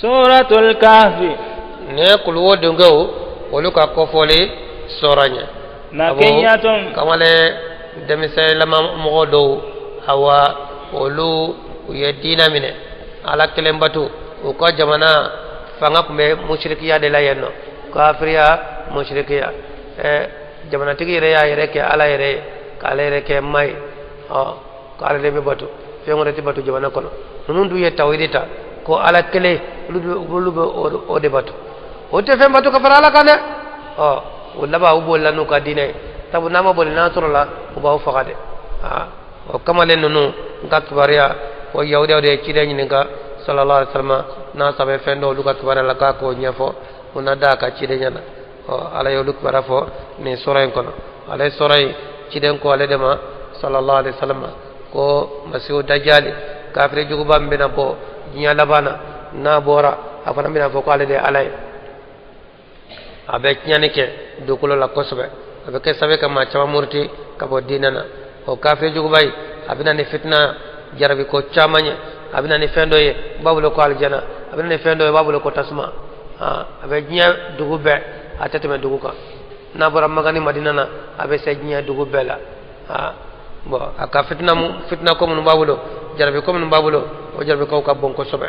Suratul Kahfi. Nin ye kuluwo donkew olu ka kofɔli sura ye. Makiyatun. Kamalen denmisɛnlama mɔgɔ dɔw awa olu u ye diinɛ minɛ ala kelen bato u ka jamana fanga tun bɛ musirikiya de la yen nɔ kafiriya musirikiya ɛɛ jamanatigi yɛrɛ y'a yɛrɛ kɛ ala yɛrɛ ye k'ale yɛrɛ kɛ ma ye ɔ k'ale de bɛ bato fɛn wɛrɛ tɛ bato jamana kɔnɔ ninnu dun ye tawhidi ta ko ala kelen olu bɛ o de bato o tɛ fɛn bato ka fara ala kan dɛ ɔ o laban u bolila n'u ka diinɛ ye sabu n'a ma boli n'a sɔrɔla u b'aw faga dɛ aa o kamalen ninnu n ka kibaruya o yahudiyaw de ye ciden ɲininka sallallahu alaihi wasallam n'a sɔrɔ fɛn dɔ olu ka kibaruya la k'a k'o ɲɛfɔ u na da a ka cidenya na ɔ ala y'olu kibaruya fɔ nin sura in kɔnɔ ale sura in ciden ko ale de ma sallallahu alaihi wasallam ko masihu dajali kafiri juguba min bɛna bɔ diɲɛ laban na n'a bɔra a fana bɛna fɔ ko ale de ye ala ye a bɛ tiɲɛni kɛ dugukolo la kosɛbɛ a bɛ kɛ sababu ka maa caman muruti ka bɔ diinɛ na o kafiri juguba in a bɛ na ni fitina jarabi ko caman ye a bɛ na ni fɛn dɔ ye u b'a bolo ko alijana a bɛ na ni fɛn dɔ ye u b'a bolo ko tasuma a bɛ diɲɛ dugu bɛɛ a tɛ tɛmɛ dugu kan n'a bɔra maka ni madina na a bɛ se diɲɛ dugu bɛɛ la bɔn a ka fitina fitina ko minnu b'a bolo jarabi ko minnu b'a bolo o jarabi kow ka bon kosɛbɛ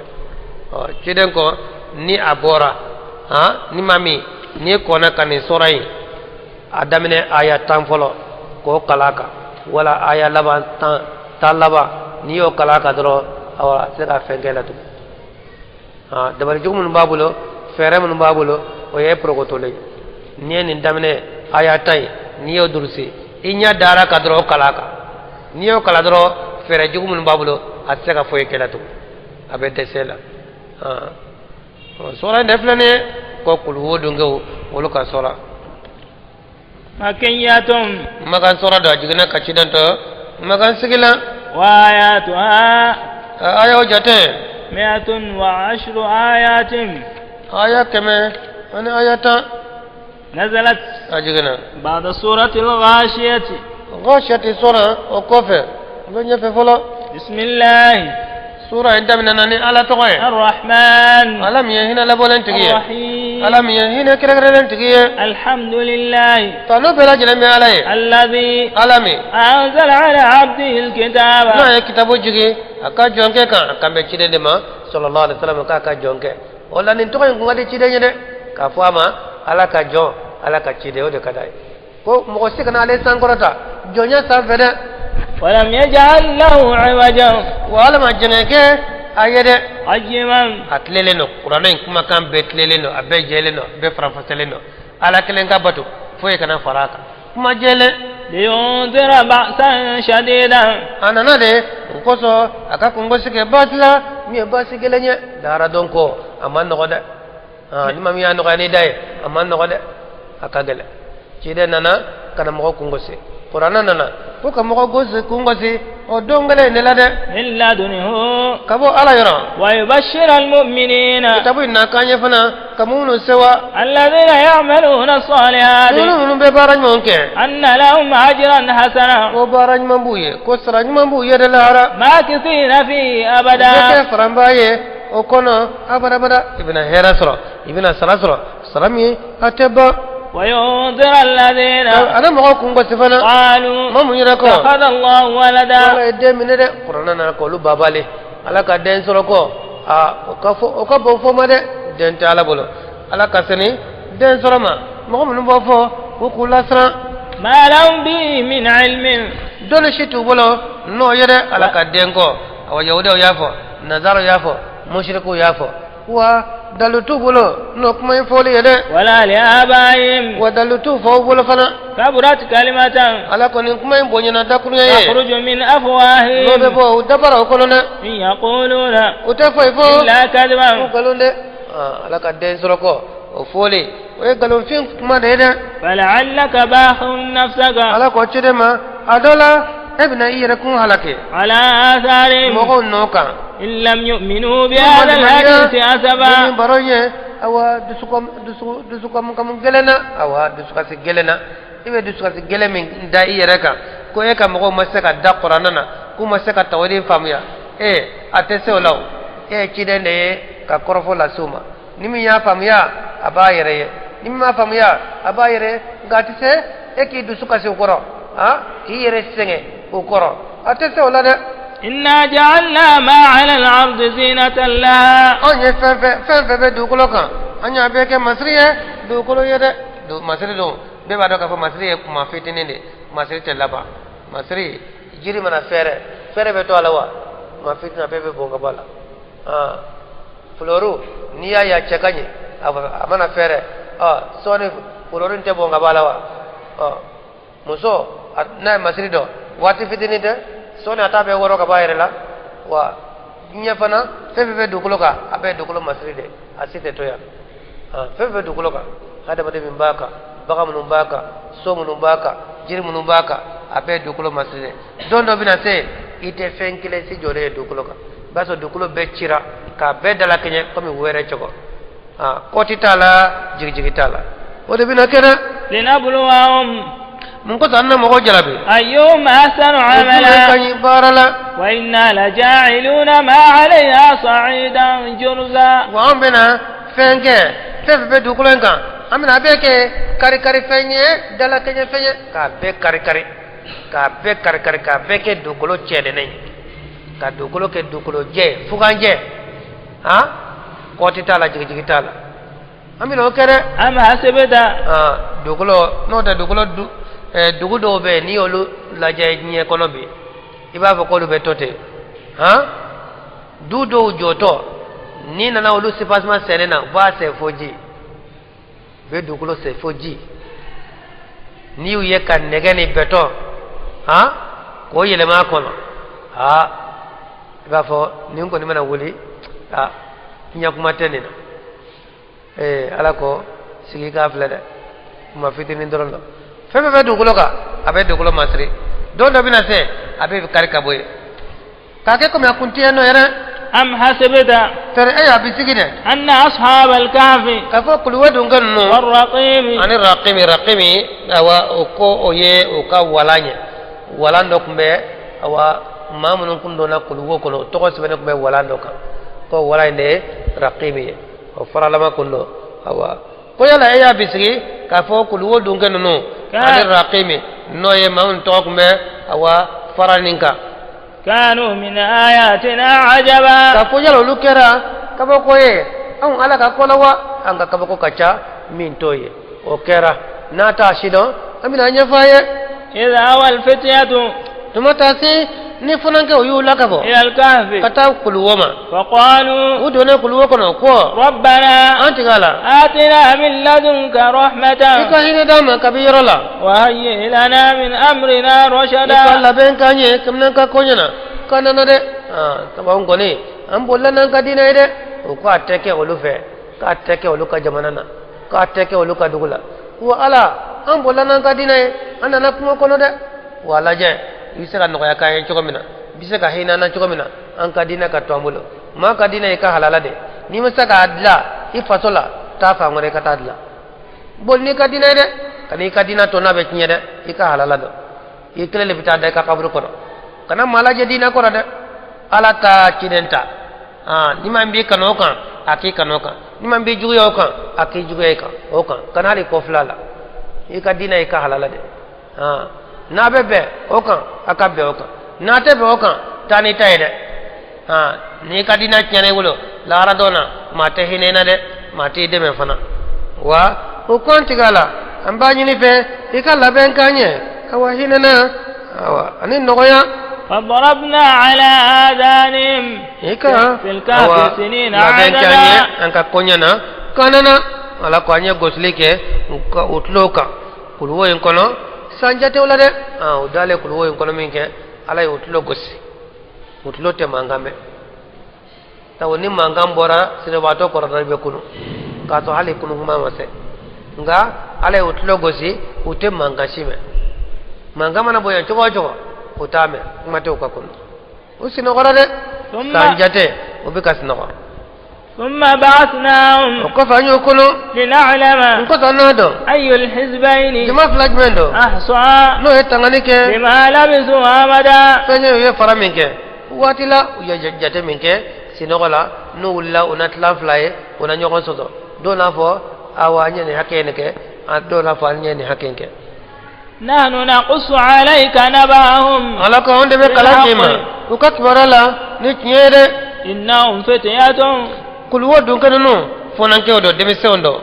ɔ ciden ko ni a bɔra ni maa min n'i kɔnna ka nin sura in a daminɛ aya 10 fɔlɔ k'o kalan a kan wala aya laban 10 laban n'i y'o kalan a kan dɔrɔn awa a tɛ se ka fɛn kɛ la tugun dabali jugu minnu b'a bolo fɛɛrɛ minnu b'a bolo o ye porokotolen ye n'i ye nin daminɛ aya 10 ye n'i y'o durusi i ɲɛ dara ka dɔrɔn o kalan a kan n'i y'o kalan dɔrɔn fɛɛrɛ jugu minnu b'a bolo a tɛ se ka foyi kɛ la tugun a bɛ dɛsɛ la sura in de filɛ nin ye ko kuluwo donkew olu ka sura Makiyatun. Makan sura don a jiginna ka ciden to makan sigi la. Wa ayatuha. Ayaw jate. Mi'atun wa ashru ayatin. Aya 110. Nazalat. A jiginna. Ba'da suratil ghashiyati. Ghashiyati sura o kɔfɛ a bɛ ɲɛfɛ fɔlɔ. Bisimilahi. Sura in daminɛna ni Ala tɔgɔ ye. Arrahman. Ala min ye hinɛ labɔlen tigi ye. Arrahim. Ala min ye hinɛ kɛrɛnkɛrɛnnen tigi ye. Alhamdulillahi. Tanu bɛɛ lajɛlen bɛ Ala ye. Alladhi. Ala min. Anzala ala abdihi alkitaba. N'a ye kitabu jigin a ka jɔnkɛ kan a kan bɛ ciden de ma sallallahu alaihi wasallam k'a ka jɔnkɛ. O la nin tɔgɔ in kun ka di ciden ye dɛ k'a fɔ a ma Ala ka jɔn Ala ka ciden o de ka d'a ye. Ko mɔgɔ si kana ale sankɔrɔta jɔnya sanfɛ dɛ. Walam yaj'al lahu iwajan. Wa ala ma jɛngɛ kɛ a ye dɛ. Qayyiman. A tilelen don kuranɛ in kumakan bɛɛ tilelen don a bɛɛ jɛlen don a bɛɛ faranfaselen don ala kelen ka bato foyi kana fara a kan kuma jɛlen. Liyundira ba'san shadidan. A nana de o kosɔn a ka kungosi kɛ baasi la min ye baasi gɛlɛn ye lahara don ko a man nɔgɔ dɛ. Ni maa min y'a nɔgɔya n'i da ye a man nɔgɔ dɛ a ka gɛlɛn ciden nana ka na mɔgɔ kungosi kuranɛ nana ko ka mɔgɔ gosi kungosi o don gɛlɛn in de la dɛ min ladunhu ka bɔ ala yɔrɔ wa yubashshira almu'minina kitabu in na kan ye fana ka minnu sewa alladhina ya'maluna as-salihati minnu bɛ baara ɲuman kɛ anna lahum ajran hasana ko baara ɲuman b'u ye ko sara ɲuman b'u ye de lahara makithina fihi abada bɛ kɛ faranba ye o kɔnɔ abadabada i bɛna hɛrɛ sɔrɔ i bɛna sara sɔrɔ sara min a tɛ ban wa yundira alladhina a na mɔgɔw kungosi fana qalu maa mun yɛrɛ ko ittakhadha Allahu walada ala ye den minɛ dɛ kuranɛ nana k'olu babale ala ka den sɔrɔ kɔ aa o ka fɔ o ka bon fɔ ma dɛ den tɛ ala bolo ala ka sini den sɔrɔ ma mɔgɔ minnu b'o fɔ u k'u lasiran ma lahum bihi min ilmin dɔnni si t'u bolo n'o ye dɛ ala ka den kɔ awa yahudiyaw y'a fɔ nazaraw y'a fɔ musirikuw y'a fɔ wa dalu t'u bolo n'o kuma in fɔli ye dɛ wala li abaihim wa dalu t'u faw bolo fana kaburat kalimatan ala kɔni kuma in bonyana dakurunya ye takhruju min afwahihim n'o bɛ bɔ u dabaraw kɔnɔ dɛ in yaquluna u tɛ foyi fɔ illa kadiban ko nkalon dɛ ala ka den sɔrɔ kɔ o fɔli o ye nkalonfin kuma de ye dɛ fala'allaka bakhun nafsaka ala ko ciden ma a dɔ la e bɛna i yɛrɛ kun halaki ala atharihim mɔgɔw nɔ kan in lam yu'minu bi hadha alhadith asaba ni baro ye awa dusukamu gɛlɛn na awa dusukasi gɛlɛn na i bɛ dusukasi gɛlɛn min da i yɛrɛ kan ko e ka mɔgɔw ma se ka da kuranɛ na k'u ma se ka tawhidi faamuya e a tɛ se o la o e ye ciden de ye ka kɔrɔfɔ lase u ma. Ni min y'a faamuya, a b'a yɛrɛ ye. Ni min m'a faamuya, a b'a yɛrɛ ye. Nka a tɛ se e k'i dusu kasi o kɔrɔ, k'i yɛrɛ sɛgɛn o kɔrɔ, a tɛ se o la dɛ. إنا جعلنا ما على الأرض زينة لها. Anw ye fɛn fɛn fɛn fɛn bɛ dugukolo kan, an y'a bɛɛ kɛ masiri ye dugukolo ye dɛ. Masiri don, bɛɛ b'a dɔn k'a fɔ masiri ye kuma fitinin de, masiri tɛ laban. Masiri, jiri mana fɛrɛ, fɛrɛ bɛ to a la wa? Kuma fitinin, a bɛɛ bɛ bɔn ka bɔ a la. Fuloru, n'i y'a ye a cɛ ka ɲi, a mana fɛrɛ, sɔɔni fuloru in tɛ bɔn ka bɔ a la wa? Muso n'a ye masiri dɔn, waati fitinin tɛ, sɔɔni a t'a bɛɛ wɔrɔ ka bɔ a yɛrɛ la wa? Diɲɛ fana, fɛn fɛn bɛ dugukolo kan, a bɛɛ ye dugukolo masiri de, a si tɛ to yan. Fɛn fɛn bɛ dugukolo kan, hadamaden min b'a kan, bagan minnu b'a kan, so minnu b'a kan, jiri minnu b'a kan, a bɛɛ ye dugukolo masiri de. Don dɔ bɛna se, i tɛ fɛn kelen si jɔlen ye dugukolo kan. I b'a sɔrɔ dugukolo bɛɛ cira k'a bɛɛ dalakɛɲɛ komi wɛrɛ cogo. Kɔti t'a la, jigijigi t'a la, o de bɛna kɛ dɛ. لنبلوهم. Mun kosɔn an na mɔgɔw jarabi? أيهم أحسن O jumɛn ka عملا. ɲi baara la? وإنا لجاعلون ما عليها صعيدا جرزا. Wa an bɛna fɛn kɛ, fɛn fɛn bɛ dugukolo in kan, an bɛna a bɛɛ kɛ kari-kari fɛn ye, dalakɛɲɛ fɛn ye, k'a bɛɛ kari-kari, k'a bɛɛ kari-kari, k'a bɛɛ kɛ dugukolo cɛnɛnɛ ye, ka dugukolo kɛ dugukolo jɛ, fuganjɛ, han, kɔti t'a la, jigijigi t'a la, an bɛna o kɛ dɛ. أم حسبت Dugukolo n'o tɛ, dugukolo du dugu dɔw bɛ yen, n'i y'olu lajɛ diɲɛ kɔnɔ bi, i b'a fɔ k'olu bɛ to ten. Han, du dɔw jɔtɔ, n'i nana olu soubassement sɛnɛ na, u b'a sɛ fo ji, u bɛ dugukolo sɛ fo ji. N'i y'u ye ka nɛgɛ ni bɛtɔn, han, k'o yɛlɛma a kɔnɔ, i b'a fɔ nin kɔni mana wuli, ɲɛ kuma tɛ nin na. Ala ko sigi k'a filɛ dɛ, kuma fitinin dɔrɔn don. Fɛn fɛn bɛ dugukolo kan, a bɛ dugukolo masiri. Don dɔ bɛna se, a bɛ kari ka bɔ yen k'a kɛ komi a kun tɛ yen nɔ yɛrɛ. أم حسبت Tari e y'a bisigi dɛ أن أصحاب الكهف k'a fɔ kuluwo dunkɛ ninnu والرقيم ani raqimi, raqimi, awa, o ko o ye o ka walan ye, walan dɔ tun bɛ, awa, maa minnu kun donna kuluwo kɔnɔ, o tɔgɔ sɛbɛnnen tun bɛ walan dɔ kan, ko walan in de ye raqimi ye, o faralama kun don. Awa, ko yala e y'a bisigi k'a fɔ kuluwo dunkɛ ninnu ani raqimi, n'o ye maa minnu tɔgɔ tun bɛ, awa, fara nin kan, كانوا من آياتنا عجبا. K'a fɔ yala olu kɛra kabako ye anw Ala ka ko la wa? An ka kabako ka ca min t'o ye, o kɛra n'a t'a si dɔn, an bɛna ɲɛfɔ a ye. إذ أوى الفتية Tuma taa se ni funankɛw y'u lakabɔ إلى الكهف ka taa kuluwo ma, فقالوا u donnen kuluwo kɔnɔ ko: ربنا An tigi la, آتنا من لدنك i ka رحمة hinɛ d'an ma kabi yɔrɔ la, وهيئ لنا من أمرنا i ka رشدا. labɛn k'an ye kabini an ka ko ɲɛna k'an nana dɛ. Sabu an kɔni an bolila n'an ka diinɛ ye dɛ. O ko a tɛ kɛ olu fɛ, k'a tɛ kɛ olu ka jamana na, k'a tɛ kɛ olu ka dugu la. Wa Ala, an bolila n'an ka diinɛ ye, an nana kungo kɔnɔ dɛ. Wa lajɛ i bɛ se ka nɔgɔya k'an ye cogo min na, i bɛ se ka hinɛ an na cogo min na, an ka diinɛ ka to an bolo. Maa ka diinɛ, i ka halala de, n'i ma se k'a dilan i faso la, taa fan wɛrɛ i ka taa dilan. Boli n'i ka diinɛ ye dɛ, ka n'i ka diinɛ to n'a bɛ tiɲɛ dɛ. I ka halala dɔn, i kelen de bɛ taa da i ka kaburu kɔnɔ. Kana maa lajɛ diinɛ kɔrɔ dɛ, Ala ta ciden ta. Ni maa min b'i kanu o kan, a k'i kanu o kan. Ni maa min b'i juguya o kan, a k'i juguya i kan o kan. Kana hali kɔ fila la, i ka diinɛ, i ka halala de. N'a bɛ bɛn o kan, a ka bɛn o kan. N'a tɛ bɛn o kan, taa n'i ta ye dɛ. N'i ka diinɛ tiɲɛna i bolo lahara dɔn na, maa tɛ hinɛ i na dɛ, maa t'i dɛmɛ fana. Wa o kɔn tigɛ la, an b'a ɲini fɛ i ka labɛn k'an ɲɛ, awa, hinɛ na, awa, ani nɔgɔya. فضربنا على آذانهم I ka في الكهف سنين labɛn k'an ye عددا. an ka koɲɛ na kana na. Ala ko an ye gosili kɛ u ka u tulo kan kuluwo in kɔnɔ san jatew la dɛ. O dalen kuluwo in kɔnɔ min kɛ, Ala ye u tulo gosi, u tulo tɛ mankan mɛn. Sabu ni mankan bɔra sinibaatɔ kɔrɔ dɔrɔn, i bɛ kunu k'a sɔrɔ hali kunu kuma ma se. Nka Ala ye u tulo gosi, u tɛ mankan si mɛn. Mankan mana bonya cogo o cogo, u t'a mɛn, kuma tɛ u ka kunu. U sinɔgɔra dɛ. ثم San jate u bɛ ka sinɔgɔ. ثم بعثناهم O kɔfɛ an y'o kunu لنعلم n kɔsɔn n'a dɔn أي الحزبين jama fila jumɛn don أحصى n'o ye tangani kɛ لما لبثوا أمدا. Fɛn ye, u ye fara min kɛ waati la, u ye jate min kɛ sinɔgɔ la. N'u wulila, u na tilan fila ye, u na ɲɔgɔn sɔsɔ. Dɔw n'a fɔ awa, an ye nin hakɛ in kɛ, dɔw n'a fɔ an ye nin hakɛ in kɛ. نحن نقص عليك نبأهم. Ala ko anw de bɛ kalan d'i ma u ka kibaruya la ni tiɲɛ ye dɛ. إنهم فتية Kuluwo dunkɛ ninnu, fɔnankɛw dɔ, denmisɛnw dɔ.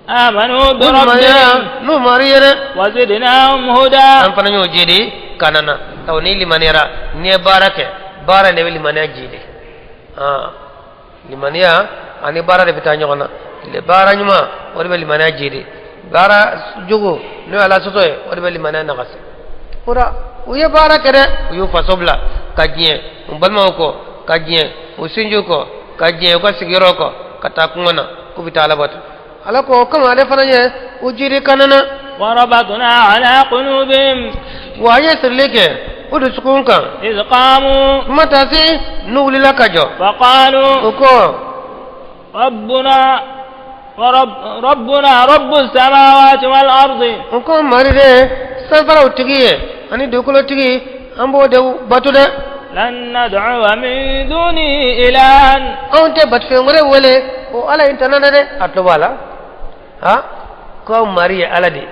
آمنوا U limaniya بربهم n'u mari ye dɛ. وزدناهم هدى. An fana y'o jidi kana na sabu n'i limaniyara, n'i ye baara kɛ, baara de bɛ limaniya jidi. Limaniya ani baara de bɛ taa ɲɔgɔn na. Baara ɲuman, o de bɛ limaniya jidi. Baara jugu, n'o ye Ala sɔsɔ ye, o de bɛ limaniya nagasi. O la, u ye baara kɛ dɛ. U y'u faso bila ka diɲɛ u balimaw kɔ, ka diɲɛ u sinjiw kɔ, ka diɲɛ u ka sigiyɔrɔ kɔ, ka taa kungo na k'u bɛ taa Ala bato. Ala ko o kama, ale fana ye u jidi kana na. وربطنا على قلوبهم Wa an ye sirili kɛ o dusukun kan. إذ قاموا Kuma taa se n'u wulila ka jɔ, فقالوا o ko: ربنا ورب ربنا رب السماوات والأرض. O ko mari de sanfaraw tigi ye ani dugukolo tigi, an b'o de bato dɛ. لن ندعو من دونه إلها. Anw tɛ batofɛn wɛrɛ wele o Ala in tana na dɛ. A tulo b'a la ha, ko mari ye Ala de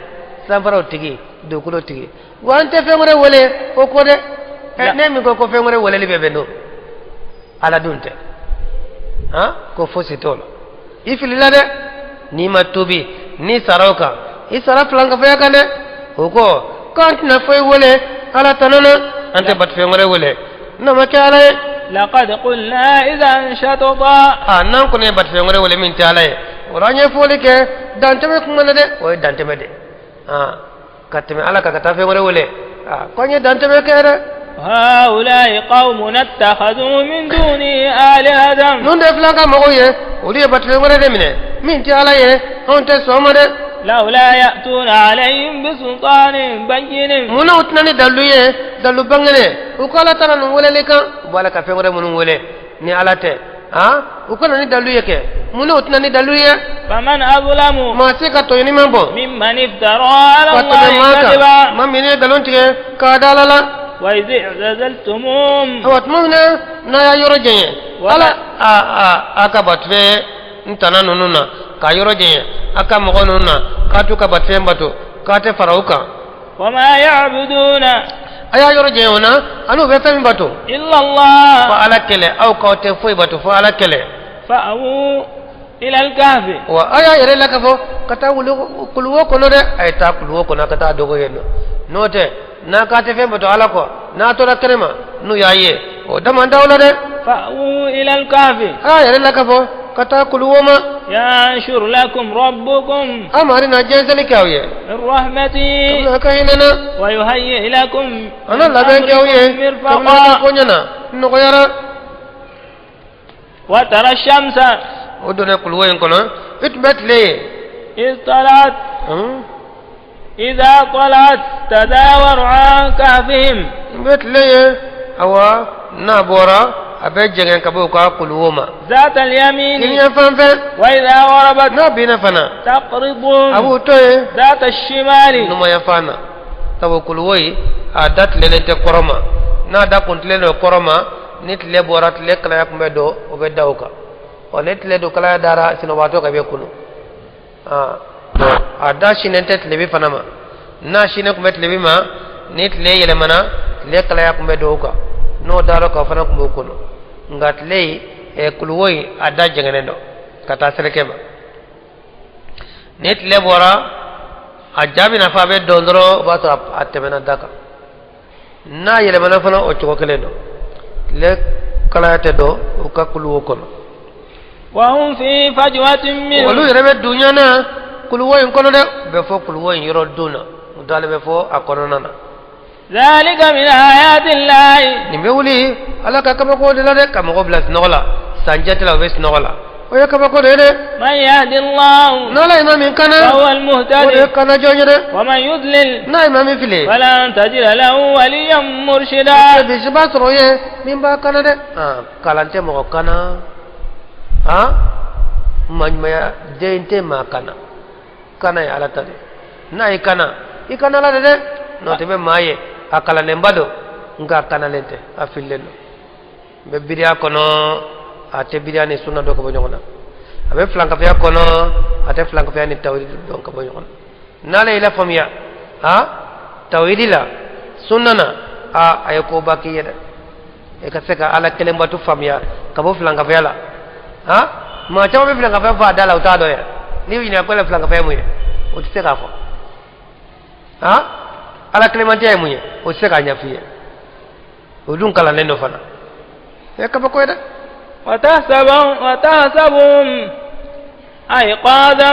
sanfaraw tigi, dugukolo tigi, wa an tɛ fɛn wɛrɛ wele o ko dɛ. Ne min ko ko fɛn wɛrɛ weleli bɛ bɛn don Ala dun tɛ ha, ko fosi t'o la, i filila dɛ. N'i ma tubi, n'i sara o kan, i sara filankafoya kan dɛ. O ko k'an tɛna foyi wele Ala tana na, an tɛ batofɛn wɛrɛ wele n'o ma kɛ Ala ye. لقد قلنا إذا شططا. A n'an kɔni ye batofɛn wɛrɛ wele min tɛ Ala ye, o la an ye fɔli kɛ dantɛmɛ kuma na dɛ. O ye dantɛmɛ de ka tɛmɛ Ala kan ka taa fɛn wɛrɛ wele. Ko an ye dantɛmɛ kɛ dɛ. هؤلاء قوم اتخذوا من دونه آلهة. Ninnu de filan ka mɔgɔw ye, olu ye batofɛn wɛrɛ de minɛ min tɛ Ala ye. Anw tɛ sɔn o ma dɛ. لولا يأتون عليهم بسلطان بين. Munna u tɛna ni dalu ye, dalu bangene? U ko Ala taara ninnu weleli kan, u b'a la ka fɛn wɛrɛ minnu wele ni Ala tɛ, u ka na ni dalu ye kɛ. Munna u tɛna ni dalu ye? فمن أظلم Maa se ka tɔɲɔni man bɔ ممن افترى على ka tɛmɛ الله maa kan كذبا. Maa min ye nkalon tigɛ k'a da Ala la. وإذ اعتزلتموهم Awa, tuma min na n'a y'a yɔrɔ jɛɲɛ Ala a ka batofɛn n tana ninnu na, k'a yɔrɔ jɛɲɛ a ka mɔgɔ ninnu na, k'a t'u ka batofɛn bato, k'a tɛ fara u kan. وما يعبدون A y'a yɔrɔ jɛɲɛ o na ani u bɛ fɛn min bato إلا fo الله. Ala kɛlɛ. Aw k'aw tɛ foyi bato fo Ala kɛlɛ. فأووا إلى الكهف. Wa a y'a yɛrɛ la ka fɔ ka taa wulu kuluwo kɔnɔ dɛ. A ye taa kuluwo kɔnɔ ka taa dogo yen nɔ. N'o tɛ, n'a k'a tɛ fɛn bato Ala kɔ, n'a tora kɛnɛ ma, n'u y'a ye, o dama d'aw la dɛ. فأووا إلى الكهف. A y'a yɛrɛ la ka fɔ ka taa kuluwo ma. ينشر لكم ربكم A mari na jɛnsɛnni kɛ aw ye من رحمته kabini a ka hinɛ na ويهيئ لكم a na من labɛn kɛ aw ye أمركم kabini a ka مرفقا. ko ɲɛna nɔgɔyara. وترى الشمس O donna kuluwo in kɔnɔ, i tun bɛ tile ye. إذ طلعت إذا طلعت تزاور عن كهفهم. N bɛ tile ye, awa, n'a bɔra, a bɛ jɛngɛ ka bɔ u ka kuluwo ma ذات اليمين. kiniyan fan fɛ. وإذا غربت N'a binna fana, تقرضهم a b'u to yen ذات الشمال. numanya fan na, sabu kuluwo in a da tilelen tɛ kɔrɔ ma. N'a da kun tilen don kɔrɔ ma, ni tile bɔra, tile kalaya kun bɛ don, o bɛ da o kan. Ɔ, ni tile don kalaya dara sinɔgɔbaatɔ kan, i bɛ kunu. Bon, a da sinnen tɛ tilebi fana ma. N'a sinnen kun bɛ tilebi ma, ni tile yɛlɛmana, tile kalaya kun bɛ don o kan. N'o dara o kan, o fana kun b'o kɔnɔ. Nka tile kuluwo in, a da jɛngɛnen don ka taa seleke ma. Ni tile bɔra, a ja bɛna fɔ a bɛ dɔn dɔrɔn, o b'a sɔrɔ a tɛmɛna da kan. N'a yɛlɛmana fana, o cogo kelen don, tile kalaya tɛ dɔn u ka kuluwo kɔnɔ. وهم في فجوة منه. Olu yɛrɛ bɛ dunya na kuluwo in kɔnɔ dɛ. U bɛ fɔ kuluwo in yɔrɔ dun na, u dalen bɛ fɔ a kɔnɔna na. ذلك من آيات الله. Nin bɛ wuli Ala ka kabako de la dɛ, ka mɔgɔ bila sunɔgɔ la san jate la, u bɛ sunɔgɔ la, o ye kabako de ye dɛ. من يهد الله N'Ala ye maa min kana, فهو o de ye المهتدي. kana jɔn ye dɛ. ومن يضلل N'a ye maa min fili, فلن تجد له وليا مرشدا. bisiba sɔrɔ ye min b'a kana dɛ. Kalan tɛ mɔgɔ kana, maɲumanya den tɛ maa kana. Kana ye Ala ta de. N'a ye kana, i kana Ala de dɛ. N'o tɛ, bɛ maa ye a kalannenba don, nka a kanalen tɛ, a fililen don, n bɛ biriya kɔnɔ. A tɛ bidiya ni sunna dɔn ka bɔ ɲɔgɔn na. A bɛ filankafoya kɔnɔ, a tɛ filankafoya ni tawhidi dɔn ka bɔ ɲɔgɔn na. N'ale y'i lafaamuya ha tawhidi la, sunna na, a ye koba k'i ye dɛ. I ka se ka Ala kelen bato faamuya ka bɔ filankafoya la. Ha, maa caman bɛ filankafoya fɔ a da la, u t'a dɔn yɛrɛ. N'i y'u ɲininka ko filankafoya ye mun ye, o tɛ se k'a fɔ. Ha, Ala kelenmatiya ye mun ye, o tɛ se k'a ɲɛf'i ye. O dun kalannen dɔ fana ye kabako ye dɛ. وتحسبهم أيقاظا.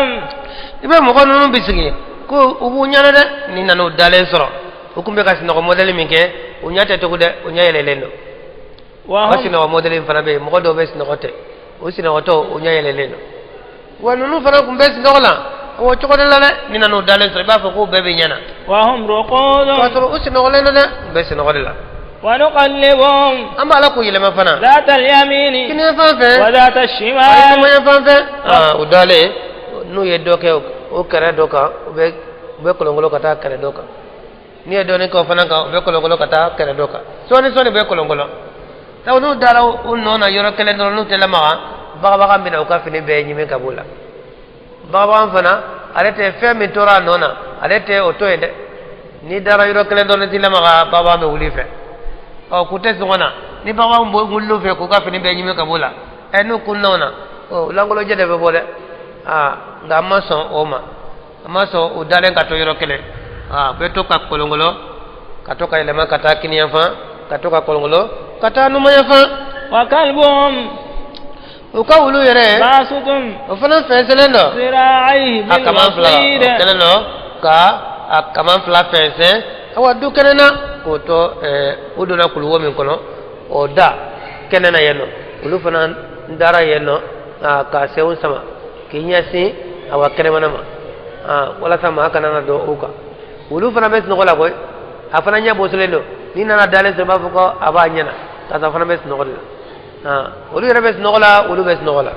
I bɛ mɔgɔ ninnu bisigi ko u b'u ɲɛna dɛ. N'i nana u dalen sɔrɔ, u kun bɛ ka sunɔgɔ mɔdɛli min kɛ, u ɲɛ tɛ tugun dɛ, u ɲɛ yɛlɛlen don. O وهم sunɔgɔ mɔdɛli fana bɛ yen, mɔgɔ dɔw bɛ sunɔgɔ tɛ, o sunɔgɔtɔ, u ɲɛ yɛlɛlen don. Wa ninnu fana kun bɛ sunɔgɔ la o cogo de la dɛ. N'i nana u dalen sɔrɔ, i b'a fɔ k'u bɛɛ bɛ ɲɛ na. وهم رقود. K'a sɔrɔ u sunɔgɔlen don dɛ, u bɛ sunɔgɔ de la. ونقلبهم An b'a la k'u yɛlɛma fana ذات اليمين kini fan fɛ وذات a ye الشمال. numan fan fɛ. U dalen, n'u ye dɔ kɛ o kɛrɛ dɔ kan, u bɛ kolonkolon ka taa kɛrɛ dɔ kan. N'i ye dɔɔnin kɛ o fana kan, u bɛ kolonkolon ka taa kɛrɛ dɔ kan. Sɔɔni sɔɔni, u bɛ kolonkolon. Sabu n'u dara u nɔ na yɔrɔ kelen dɔrɔn, n'u tɛ lamaga, bagabaga bɛna u ka fini bɛɛ ɲimi ka b'u la. Bagabaga fana, ale tɛ fɛn min tora a nɔ na, ale tɛ o to yen dɛ. N'i dara yɔrɔ kelen dɔrɔn, n'i tɛ lamaga, bagabaga bɛ wuli i fɛ. Ɔ, k'u tɛ sɔngɔ na ni bagabaga wulil'u fɛ k'u ka fini bɛɛ ɲimi ka b'u la, ɛ, n'u kunna o na, ɔ, lankolojɛ de bɛ bɔ dɛ. Aa, nka an ma sɔn o ma, an ma sɔn u dalen ka to yɔrɔ kelen. Aa, u bɛ to ka kolonkolon ka to ka yɛlɛma ka taa kiniyanfan, ka to ka kolonkolon ka taa numanyanfan. وكلبهم U ka wulu yɛrɛ, باسط o fana fɛnsɛnlen don ذراعيه a kaman fila, o بالوصيد. kɛlen don ka a kaman fila fɛnsɛn, awa, du kɛnɛ na k'o to. U donna kuluwo min kɔnɔ, o da kɛnɛ na yen nɔ, olu fana dara yen nɔ ka senw sama k'i ɲɛsin, awa, kɛnɛmana ma, walasa maa kana na don u kan. Olu fana bɛ sunɔgɔ la koyi. A fana ɲɛ bɔsilen don. N'i nana dalen sɔrɔ, i b'a fɔ ko a b'a ɲɛ na, k'a sɔrɔ a fana bɛ sunɔgɔ de la. Olu yɛrɛ bɛ sunɔgɔ la, olu bɛ sunɔgɔ la.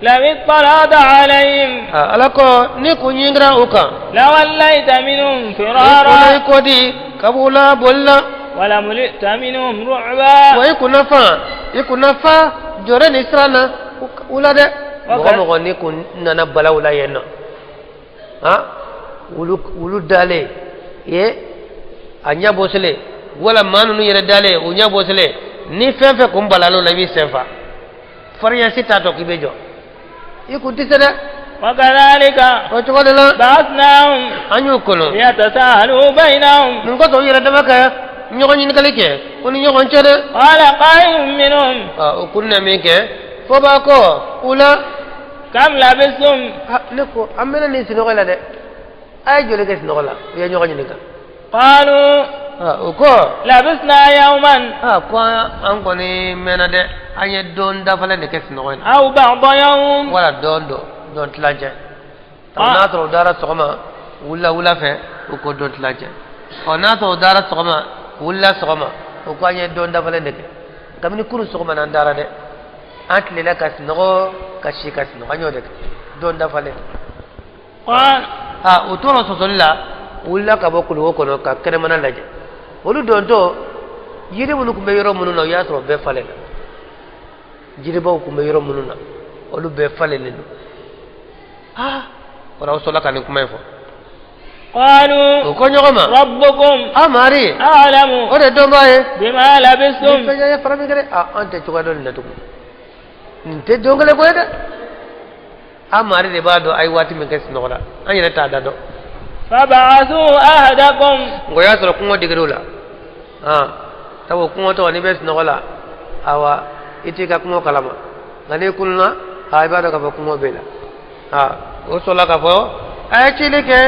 لو اطلعت عليهم Ala ko ni kun ɲingira u kan, لوليت منهم i kunna فرارا i kɔ di ka b'u la boli la. ولملئت منهم رعبا. Wa i kunna fa, i kunna fa jɔrɛ ni siran na u la dɛ. Mɔgɔ mɔgɔ ni kun nana bala u la yen nɔ, han, wulu dalen ye a ɲɛ bɔsilen, wala maa ninnu yɛrɛ dalen u ɲɛ bɔsilen, ni fɛn fɛn kun balal'o la, i b'i sen fa, farinya si t'a tɔ k'i bɛ jɔ, i kun tɛ se dɛ. وكذلك O cogo de la بعثناهم an y'u kɔnɔ ليتساءلوا بينهم. Nin kosɔn u yɛrɛ dama ka ɲɔgɔn ɲininkali kɛ u ni ɲɔgɔn cɛ dɛ. قال قائل منهم O kun na min kɛ, fo b'a kɔ u la: كم لبثتم؟ Ne ko an bɛna nin sunɔgɔ la dɛ, a ye joli kɛ sunɔgɔ la? U ye ɲɔgɔn ɲininka. قالوا O ko: لبثنا يوما Ko an kɔni mɛnna dɛ, an ye don dafalen de kɛ sunɔgɔ in na. أو بعض يوم. Wala don dɔ, don tilancɛ. N'a sɔrɔ u dara sɔgɔma, wulila wula fɛ, u ko don tilancɛ. Ɔ, n'a sɔrɔ u dara sɔgɔma, wulila sɔgɔma, u ko an ye don dafalen de kɛ kabini kuru sɔgɔma n'an dara dɛ, an tilela ka sunɔgɔ, ka si ka sunɔgɔ, an y'o de kɛ don dafalen. قال U tora sɔsɔli la, wulila ka bɔ kuluwo kɔnɔ ka kɛnɛmana lajɛ. Olu dontɔ, yiri minnu tun bɛ yɔrɔ minnu na, u y'a sɔrɔ bɛɛ falen na. Jiribaw tun bɛ yɔrɔ minnu na, olu bɛɛ falennen don. O la u sɔrɔla ka nin kuma in fɔ. قالوا U ko ɲɔgɔn ma: ربكم A mari أعلم o de dɔnbaa ye بما ni لبثتم. fɛn ye fara min kɛ dɛ. An tɛ cogoya dɔn nin na tugun, nin tɛ don kelen ko ye dɛ. A mari de b'a dɔn a ye waati min kɛ sunɔgɔ la, an yɛrɛ t'a da dɔn. فابعثوا أحدكم Nka o y'a sɔrɔ kɔngɔ digir'u la. Sabu kɔngɔ tɔgɔ, n'i bɛ sunɔgɔ la, awa, i t'i ka kɔngɔ kalama, nka n'i kununa, i b'a dɔn k'a fɔ kɔngɔ b'e la. O sɔrɔla k'a fɔ a ye cili kɛ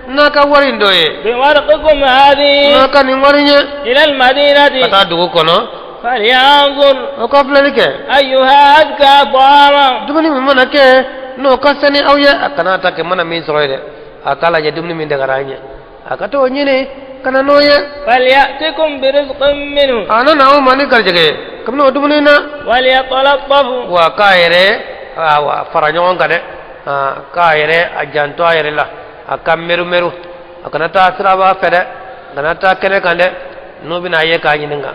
n'a ka wari in dɔ ye بورقكم هذه n'a ka nin wari ye إلى المدينة ka taa dugu kɔnɔ فلينظر o ka filɛli kɛ أيها أزكى طعاما. Dumuni min mana kɛ n'o ka sani aw ye, a kana ta kɛ mana min sɔrɔ ye dɛ, a k'a lajɛ dumuni min dagara an ye, a ka t'o ɲini ka na n'o ye. فليأتكم برزق منه A nana aw ma ni garijɛgɛ ye kabini o dumuni na. وليتلطفوا Wa k'a yɛrɛ, awa, fara ɲɔgɔn kan dɛ. K'a yɛrɛ a janto a yɛrɛ la, a ka meru meru, a kana taa siraba fɛ dɛ, a kana taa kɛnɛ kan dɛ, n'u bɛna ye k'a ɲininka.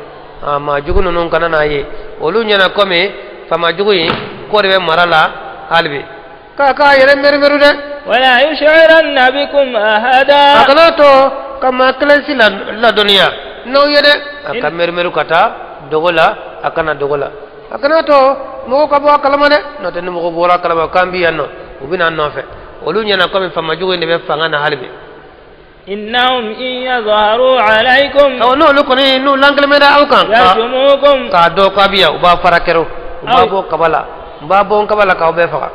Maa jugu ninnu kana n'a ye olu ɲɛna komi faama jugu in k'o de bɛ mara la hali bi k'a k'a yɛrɛ merumeru dɛ. ولا يشعرن بكم أحدا. A kana to ka maa kelen si ladɔnniya n'aw ye dɛ. A ka merumeru ka taa dogo la, a kana dogo la, a kana to mɔgɔw ka bɔ a kalama dɛ, n'o tɛ ni mɔgɔ bɔra a kalama k'an bi yan nɔ, u bɛ n'an nɔfɛ. Olu ɲɛna komi faama jugu in de bɛ fanga na hali bi. إنهم إن يظهروا عليكم. Awɔ, n'olu kɔni n'u lankelen bɛ da aw kan يرجموكم. K'a dɔn k'a bi yan, u b'a fara kɛrɛ, u b'a bɔ kaba la, u b'a bɔ kaba la k'aw bɛɛ faga.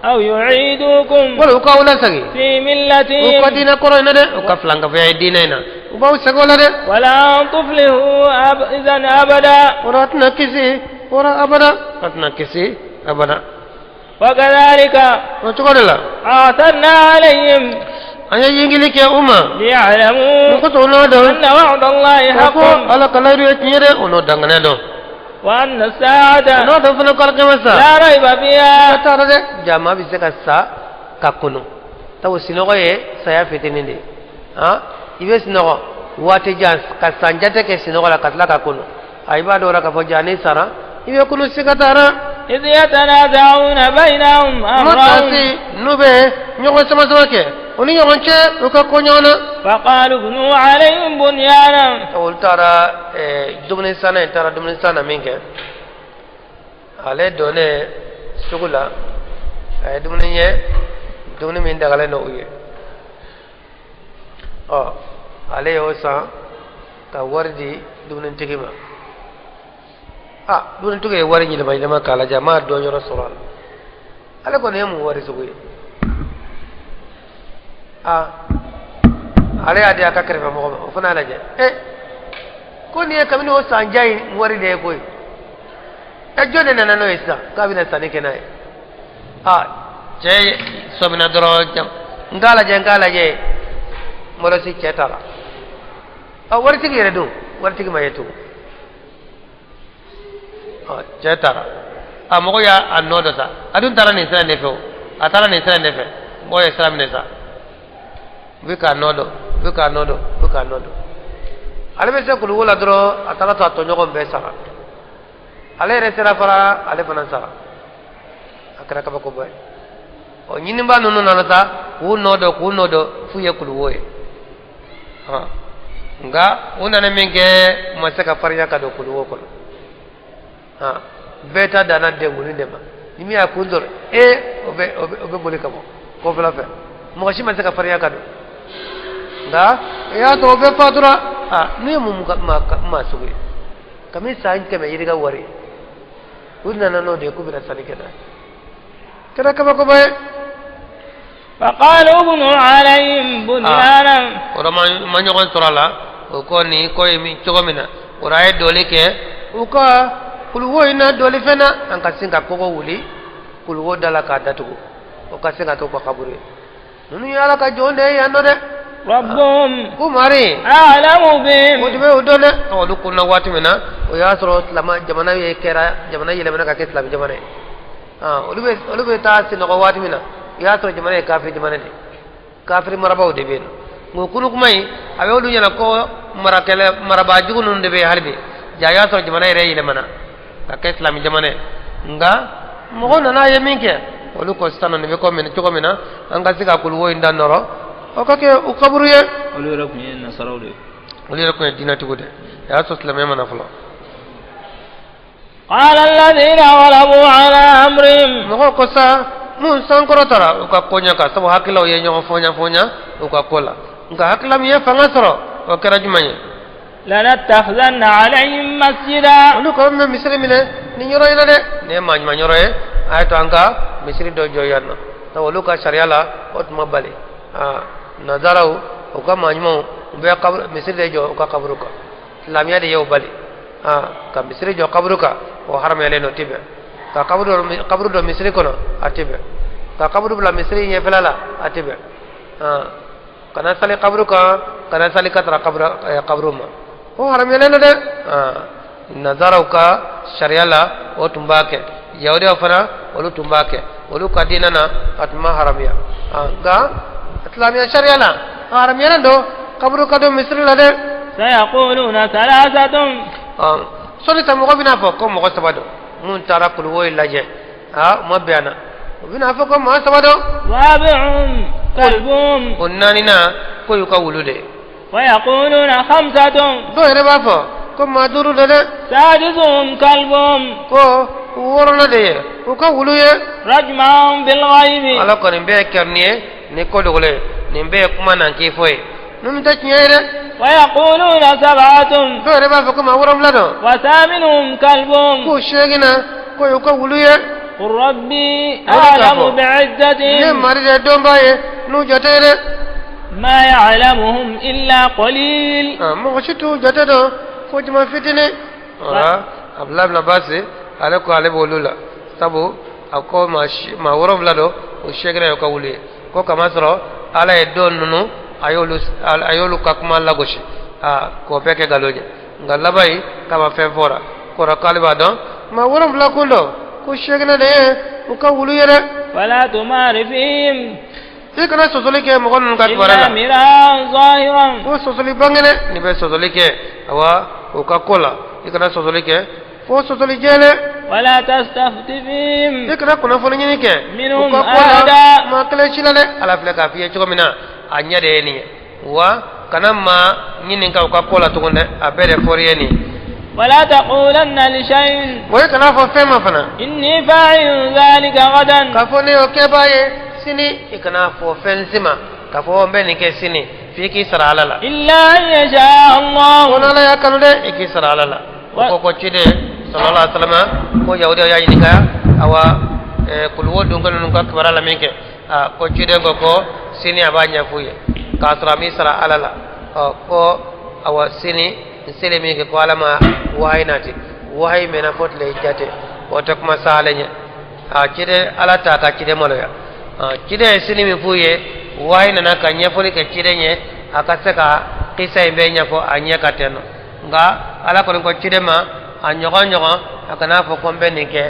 أو يعيدوكم. Wala u k'aw lasegin في u ملتهم. ka diinɛ kɔrɔ in na dɛ, u ka filankafoya ye diinɛ in na, u b'aw segin o la dɛ. ولن تفلحوا إذا أبدا. O la a tɛna kisi o la abada, a tɛna kisi abada. وكذلك O cogo de la أعثرنا عليهم an ye yingili kɛ u ma ليعلموا kosɔn u n'o dɔn أن وعد الله ko حق Ala ka layidu ye tiɲɛ dɛ, u n'o danganiya dɔn وأن u الساعة n'o dɔn fana ko alikiyama sa لا ريب فيها. t'a dɔn dɛ, jama bɛ se ka sa ka kunu, sabu sinɔgɔ ye saya fitinin de ye. Han, i bɛ sinɔgɔ waati jan ka san jate kɛ sinɔgɔ la ka tila ka kunu, a i b'a dɔn o la k'a fɔ ja n'i sara i bɛ kunu, siga t'a la. إذ يتنازعون بينهم Ma أمرهم. taasi n'u bɛ ɲɔgɔn sama sama kɛ u ni ɲɔgɔn cɛ u ka ko ɲɔgɔn na. فقالوا ابنوا عليهم بنيانا. Olu taara dumuni san na in taara dumuni san na min kɛ, ale donnen sugu la, a ye dumuni ye, dumuni min dagalen don u ye. Ɔ, ale y'o san ka wari di dumunitigi ma. A dumunitigi ye wari yɛlɛma yɛlɛma k'a lajɛ, a m'a dɔn yɔrɔ sɔrɔ a la. Ale kɔni ye mun wari sugu ye? A ale y'a di a ka kɛrɛfɛ mɔgɔ ma, o fana y'a lajɛ, e ko nin ye kabini o sanja in wari de ye koyi. E, jɔn de nana n'o ye sisan k'a bɛna sanni kɛ n'a ye? A cɛ sɔmina dɔrɔn, jam n k'a lajɛ, n k'a lajɛ, mɔlɔsi cɛ taara. A waritigi yɛrɛ don, waritigi ma ye tugun. Ɔ, cɛ taara, a mɔgɔ y'a a nɔ dɔ ta, a dun taara nin sira in de fɛ, o a taara nin sira in de fɛ. Mɔgɔ ye sira minɛ sa, u bɛ k'a nɔ dɔn, u bɛ k'a nɔ dɔn, u bɛ k'a nɔ dɔn. Ale bɛ se kuluwo la dɔrɔn, a taara to a tɔɲɔgɔn bɛɛ sara, ale yɛrɛ sera fara, ale fana sara. A kɛra kabakoba ye. Ɔ, ɲinibaa ninnu nana sa k'u nɔ dɔn, k'u nɔ dɔn f'u ye kuluwo ye. Hɔn, nka u nana min kɛ, u ma se ka farinya ka don kuluwo kɔnɔ. Hɔn, bɛɛ ta danna denkuni de ma. Ni min y'a kun dɔrɔn e o bɛ boli ka bɔ kɔfɛla fɛ. Mɔgɔ si ma se ka farinya ka don, nka i y'a sɔrɔ o bɛɛ fatura. A n'u ye mun ka maa sugu ye kabini san 100 yirika wari ye, u nana n'o de ye k'u bɛna sanni kɛ n'a ye, kɛra kabakoba ye. فقالوا ابنوا عليهم بنيانا. O ma ɲɔgɔn sɔrɔ a la. O ko nin ko ye min cogo min na, o la a ye dɔli kɛ u ka kuluwo in na, dɔli fɛn na, an ka sin ka kogo wuli kuluwo da la k'a datugu, o ka se ka kɛ u ka kaburu ye. Ninnu ye Ala ka jɔn de ye yan nɔ dɛ. ربهم Ko mari أعلم o بهم. de bɛ o dɔn dɛ. Olu kunna waati min na, o y'a sɔrɔ silama jamana ye kɛra jamana yɛlɛmana ka kɛ silamɛ jamana ye. Olu bɛ taa sinɔgɔ waati min na, o y'a sɔrɔ jamana ye kafiri jamana de ye, kafiri marabaw de bɛ yen nɔ. Nka kunu kuma in a bɛ olu ɲɛna ko marakɛlɛ marabaa jugu ninnu de bɛ yen hali bi. Ja y'a sɔrɔ jamana yɛrɛ yɛlɛmana ka kɛ silamɛ jamana ye, nka mɔgɔw nana ye min kɛ, olu ko sisan nin bɛ ko min cogo min na, an ka se ka kuluwo in da nɔrɔ, o ka kɛ u kaburu ye. Olu yɛrɛ tun ye nasaraw de ye. Olu yɛrɛ tun ye diinɛtigiw de ye, o y'a sɔrɔ silamɛya ma na fɔlɔ. قال الذين غلبوا على أمرهم. Mɔgɔw ko sa mun sankɔrɔtara u ka koɲɛ kan, sabu hakililaw ye ɲɔgɔn fɔɲa fɔɲa u ka ko la, nka hakilila min ye fanga sɔrɔ, o kɛra jumɛn ye? لنتخذن عليهم مسجدا. Olu ko bɛ misiri minɛ nin yɔrɔ in na dɛ, nin ye maa ɲuman yɔrɔ ye, a ye to an ka misiri dɔ jɔ yan nɔ. Sabu olu ka sariya la, o tun ma bali. Aa, nazaraw u ka maa ɲumanw, u bɛ kaburu misiri de jɔ u ka kaburu kan. Silamɛya de y'o bali. Aa, ka misiri jɔ kaburu kan, o haramuyalen don, o tɛ bɛn. Ka kaburu dɔ misiri kɔnɔ, a tɛ bɛn. Ka kaburu bila misiri ɲɛfɛla la, a tɛ bɛn. Aa, kana sali kaburu kan, kana sali ka tara kaburu ma, o haramuyalen don dɛ. Aa, nazaraw ka sariya la, o tun b'a kɛ. Yahudiyaw fana, olu tun b'a kɛ. Olu ka diinɛ na, a tun ma haramuya. Nka silamɛya sariya la, a haramuyalen don kaburu ka don misiri la dɛ. سيقولون ثلاثة. Sɔnni sa mɔgɔ bɛna fɔ ko mɔgɔ saba don. Mun taara kuluwo in lajɛ aa u ma bɛn a na u bɛna fɔ ko maa saba don. رابعهم كلبهم O naaninan ko y'u ka wulu de ye. ويقولون خمسة Dɔw yɛrɛ b'a fɔ ko maa duuru don dɛ. سادسهم كلبهم Ko wɔɔrɔnan de ye u ka wulu ye. رجما بالغيب Ala kɔni bɛɛ ye kɛrɛni ye ni ko dogolen nin bɛɛ ye kuma nan k'i fɔ ye ninnu tɛ tiɲɛ ye dɛ. ويقولون سبعة Dɔw yɛrɛ b'a fɔ ko maa wolonwula don. وثامنهم كلبهم K'u seeginna ko y'u ka wulu ye. قل ربي هذا أعلم كفو. Ne بعدتهم mari de ye dɔnbaa ye n'u jate ye dɛ. ما يعلمهم إلا قليل Mɔgɔ si t'u jate dɔn fo jama fitinin. Abdulayi bin Abbas ale ko ale b'olu la sabu a ko maa wolonwula don o seeginna y'u ka wulu ye ko kamasɔrɔ Ala ye dɔw ninnu a y'olu ka kuma lagosi k'o bɛɛ kɛ nkalon ye nka laban in k'a ma fɛn fɔra kɔrɔ k'ale b'a dɔn maa wolonwula kun don ko seeginna de ye u ka wulu ye dɛ. ولا تمار فيهم I kana sɔsɔli kɛ mɔgɔ ninnu ka kibaruya إلا la. مراء ظاهرا Ko sɔsɔli bangene n'i bɛ sɔsɔli kɛ awa u ka ko la i kana sɔsɔli kɛ fo sɔsɔli jɛlen. ولا تستفت فيهم I kana kunnafoni ɲini kɛ u minhum ka ko la أحدا maa kelen si la dɛ. Ala filɛ k'a f'i ye cogo min na a ɲɛ de ye nin ye wa kana maa ɲininka u ka ko la tugun dɛ a bɛɛ de fɔr'i ye nin ye. ولا تقولن لشيء Wa i kana fɔ fɛn ma fana إني فاعل ذلك غدا k'a fɔ ne y'o kɛbaa ye sini i kana fɔ fɛn si ma k'a fɔ n bɛ nin kɛ sini f'i k'i sara Ala la. إلا أن يشاء Ko الله n'Ala y'a kanu dɛ i k'i sara Ala la. O ko ko ciden sallallahu alaihi wasallam ko yahudiyaw y'a ɲininka awa kuluwo dunkɛ ninnu ka kibaruya la min kɛ ko ciden ko ko sini a b'a ɲɛf'u ye k'a sɔrɔ a m'i sara Ala la ɔ ko awa sini n selen min kɛ ko Ala ma wahayi nati wahayi mɛnna fo tile jate o tɛ kuma sa ale ɲɛ a ciden Ala t'a ka ciden maloya ciden ye sini min f'u ye wahayi nana ka ɲɛfɔli kɛ ciden ye a ka se ka kisa in bɛɛ ɲɛfɔ a ɲɛ ka tɛmɛ nka Ala kɔni ko ciden ma a ɲɔgɔn ɲɔgɔn a kana fɔ ko n bɛ nin kɛ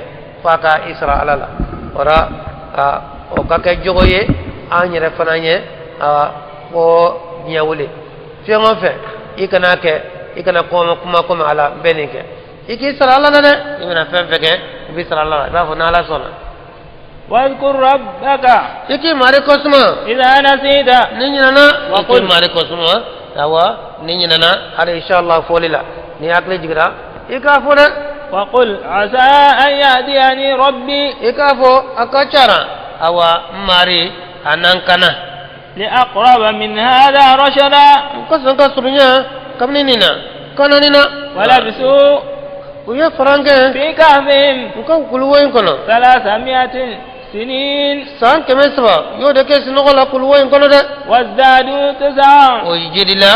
f'a ka i sara Ala la o la o ka kɛ jogo ye an yɛrɛ fana ye ko diɲɛ wuli fɛn o fɛn i kana kɛ i kana kuma kuma komi Ala n bɛ nin kɛ i k'i sara Ala la dɛ i bɛna fɛn fɛn kɛ i b'i sara Ala la i b'a fɔ n'Ala sɔnna. واذكر ربك I k'i mari kɔsuma إذا نسيت ni ɲinana i k'i وقل mari kɔsuma awa ni ɲinana hali inshallah fɔli la ni hakili jiginna i k'a fɔ dɛ. وقل عسى أن يهديني ربي I k'a fɔ a ka cara awa n mari a n'an kana لأقرب من هذا رشدا n ka sɔn ka surunya kabini nin na kana nin na. ولبثوا U ye faran kɛ في كهفهم u ka kuluwo in kɔnɔ 300 سنين san 300 u y'o de kɛ sunɔgɔ la kuluwo in kɔnɔ dɛ. وازدادوا تسعا O jidila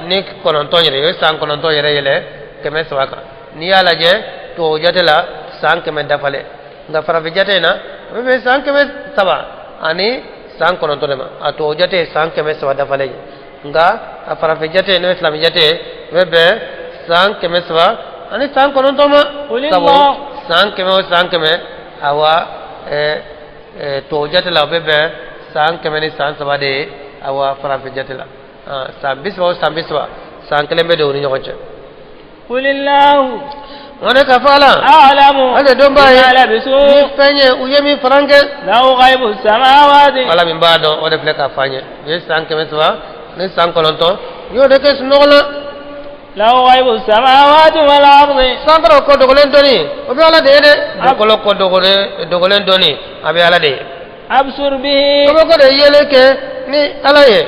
ni 9 yɛrɛ o ye san 9 yɛrɛ yɛlɛ 300 kan n'i y'a lajɛ tubabu jate la san 100 dafalen nka farafin jate in na a bɛ bɛn san 300 ani san 9 de ma a tubabu jate ye san 300 dafalen ye nka a farafin jate n'o ye silamɛ jate ye o bɛ bɛn san 300 ani san 9 ma. قل Sabu الله san 100 o san 100 awa tubabu jate la o bɛ bɛn san 100 ni san 3 de ye awa farafin jate la san 30 o san 30 san kelen bɛ don u ni ɲɔgɔn cɛ. قل الله O de ka fɔ ala أعلم ale dɔnbaa ye بما ni لبثوا fɛn ye u ye min faran kɛ. له غيب السماوات Ala min b'a dɔn o de filɛ k'a fɔ an ye u ye san 300 ni san 9 u y'o de kɛ sunɔgɔ la. له غيب السماوات والأرض Sankɔrɔ ko dogolen dɔnni o bɛ Ala de ye dɛ dugukolo ko dogolen dɔnni a bɛ Ala de ye. أبصر به Kabako de ye yelen kɛ ni Ala ye.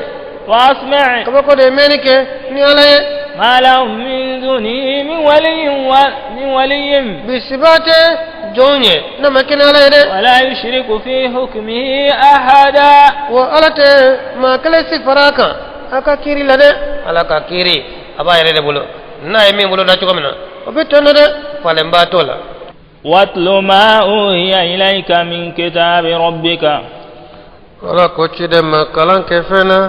وأسمع Kabako de ye mɛnni kɛ ni Ala ye. ما لهم من دونه من ولي من ولي Bisiba tɛ jɔnw ye n'a ma kɛ ni Ala ye dɛ. ولا يشرك في حكمه أحدا Wa Ala tɛ maa kelen si fara a kan a ka kiiri la dɛ. Ala ka kiiri a b'a yɛrɛ de bolo n'a ye min bolo da cogo min na o bɛ tɔn dɛ falenba t'o la. واتل ما أوحي إليك من كتاب ربك Ala ko ciden ma kalan kɛ fɛn na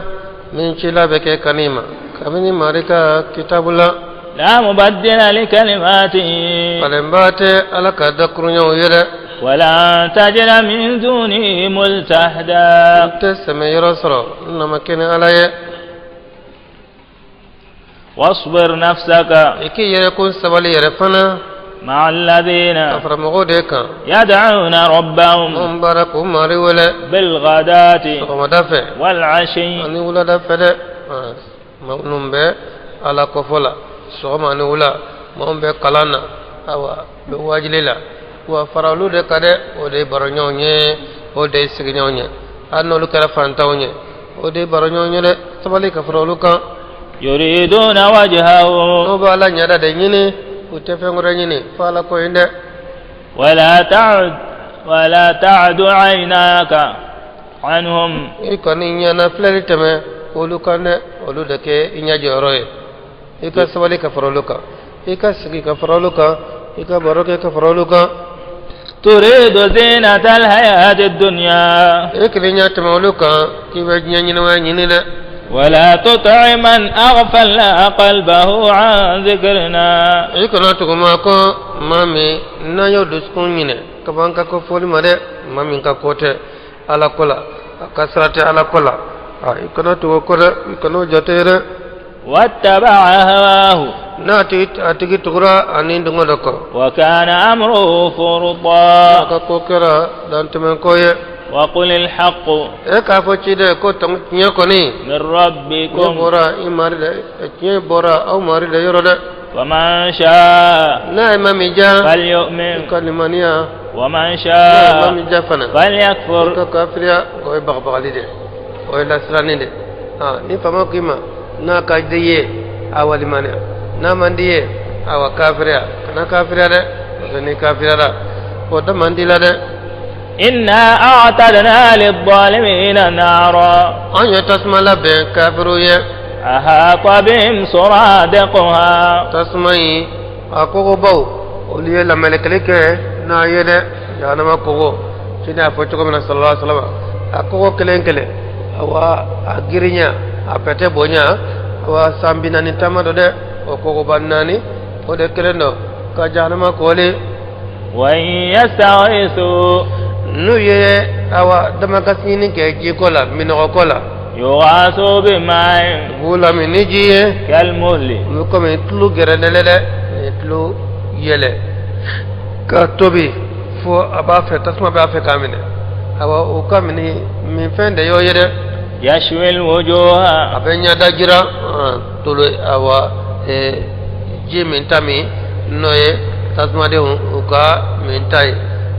min cila bɛ kɛ kani ma kabini mari ka kitabu la. لا مبدل لكلماته Falenba tɛ Ala ka dakuruɲɛw ye dɛ. ولن تجد من دونه ملتحدا N tɛ sɛmɛ yɔrɔ sɔrɔ n nama kɛ ni Ala ye. واصبر نفسك I k'i yɛrɛ kun sabali yɛrɛ fana. مع الذين Ka fara mɔgɔw de kan يدعون ربهم minnu b'a la k'u mari wele بالغداة sɔgɔmada fɛ والعشي ani wulada fɛ dɛ. Maa minnu bɛ ala kofɔ la sɔgɔma ani wula, maa minnu bɛ kalan na, awa bɛ wajuli la, wa fara olu de kan dɛ. O de ye baroɲɔgɔn ye, o de ye sigiɲɔgɔn ye, hali n'olu kɛra fantanw ye, o de ye baroɲɔgɔn ye dɛ. Sabali ka fara olu kan. يريدون وجهه N'u bɛ ala ɲɛda de ɲini, u tɛ fɛn wɛrɛ ɲini fo ala ko in dɛ. ولا تعد ولا تعد عيناك عنهم I kɔni ɲɛna filɛli tɛmɛ olu kan dɛ, olu de kɛ i ɲɛ jɔyɔrɔ ye. I ka sabali ka fara olu kan, i ka sigi ka fara olu kan, i ka baro kɛ ka fara olu kan. تريد زينة الحياة الدنيا I k'i ɲɛ tɛmɛ olu kan k'i bɛ diɲɛ ɲɛnamaya ɲini dɛ. ولا تطع من أغفلنا قلبه عن ذكرنا I kana tugu maa kɔ, maa min n'an y'o dusukun ɲinɛ ka bɔ an ka ko fɔli ma dɛ. Maa min ka ko tɛ ala ko la, a ka sira tɛ ala ko la, i kana tugu o kɔ dɛ, i kana o jate dɛ. واتبع هواه N'a tigi a tigi tugura ani dungɔ dɔ kɔ, وكان أمره a فرطا ka ko kɛra dantɛmɛ ko ye. وقل الحق E k'a fɔ ciden ko tiɲɛ kɔni من tiɲɛ ربكم bɔra i mari dɛ, tiɲɛ bɔra aw mari de yɔrɔ dɛ. ومن شاء N'a ye maa min diya, i فليؤمن ka limaniya. ومن N'a ye maa شاء min diya fana, i فليكفر ka kafiriya. O ye bagabagali de, o ye lasiranni de. Ni faama k'i ma n'a ka di i ye, awa limaniya, n'a man di i ye, awa kafiriya. Kana kafiriya dɛ, parce que n'i kafiriyara, o da man di la dɛ. إنا أعتدنا للظالمين نارا An ye tasuma labɛn kafiriw ye. أحاط بهم سرادقها Tasuma in a kogobaw, olu ye lamɛlɛkɛli kɛ n'a ye dɛ. Jahanama kogo, ciden y'a fɔ cogo min na sallallahu alaihi wa sallam, a kogo kelen kelen, awa a girinya, a pɛtɛ bonya, awa san 40 taama dɔ dɛ. O kogoba naani, o de kelen don ka jahanama kooli. وإن يستغيثوا N'u ye awa damakasi ɲini kɛ jiko la, minɔgɔko la, يغاثوا بماء u b'u lamin ni ji ye كالمهل u bɛ komi tulu gɛrɛndɛlɛ dɛ, ni tulu yɛlɛ ka tobi fo a b'a fɛ, tasuma b'a fɛ k'a minɛ, awa o ka mini minfɛn de y'o ye dɛ. يشوي الوجوه A bɛ ɲɛda jira tulu, awa ji min ta min n'o ye tasumadenw u ka min ta ye,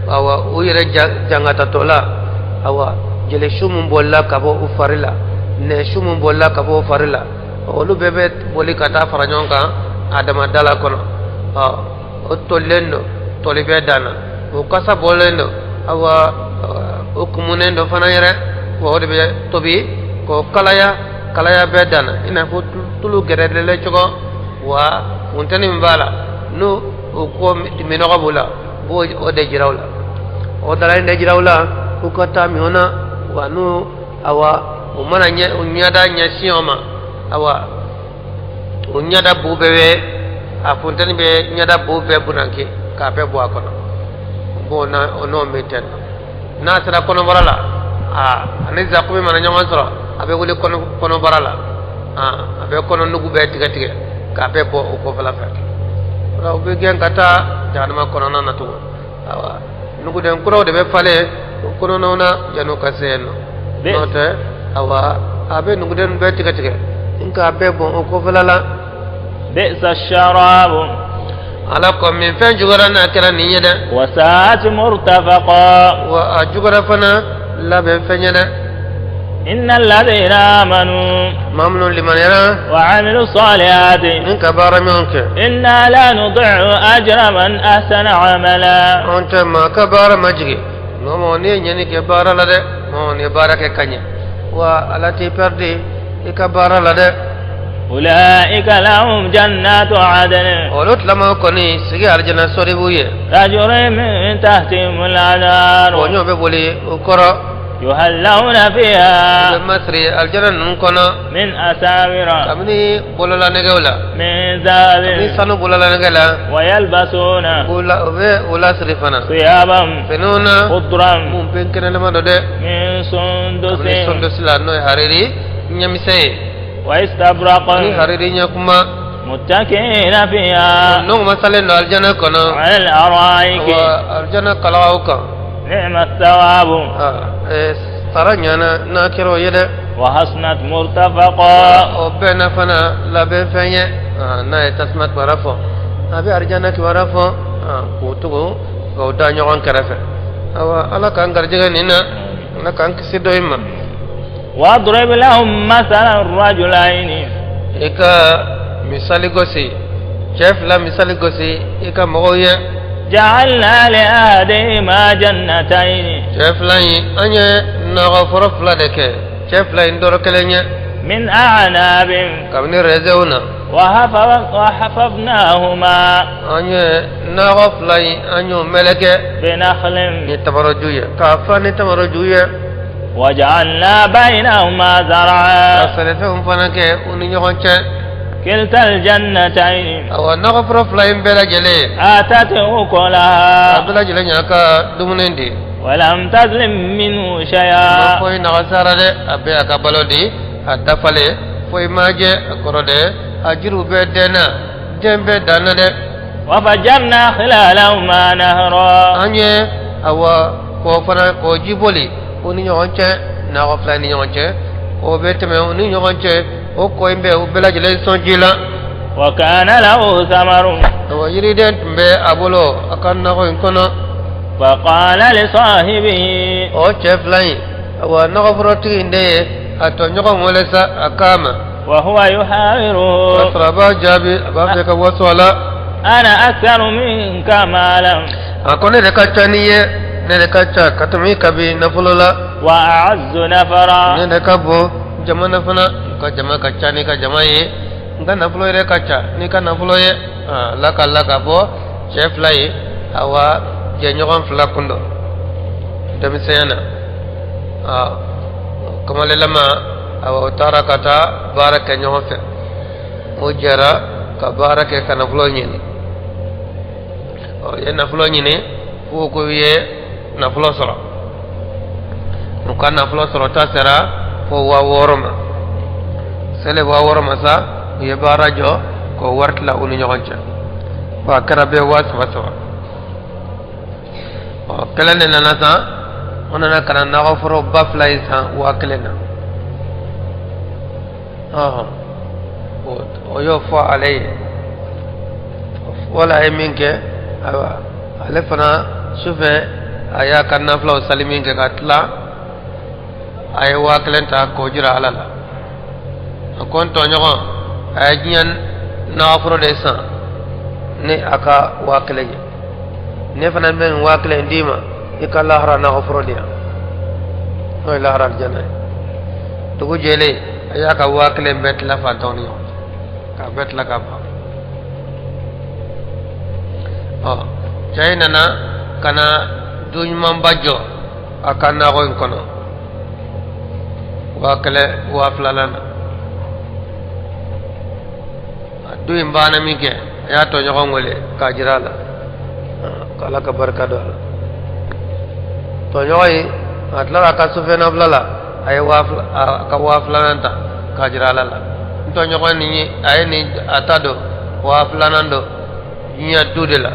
awa u yɛrɛ jangatatɔ la, awa jeli su min bolila ka bɔ u fari la, nɛ su min bolila ka bɔ u fari la, olu bɛɛ bɛ boli ka taa fara ɲɔgɔn kan a dama dala kɔnɔ. Ɔ o tolilen don, toli bɛɛ danna, o kasa bɔlen don, awa o kumunen don fana yɛrɛ, wa o de bɛ tobi k'o kalaya, kalaya bɛɛ danna, i n'a fɔ tulu gɛrɛdɛlɛ cogo. Wa funteni min b'a la, n'o o ko minɔgɔ b'u la, u b'o o de jira u la, o dala in de jira u la k'u ka taa min o na. Wa n'u awa u mana ɲɛ u ɲɛda ɲɛsin o ma, awa o ɲɛda bu bɛɛ bɛ a funteni bɛ ɲɛda bu bɛɛ bunanke k'a bɛɛ bɔ a kɔnɔ. B'o na o n'o min tɛ, n'a sera kɔnɔbara la, a ani zakumi mana ɲɔgɔn sɔrɔ, a bɛ wuli kɔnɔbara la, a bɛ kɔnɔ nugu bɛɛ tigɛ tigɛ k'a bɛɛ bɔ o kɔfɛla fɛ. O la u bɛ gɛn ka taa jahanama kɔnɔna na tugun. Awa nuguden kuraw de bɛ falen o kɔnɔnaw na yan'u ka se yen nɔ. N'o tɛ, awa a bɛ nuguden bɛɛ tigɛ tigɛ nka a bɛɛ bɔn o kɔfɛla la. بئس الشراب Ala ko min fɛn juguyara n'a kɛra nin ye dɛ. وساءت مرتفقا Wa a juguyara fana labɛn fɛn ye dɛ. إن الذين آمنوا Maa minnu limaniyara وعملوا الصالحات ni ka baara ɲuman kɛ, إنا لا نضيع أجر من أحسن عملا anw tɛ maa ka baara ma jigin. Mɔgɔ n'i ye ɲɛni kɛ baara la dɛ, mɔgɔ n'i ye baara kɛ ka ɲɛ, wa ala t'i pɛridi i ka baara la dɛ. أولئك لهم جنات عدن Olu tilama kɔni sigi alijana sɔri b'u ye تجري من تحتهم الأنهار o ɲɔ bɛ boli u kɔrɔ. يحلون U bɛ فيها masiri alijana ninnu kɔnɔ من أساور kabini bololanɛgɛw la, من kabini ذهب sanu bololanɛgɛ la, ويلبسون u la u bɛ u lasiri fana ثيابا finiw na خضرا mun pɛnkɛnɛlama dɔ dɛ, من سندس kabini sondosi la, n'o ye hariri ɲɛmisɛn ye, واستبرقا ni hariri ɲɛkuma. متكئين فيها N'o masalen don alijana kɔnɔ. على الأرائك. Wa alijana kalagaw kan. نعم الثواب. Sara ɲana n'a kɛra o ye dɛ. وحسنت مرتفقا. O bɛɛ na fana labɛn fɛn ye. N'a ye tasuma kibaruya fɔ, a bɛ arijana kibaruya fɔ, k'o tugu k'o da ɲɔgɔn kɛrɛfɛ. Awa, ala k'an garijɛgɛ nin na, ala k'an kisi dɔ in ma. واضرب لهم مثلا الرجلين. I ka misali gosi, cɛ fila misali gosi i ka mɔgɔw ye. جعلنا لأحدهما جنتين. Cɛ fila in, an ye nakɔforo fila de kɛ cɛ fila in dɔrɔ kelen ye. من أعناب. Kabini rɛzɛw na. وحففناهما. An ye nakɔ fila in, an y'o mɛlɛkɛ بنخل. ni tamaraju ye, k'a fa ni tamaraju ye. وجعلنا بينهما Ka زرعا. sɛnɛfɛnw fana kɛ u ni ɲɔgɔn cɛ. كلتا الجنتين. Awa, nakɔforo fila in bɛɛ lajɛlen, آتت a أكلها. bɛɛ lajɛlen y'a ka dumuni di. ولم تظلم منه Ma شيئا. foyi nagasara dɛ, a bɛɛ y'a ka balo di, a dafalen, foyi ma jɛ a kɔrɔ dɛ. A jiriw bɛɛ denna, den bɛɛ danna dɛ. وفجرنا خلالهما نهرا. An ye, awa, k'o fana k'o ji boli u ni ɲɔgɔn cɛ, nakɔ fila ni ɲɔgɔn cɛ, o bɛ tɛmɛ u ni ɲɔgɔn cɛ. O kɔ in bɛ u bɛɛ lajɛlen sɔn ji la. وكان له ثمر. Awa, yiriden tun bɛ a bolo a ka nakɔ in kɔnɔ. فقال لصاحبه. O cɛ fila in, awa, nakɔforotigi in de ye a tɔɲɔgɔn wele sa, a k'a ma. وهو O يحاوره. sɔrɔ a b'a jaabi, a b'a fɛ ka waso a la. أنا أكثر منك مالا. A ko ne de ka ca n'i ye, ne de ka ca ka tɛmɛ i kabi nafolo la. وأعز نفرا. Ne de ka bon jama na fana, n ka jama ka ca n'i ka jama ye, n ka nafolo yɛrɛ ka ca n'i ka nafolo ye. Ala ka la k'a fɔ cɛ fila ye, awa, jɛɲɔgɔn fila kun don denmisɛnya na. Kamalenlama, awa, o taara ka taa baara kɛ ɲɔgɔn fɛ. O jɛra ka baara kɛ ka nafolo ɲini. Ɔ, ye nafolo ɲini f'u ko u ye nafolo sɔrɔ. U ka nafolo sɔrɔ ta sera fo 6000 ma. Sele 6000 ma sa, u ye baara jɔ k'o wari tila u ni ɲɔgɔn cɛ, fo a kɛra bɛɛ 3000 saba. Ɔ, kelen de nana san, o nana ka na nakɔforo ba fila in san 1000 na. Ɔhɔn, o y'o fɔ ale ye. Wala a ye min kɛ, ayiwa, ale fana sufɛ a y'a ka nafilaw sali min kɛ ka tila, a ye 1000 ta k'o jira ala la. A ko n tɔɲɔgɔn, a ye diɲɛ nakɔforo de san ni a ka 1000 ye, ne fana bɛ nin 1000 d'i ma i ka lahara nakɔforo di yan, n'o ye lahara alijana ye. Dugu jɛlen, a y'a ka 1000 bɛɛ tila fantanw ni ɲɔgɔn cɛ, k'a bɛɛ tila ka ban. Ɔ, cɛ in nana ka na du ɲumanba jɔ a ka nakɔ in kɔnɔ 1000 2000 na. A du in banna min kɛ, a y'a tɔɲɔgɔn wele k'a jira a la, k'ala ka barika don a la. Tɔɲɔgɔn in, a tilara a ka sufɛ nafila la, a ye 2000, a ka 2000 ta k'a jira ala la. N tɔɲɔgɔn nin ye, a ye nin a ta don 2000 don diɲɛ du de la,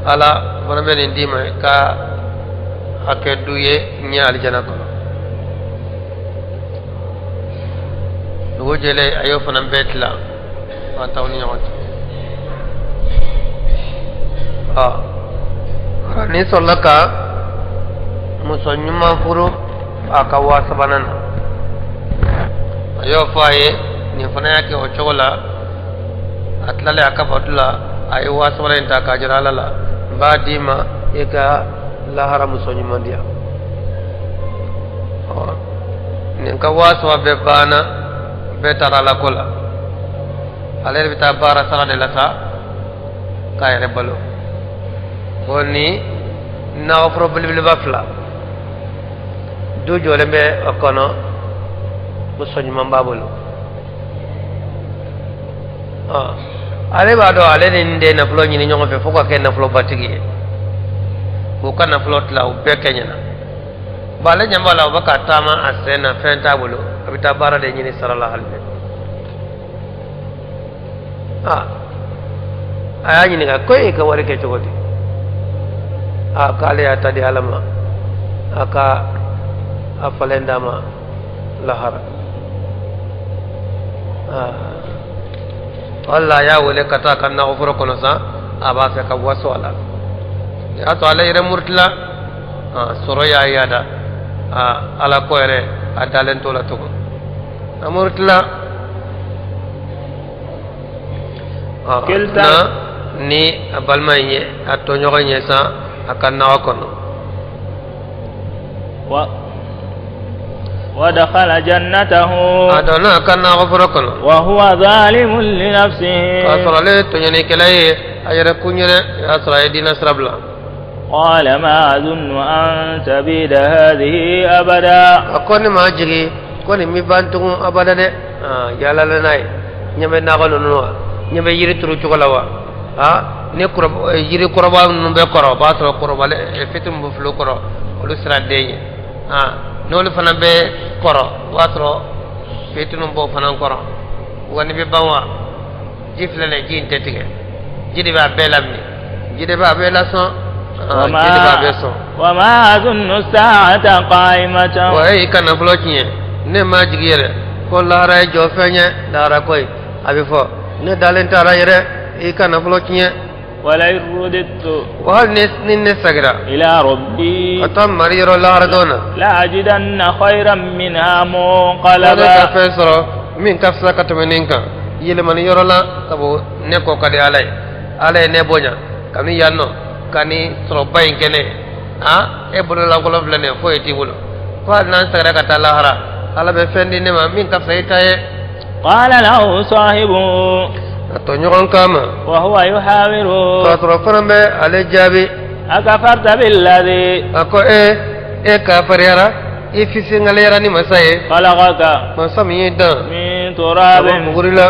ala fana bɛ nin d'i ma ka a kɛ du ye ɲɛ alijana kɔnɔ. Dugu jɛlen, a y'o fana bɛɛ tila fantanw ni ɲɔgɔn cɛ. Ɔ, nin sɔrɔla ka muso ɲuman furu a ka 3000 na. A y'o fɔ a ye, nin fana y'a kɛ o cogo la. A tilalen a ka bato la, a ye 3000 in ta k'a jira ala la, n b'a d'i ma i ka lahara muso ɲuman di yan. Ɔ, nin ka 3000 bɛɛ banna, bɛɛ taara ala ko la. Ale yɛrɛ bɛ taa baara sara de la sa k'a yɛrɛ balo. O ni nakɔforo belebeleba fila, du jɔlen bɛ o kɔnɔ, muso ɲuman b'a bolo. Ɔ, ale b'a dɔn ale ni nin de ye nafolo ɲini ɲɔgɔn fɛ fo ka kɛ nafolobatigi ye. K'u ka nafolo tila, u bɛɛ kɛɲɛna. Bon, ale ɲɛ b'a la u bɛ ka taama a sen na, fɛn t'a bolo, a bɛ taa baara de ɲini sara la hali bi. A y'a ɲininka ko e ka wari kɛ cogo di? A k'ale y'a ta di Ala ma, a ka a falen d'a ma lahara. Wala a y'a wele ka taa a ka nakɔforo kɔnɔ sa, a b'a fɛ ka waso a la. Y'a to ale yɛrɛ murutila, sɔrɔ y'a yada, Ala ko yɛrɛ a dalen t'o la tugun, a murutila. Na ni a balima in ye, a tɔɲɔgɔn ye sa a ka nakɔ kɔnɔ. ودخل جنته a donna a ka nakɔforo kɔnɔ. وهو ظالم لنفسه k'a sɔrɔ ale ye tɔɲɔnikɛla ye a yɛrɛ kun yɛrɛ, y'a sɔrɔ a ye diinɛ sira bila. قال ما أظن أن تبيد هذه أبدا a ko ne ma jigi ko nin mi ban tugun abada dɛ. Yaalala n'a ye, ɲɛ bɛ nakɔ ninnu wa, ɲɛ bɛ yiri turu cogo la wa. Ni yiri kɔrɔba ninnu bɛ kɔrɔ, o b'a sɔrɔ kɔrɔbalen fitiri min bɛ filo kɔrɔ, olu sera den ye. N'olu fana bɛ kɔrɔ, o b'a sɔrɔ fitiri b'o fana kɔrɔ. Wa ni bɛ ban wa, ji filɛ nin ye, ji in tɛ tigɛ, ji de b'a bɛɛ lamini, ji de b'a bɛɛ lasɔn, ji de b'a bɛɛ sɔn. وما أظن الساعة قائمة wa e y'i ka nafolo tiɲɛ, ne ma jigi yɛrɛ ko lahara ye jɔ fɛn ye, lahara ko ye a bɛ fɔ, ne dalen t'a la yɛrɛ, i ka nafolo tiɲɛ. ولئن رددت wa hali ni ne segira إلى ربي ka taa mari yɔrɔ lahara don na, لأجدن خيرا منها ko ne ka منقلبا fɛn sɔrɔ min ka fisa ka tɛmɛ nin kan yɛlɛmani yɔrɔ la, sabu ne ko ka di Ala ye, Ala ye ne bonya kabini yan nɔ ka ni sɔrɔba in kɛ ne ye. E bolo lankolon filɛ nin ye, foyi t'i bolo, ko hali n'an segira ka taa lahara, Ala bɛ fɛn di ne ma min ka fisa i ta ye. قال له صاحبه a tɔɲɔgɔn kama وهو يحاوره k'a sɔrɔ fana bɛ ale jaabi. أكفرت بالذي a ko e kafariyara, i fisingaleyara ni masa ye خلقك masa min y'i dan من ka bɔ تراب buguri la,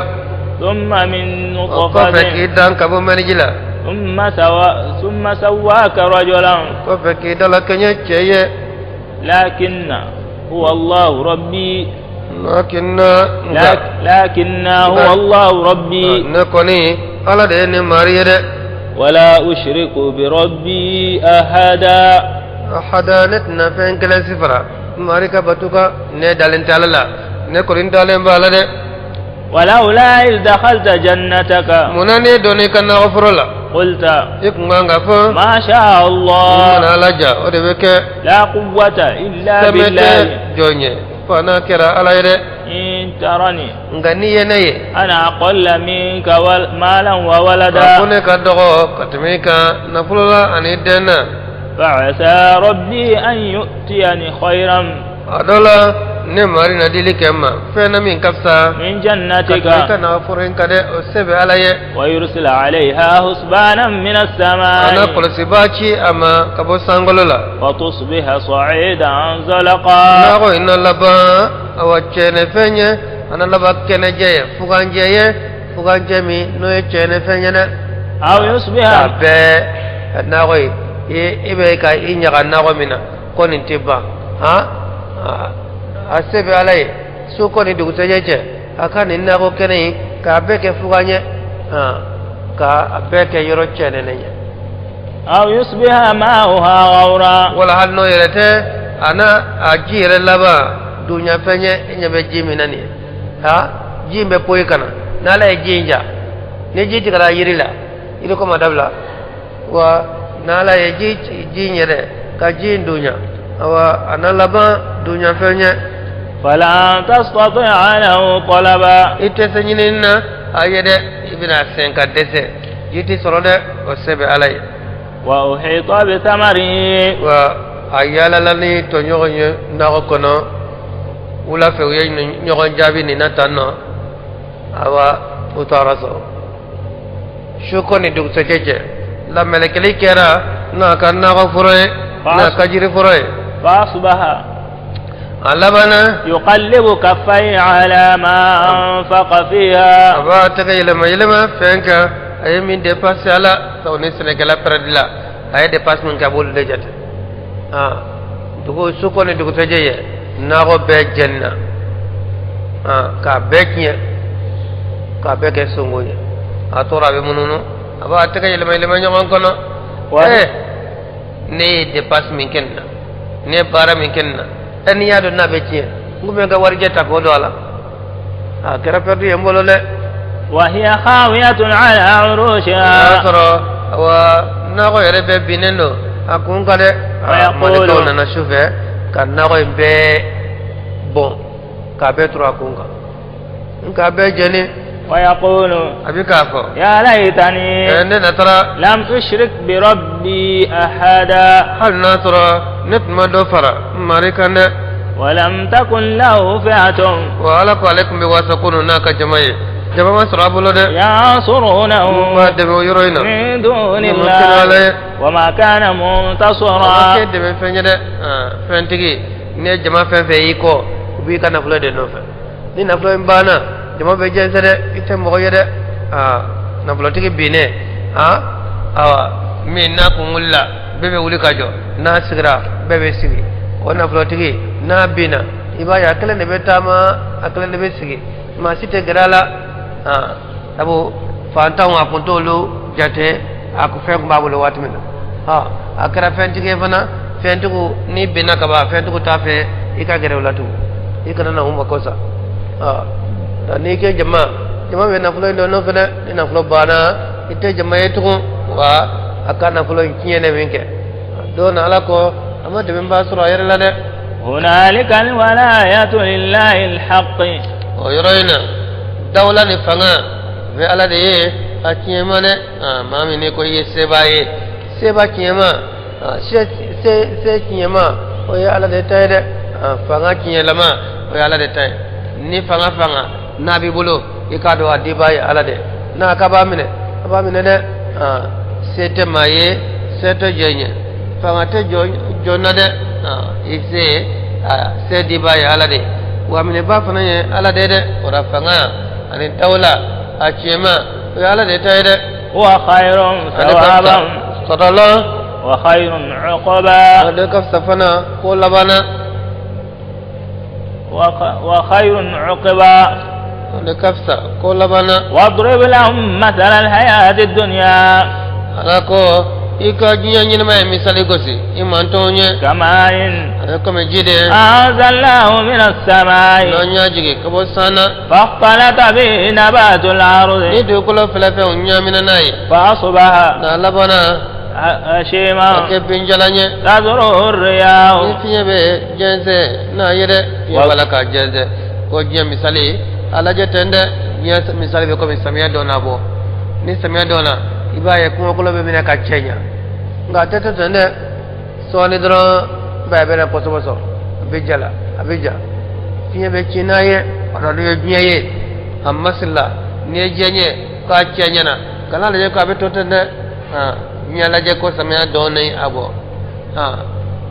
ثم من o kɔfɛ k'i نطفة dan ka bɔ maniji la, ثم سواك رجلا kɔfɛ k'i dalakɛɲɛ cɛ ye. لكن هو الله ربي lakinna nka لكن هو الله ربي ne kɔni Ala de ye ne mari ye dɛ. ولا أشرك بربي أحدا ahada, ne tɛna fɛn kelen si fara mari ka batu kan, ne dalen tɛ Ala la, ne kɔni dalen b'a la dɛ. ولولا إذ دخلت جنتك munna ne donna i ka nakɔforo la, قلت i kun kan ka fɔ ما شاء ni الله mana Ala ja, o de bɛ kɛ. لا قوة إلا sɛmɛ tɛ بالله jɔn ye fo n'a kɛra Ala ye dɛ. إن ترني nka n'i ye ne ye أنا أقل منك مالا a ko وولدا ne ka dɔgɔ ka tɛmɛ i kan nafolo la ani den na, فعسى ربي أن يؤتيني خيرا a dɔ la ne mari na dili kɛ n ma fɛn na min ka fisa من ka tɛmɛ i جنتك ka nafolo in kan dɛ, o se bɛ Ala ye. ويرسل عليها حسبانا من a n'a السماء kɔlɔsibaa ci a ma ka bɔ sankolo la, فتصبح صعيدا زلقا nakɔ in na laban awa cɛnɛfɛn ye, a na laban kɛnɛjɛ ye, fuganjɛ ye, fuganjɛ min n'o ye cɛnɛfɛn ye dɛ. أو يصبح k'a bɛɛ nakɔ ye, i bɛ ka i ɲaga nakɔ min na ko nin tɛ ban, a se bɛ Ala ye su ko ni dugusɛjɛ cɛ, a ka nin nakɔ kɛnɛ in k'a bɛɛ kɛ fugan ye, k'a bɛɛ kɛ yɔrɔ cɛnɛnen ye. أو يصبح ماؤها غورا wala hali n'o yɛrɛ tɛ, a n'a a ji yɛrɛ laban duɲafɛn ye, i ɲɛ bɛ ji min na nin ye, ji in bɛ poyi ka na n'Ala ye ji in ja, ni ji tigɛra yiri la, yiri ko ma dabila wa, n'Ala ye ji in yɛrɛ ka ji in duɲa, awa a na laban duɲafɛn ye. فلن تستطيع له طلبا i tɛ se ɲinini na a ye dɛ, i bɛna sɛgɛn ka dɛsɛ, ji tɛ sɔrɔ dɛ, o se bɛ Ala ye. وأحيط بثمره wa a yaalala ni tɔɲɔgɔn ye nakɔ kɔnɔ wula fɛ, u ye ɲɔgɔn jaabi nin na tan nɔ, awa u taara so. Su ko ni dugusɛjɛ cɛ, lamɛlɛkɛli kɛra n'a ka nakɔ foro ye, n'a ka jiri foro ye. فأصبح a labanna يقلب كفيه على ما أنفق فيها a b'a tɛgɛ yɛlɛma yɛlɛma fɛn kan a ye min dépassé a la, sabu ni sɛnɛkɛla pɛrɛdi la, a ye dépasse min kɛ, a b'olu de jate. Dugu su ko ni dugusɛjɛ ye, nakɔ bɛɛ jɛnina, k'a bɛɛ tiɲɛ, k'a bɛɛ kɛ songo ye. A tora a bɛ mununu A b'a tɛgɛ yɛlɛma yɛlɛma ɲɔgɔn kɔnɔ. Ee, ne ye dépense min kɛ nin na, ne ye baara min kɛ nin na, ɛ, n'i y'a dɔn n'a bɛ tiɲɛ, n kun bɛ n ka warijɛ ta k'o don a la, a kɛra perdu ye n bolo dɛ. وهي خاوية على O y'a عروشها sɔrɔ awa nakɔ yɛrɛ bɛɛ binnen don a kun kan dɛ. Malikaw nana su fɛ ka nakɔ in bɛɛ bɔn k'a bɛɛ turu a kun kan, k'a bɛɛ jeni. ويقول A bɛ k'a fɔ: يا ليتني Ne na taara لم أشرك بربي أحدا hali n'a sɔrɔ ne tun ma dɔ fara n mari kan dɛ. ولم تكن له فئة Wa Ala ko ale tun bɛ wasa kunun n'a ka jama ye, jama ma sɔrɔ a bolo dɛ ينصرونه mun b'a dɛmɛ o yɔrɔ in na من دون mun ma kɛ Ala ye الله وما كان o ma منتصرا kɛ dɛmɛ fɛn ye dɛ. Fɛntigi, n'i ye jama fɛn fɛn y'i kɔ, u b'i ka nafolo de nɔfɛ. Ni nafolo in banna, jama bɛ jɛnsɛn dɛ, i tɛ mɔgɔ ye dɛ. Nafolotigi binnen, awa, min n'a kun wulila, bɛɛ bɛ wuli ka jɔ, n'a sigira, bɛɛ bɛ sigi. O nafolotigi n'a binna, i b'a ye a kelen de bɛ taama, a kelen de bɛ sigi, maa si tɛ gɛrɛ a la. Sabu fantanw, a kun t'olu jate, a ko fɛn kun b'a bolo waati min na. A kɛra fɛntigi ye fana, fɛntigiw, n'i binna ka ban, fɛntigiw t'a fɛ i ka gɛrɛ u la tugun, i kana na u mako sa. N'i kɛ jama, jama bɛ nafolo in dɔ nɔfɛ dɛ. Ni nafolo banna, i tɛ jama ye tugun. Wa a ka nafolo in tiɲɛ min kɛ don na, Ala ko a ma dɛmɛba sɔrɔ a yɛrɛ la dɛ. هنالك الولاية لله الحق O yɔrɔ in na, dawula ni fanga bɛ Ala de ye a tiɲɛma dɛ. Maa min n'i ko i ye seba ye, seba tiɲɛma, se se se tiɲɛma, o ye Ala de ta ye dɛ. Fanga tiɲɛlama, o ye Ala de ta ye. Ni fanga fanga n'a b'i bolo, i k'a dɔn a dibaa ye Ala de. N'a ka b'a minɛ, a b'a minɛ dɛ. Se tɛ maa ye, se tɛ jɔn ye, fanga tɛ jɔn jɔn na dɛ. I se se dibaa ye Ala de, wa minɛba fana ye Ala de dɛ. O la, fanga ani dawula a tiɲɛma, o ye Ala de ta ye dɛ. هو خير Ale ka fisa ثوابا sɔrɔla وخير عقبا ale ka fisa fana ko laban na. وخير عقبا. Ale ka fisa ko laban na. واضرب لهم مثل الحياة الدنيا Ala ko i ka diɲɛ ɲɛnɛma ye misali gosi i mantɔnw ye كماء a bɛ komi ji de أنزلناه من السماء n'an y'a jigin ka bɔ san na فاختلط به نبات ni الأرض dugukolo fɛlɛfɛnw ɲaamina n'a ye فأصبح n'a labanna a هشيما kɛ binjalan ye تذروه ni الرياح fiɲɛ bɛ jɛnsɛn n'a ye dɛ. Fiɲɛ b'a la k'a jɛnsɛn. Ko diɲɛ misali a lajɛ ten dɛ. Diɲɛ misali bɛ komi samiya dɔ na bɔ. Ni samiya dɔ na, i b'a ye kungokolo bɛ minɛ ka cɛ ɲa, nka a tɛ to ten dɛ. Sɔɔni dɔrɔn, i b'a ye a bɛ na pɔsɔpɔsɔ, a bɛ jala, a bɛ ja, fiɲɛ bɛ ci n'a ye. O la, n'o ye diɲɛ ye a masila, n'i ye diɲɛ ye k'a cɛ ɲɛna, kana lajɛ k'a bɛ to ten dɛ. Diɲɛ lajɛ ko samiya dɔɔnin a bɔ.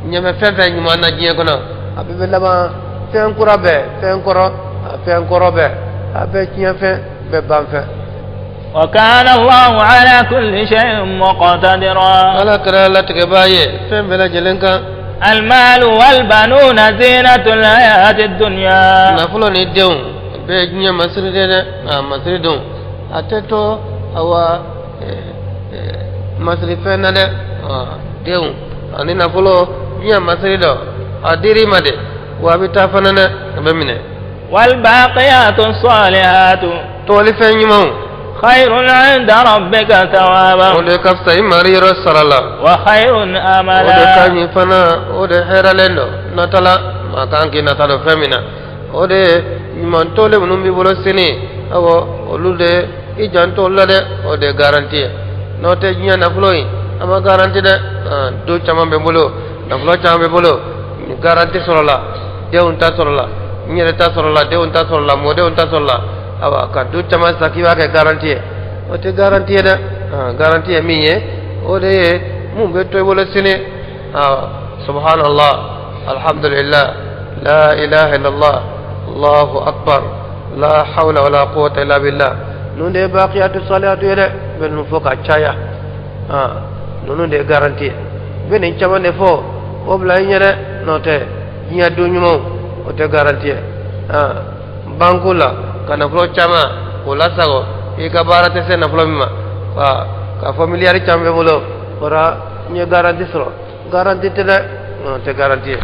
Ɲɛ bɛ fɛn fɛn ɲuman na diɲɛ kɔnɔ, a bɛɛ bɛ laban fɛn kura bɛɛ, fɛn kɔrɔ, fɛn kɔrɔ bɛɛ, a bɛɛ tiɲɛ fɛn, bɛɛ ban fɛn. وكان الله على كل شيء مقتدرا Ala kɛra latigɛbaa ye fɛn bɛɛ lajɛlen kan. المال والبنون زينة الحياة الدنيا Nafolo ni denw bɛɛ ye diɲɛ masiri de dɛ. A masiri denw, a tɛ to awa masiri fɛn na dɛ. Denw ani nafolo, diɲɛ masiri dɔ, a dir'i ma de, wa a bɛ taa fana dɛ, a bɛ minɛ. والباقيات الصالحات Tɔgɔli fɛn ɲumanw خير عند ربك o ثوابا de ka fisa i mari yɔrɔ sara la وخير o de ka أملا ɲi fana, o de hɛrɛlen don nata la. Maa kan k'i nata don fɛn min na, o de ye ɲuman tɔlen minnu b'i bolo sini, awɔ, olu de i janto olu la dɛ. O de ye garanti ye. N'o tɛ, diɲɛ nafolo in, a ma garanti dɛ. Du caman bɛ n bolo, nafolo caman bɛ n bolo, garanti sɔrɔla, denw ta sɔrɔla, n yɛrɛ ta sɔrɔla, denw ta sɔrɔla, mɔdenw ta sɔrɔla. Awa, ka du caman san k'i b'a kɛ garanti ye, o tɛ garanti ye dɛ. Garanti ye min ye, o de ye mun bɛ to i bolo sini. Subhanallah, alhamdulillah, la ilaha illallah, Allahu akbar, la hawla wala quwwata illa billah. Ninnu de ye baqiyatu salihatu ye dɛ. N bɛ ninnu fɔ ka caya. Ninnu de ye garanti ye. N bɛ nin caman de fɔ, o bila i ɲɛ dɛ. N'o tɛ, diɲɛ don ɲumanw, o tɛ garanti ye. Banku la ka nafolo caman k'o lasago, i ka baara tɛ se nafolo min ma. K'a fɔ miliyari caman bɛ bolo kɔrɔ n ye garanti sɔrɔ. Garanti tɛ dɛ, o tɛ garanti ye.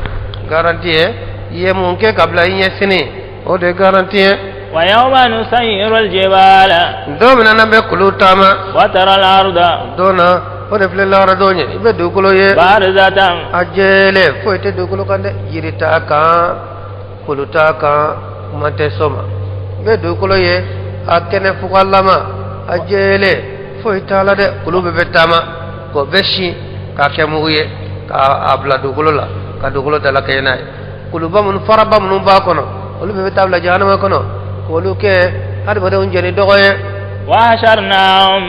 Garanti ye i ye mun kɛ ka bila i ɲɛ sini, o de ye garanti ye. ويوم نسير الجبال. Don min na n'an bɛ kulu taama. وترى الأرض. Don na, o de filɛ lahara don ye, i bɛ dugukolo ye. بارزة. A jɛlen, foyi tɛ dugukolo kan dɛ, yiri t'a kan, kulu t'a kan, kuma tɛ so ma. I bɛ dugukolo ye a kɛnɛ fugalama, a jɛlen, foyi t'a la dɛ. Kulu bɛɛ bɛ taama k'o bɛɛ sin k'a kɛ mugu ye k'a bila dugukolo la, ka dugukolo dalakɛɲɛ n'a ye. Kuluba minnu, faraba minnu b'a kɔnɔ, olu bɛɛ bɛ taa bila jahanama kɔnɔ k'olu kɛ hadamadenw jɛni dɔgɔ ye. وحشرناهم.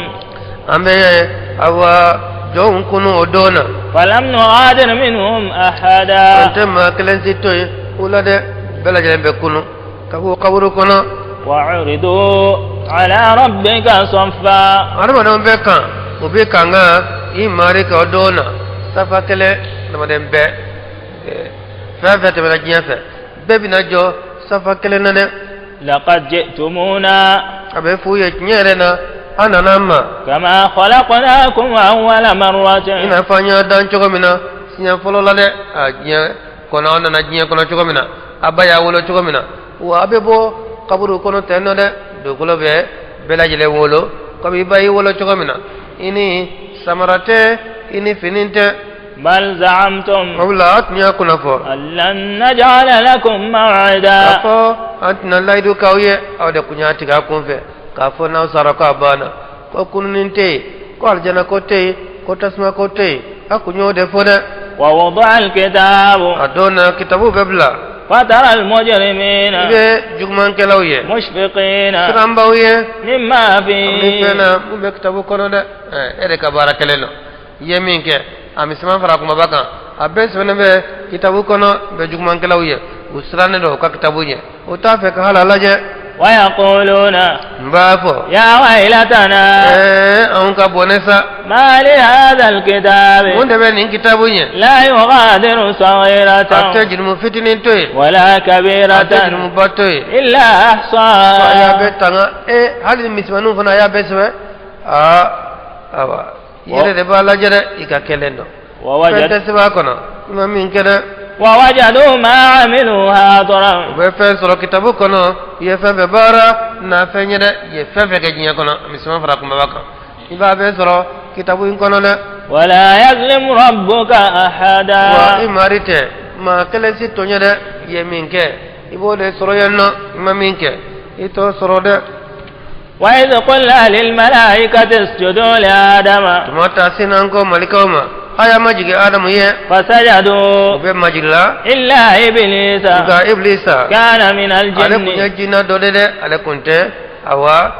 An bɛ awa jɔnw kunu o don na. فلم نغادر منهم أحدا. An tɛ maa kelen si to yen u la dɛ, bɛɛ lajɛlen bɛ kunu ka bɔ kaburu kɔnɔ. وعرضوا على ربك صفا. Hadamadenw bɛ kan, u bɛ kan kan i mari kan o don na safa kelen. Hadamaden bɛɛ, fɛn fɛn tɛmɛna diɲɛ fɛ, bɛɛ bɛna jɔ safa kelen na dɛ. لقد جئتمونا. A bɛ f'u ye, tiɲɛ yɛrɛ na, an nana an ma. كما خلقناكم أول مرة. I n'a fɔ an y'a dan cogo min na siɲɛ fɔlɔ la dɛ, a diɲɛ kɔnɔ, an nana diɲɛ kɔnɔ cogo min na, a ba y'a wolo cogo min na, wa a bɛ bɔ kaburu kɔnɔ ten nɔ dɛ. Dugukolo bɛ bɛɛ lajɛlen wolo komi i ba y'i wolo cogo min na, i ni samara tɛ, i ni fini tɛ. بل زعمتم. O la, a tun y'a kunnafɔ. أن لن نجعل لكم K'a موعدا. fɔ an tɛna layidu k'aw ye, aw de kun y'a tigɛ a kun fɛ k'a fɔ n'aw sara k'a banna, ko kununi tɛ yen, ko alijana ko tɛ yen, ko tasuma ko tɛ yen, a kun y'o de fɔ dɛ. ووضع الكتاب. A don na, kitabu bɛ bila. فترى المجرمين. I bɛ jugumankɛlaw ye. مشفقين. Siranbaw ye. مما Ni fɛn فيه. na mun bɛ kitabu kɔnɔ dɛ, e de ka baara kɛlen don, i ye min kɛ, a misɛnman fara kumaba kan, a bɛɛ sɛbɛnnen bɛ kitabu kɔnɔ. Bɛ jugumankɛlaw ye, u sirannen don u ka kitabu ɲɛ, u t'a fɛ ka hali a lajɛ. ويقولون. N b'a fɔ. يا ويلتنا. Anw ka bɔnɛ sa. ما لهذا الكتاب. Mun de bɛ nin kitabu ɲɛ? لا يغادر صغيرة. A tɛ jurumu fitinin to yen. ولا A tɛ كبيرة. jurumuba to yen. إلا A y'a أحصاها. bɛɛ tanga, hali misɛnmaninw fana, a y'a bɛɛ sɛbɛn. Aa, awa, i yɛrɛ de b'a lajɛ dɛ, i ka kɛlen dɔn fɛn ووجد tɛ sɛbɛn a kɔnɔ i ma min kɛ dɛ. ووجدوا ما عملوا U حاضرا. bɛ fɛn sɔrɔ kitabu kɔnɔ, i ye fɛn fɛn baara n'a fɛn ye dɛ, i ye fɛn fɛn kɛ diɲɛ kɔnɔ, misɛnman fara kunbaba kan, i b'a bɛɛ sɔrɔ kitabu in kɔnɔ dɛ. ولا يظلم ربك أحدا. Wa i mari tɛ maa kelen si tɔɲɔ dɛ. I ye min kɛ, i b'o de sɔrɔ yen nɔ, i ma min kɛ, i t'o sɔrɔ dɛ. وإذ قلنا للملائكة اسجدوا لآدم. Tuma ta sin an ko malikaw ma, a y'a majigin Adamu ye. فسجدوا. U bɛ majigila. إلا إبليس. Nka Ibilisa. كان من Ale kun ye الجن. jinɛ dɔ de dɛ, ale kun tɛ awa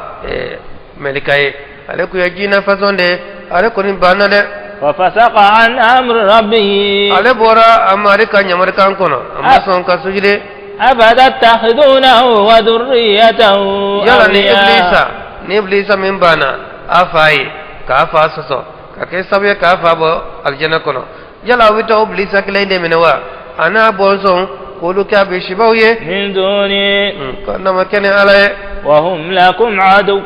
mɛlika ye, ale kun ye jinɛ façon de ye, ale kɔni banna dɛ. ففسق عن أمر ربه. Ale bɔra a mari ka ɲamarikan kɔnɔ, a ma sɔn ka sujudi. أفتتخذونه وذريته Yala ni أولياء. Ibilisa, ni Ibilisa min banna a fa ye k'a fa sɔsɔ ka kɛ sababu ye k'a fa bɔ alijɛnɛ kɔnɔ, yala aw bɛ taa o Ibilisa kelen in de minɛ wa, a n'a bɔnsɔn, k'olu kɛ a bisibaw ye? من دوني. Ka n'a ma kɛ ni Ala ye. وهم لكم عدو.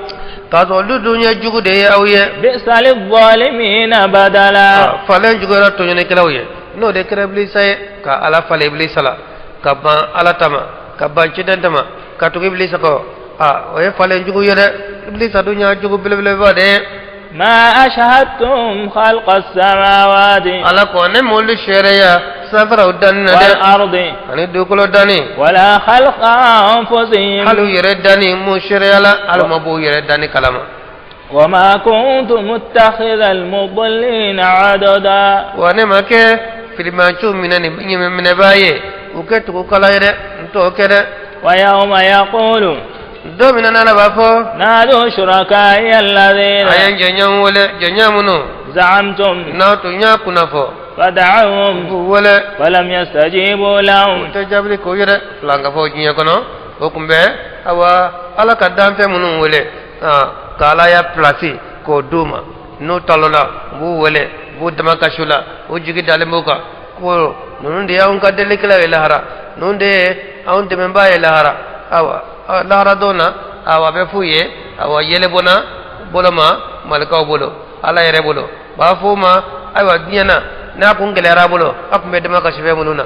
K'a sɔrɔ olu dun ye jugu de ye aw ye. بئس للظالمين بدلا. Falen juguyara tɔɲɔnikɛlaw ye. N'o de kɛra Ibilisa ye ka Ala falen Ibilisa la, ka ban Ala ta ma, ka ban ciden ta ma, ka tugu Ibilisa kɔ, a o ye falen jugu ye dɛ. Ibilisa dun y'a jugu belebeleba de ye. ما أشهدتهم خلق السماوات Ala ko ne m'olu seereya sanfɛlaw danni na dɛ والأرض ani dugukolo danni ولا خلق أنفسهم hali u yɛrɛ danni m'u seereya la, hali u ma b'u yɛrɛ danni kalama. وما كنت متخذ المضلين عضدا. Wa ne ma kɛ filimanciw minɛ ni minɛbaa ye u kɛ tugu kala ye dɛ, n t'o kɛ dɛ. ويوم يقول Don min na n'Ala b'a fɔ: نادوا شركائي الذين A ye n jɛɲɔgɔn wele, jɛɲɔgɔn minnu زعمتم n'aw tun y'a kunnafɔ. فدعوهم U b'u wele. فلم يستجيبوا U لهم tɛ jaabili k'o yɛrɛ filankafɔ diɲɛ kɔnɔ, o tun bɛ awa Ala ka danfɛn minnu wele ka Ala ya pilasi k'o d'u ma, n'u talola, u b'u wele, u b'u damakasi la, u jigi dalen b'u kan ko ninnu de y'anw ka delikɛlaw ye lahara, ninnu de ye anw dɛmɛbaa ye lahara. Awa, lahara don na, awa, a bɛ f'u ye, awa, yɛlɛ bɔnna bolo ma malikaw bolo. Ala yɛrɛ bolo. B'a fɔ o ma ayiwa diɲɛ na n'a kun gɛlɛyara a bolo a tun bɛ damakasi fɛn minnu na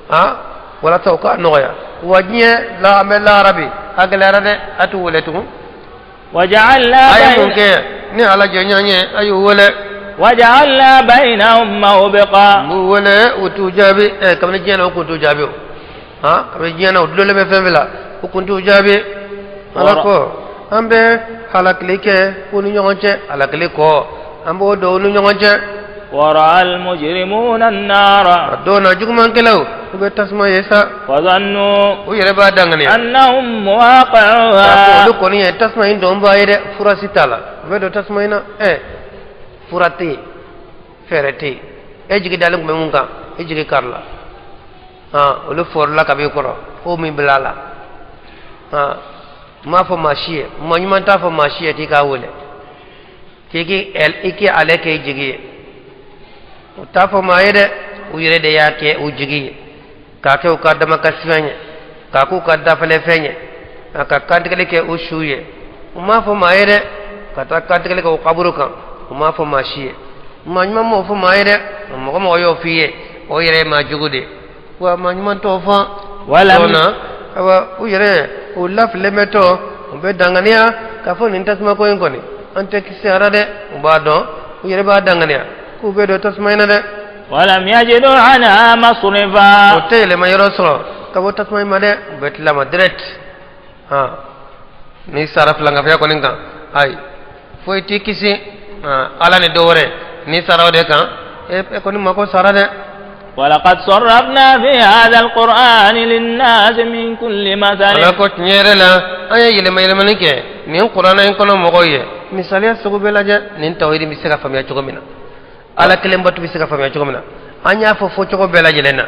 han walasa o ka nɔgɔya wa diɲɛ la an bɛ lahara bi a gɛlɛyara dɛ a t'u wele tugun. وجعلنا A ye mun بين kɛ ni Ala jɛɲɔgɔn ye a y'u wele. وجعلنا بينهم موبقا. N b'u wele u t'u jaabi ɛ kabini diɲɛ na u kun t'u jaabi o han kabini diɲɛ na u dulonlen bɛ fɛn fɛn la u kun t'u jaabi. Ala ko an bɛ halakili kɛ u ni ɲɔgɔn cɛ halakili kɔ an b'o don u ni ɲɔgɔn cɛ. ورأى المجرمون النار. A don na jugumankɛlaw u bɛ tasuma ye sa. وظنوا U yɛrɛ b'a danganiya أنهم k'a fɔ مواقعوها. Olu kɔni ye tasuma in donbaa ye dɛ fura si t'a la u bɛ don tasuma in na ɛ fura tɛ yen fɛɛrɛ tɛ yen e jigi dalen tun bɛ mun kan e jigi kari la han olu fɔrila ka b'i kɔrɔ fo min bila a la han n m'a fɔ maa si ye maa ɲuman t'a fɔ maa si ye k'i k'a wele k'i k'i i k'i ale k'e jigi ye u t'a fɔ maa ye dɛ u yɛrɛ de y'a kɛ u jigi ye k'a kɛ u ka damakasifɛn ye k'a k'u ka dafalɛfɛn ye a ka kantigɛli kɛ u su ye u m'a fɔ maa ye dɛ ka taa kantigɛli kɛ u kaburu kan u m'a fɔ maa si ye maa ɲuman m'o fɔ maa ye dɛ mɔgɔ mɔgɔ y'o f'i ye o yɛrɛ ye maa jugu de ye wa maa ɲuman t'o fɔ. ولم na awa u yɛrɛ u lafilen bɛ tɔ u bɛ danganiya k'a fɔ nin tasuma ko in kɔni an tɛ kisi a la dɛ u b'a dɔn u yɛrɛ b'a danganiya k'u bɛ don tasuma in na dɛ. ولم يجدوا عنها O مصرفا. Tɛ yɛlɛma yɔrɔ sɔrɔ ka bɔ tasuma in ma dɛ u bɛ tila ma direct han n'i sara filankafoya kɔni kan ayi foyi t'i kisi han ala ni dɔ wɛrɛ n'i sara o de kan e e kɔni mako sara dɛ. ولقد صرفنا في هذا القرآن للناس من كل مثل. Ala ko tiɲɛ yɛrɛ la an ye yɛlɛma yɛlɛmani kɛ nin kuranɛ in kɔnɔ mɔgɔw ye misaliya sugu bɛɛ lajɛ nin tawhidi bɛ se ka faamuya cogo min na ala kelen batu bɛ se ka faamuya cogo min na an y'a fɔ fɔcogo bɛɛ lajɛlen na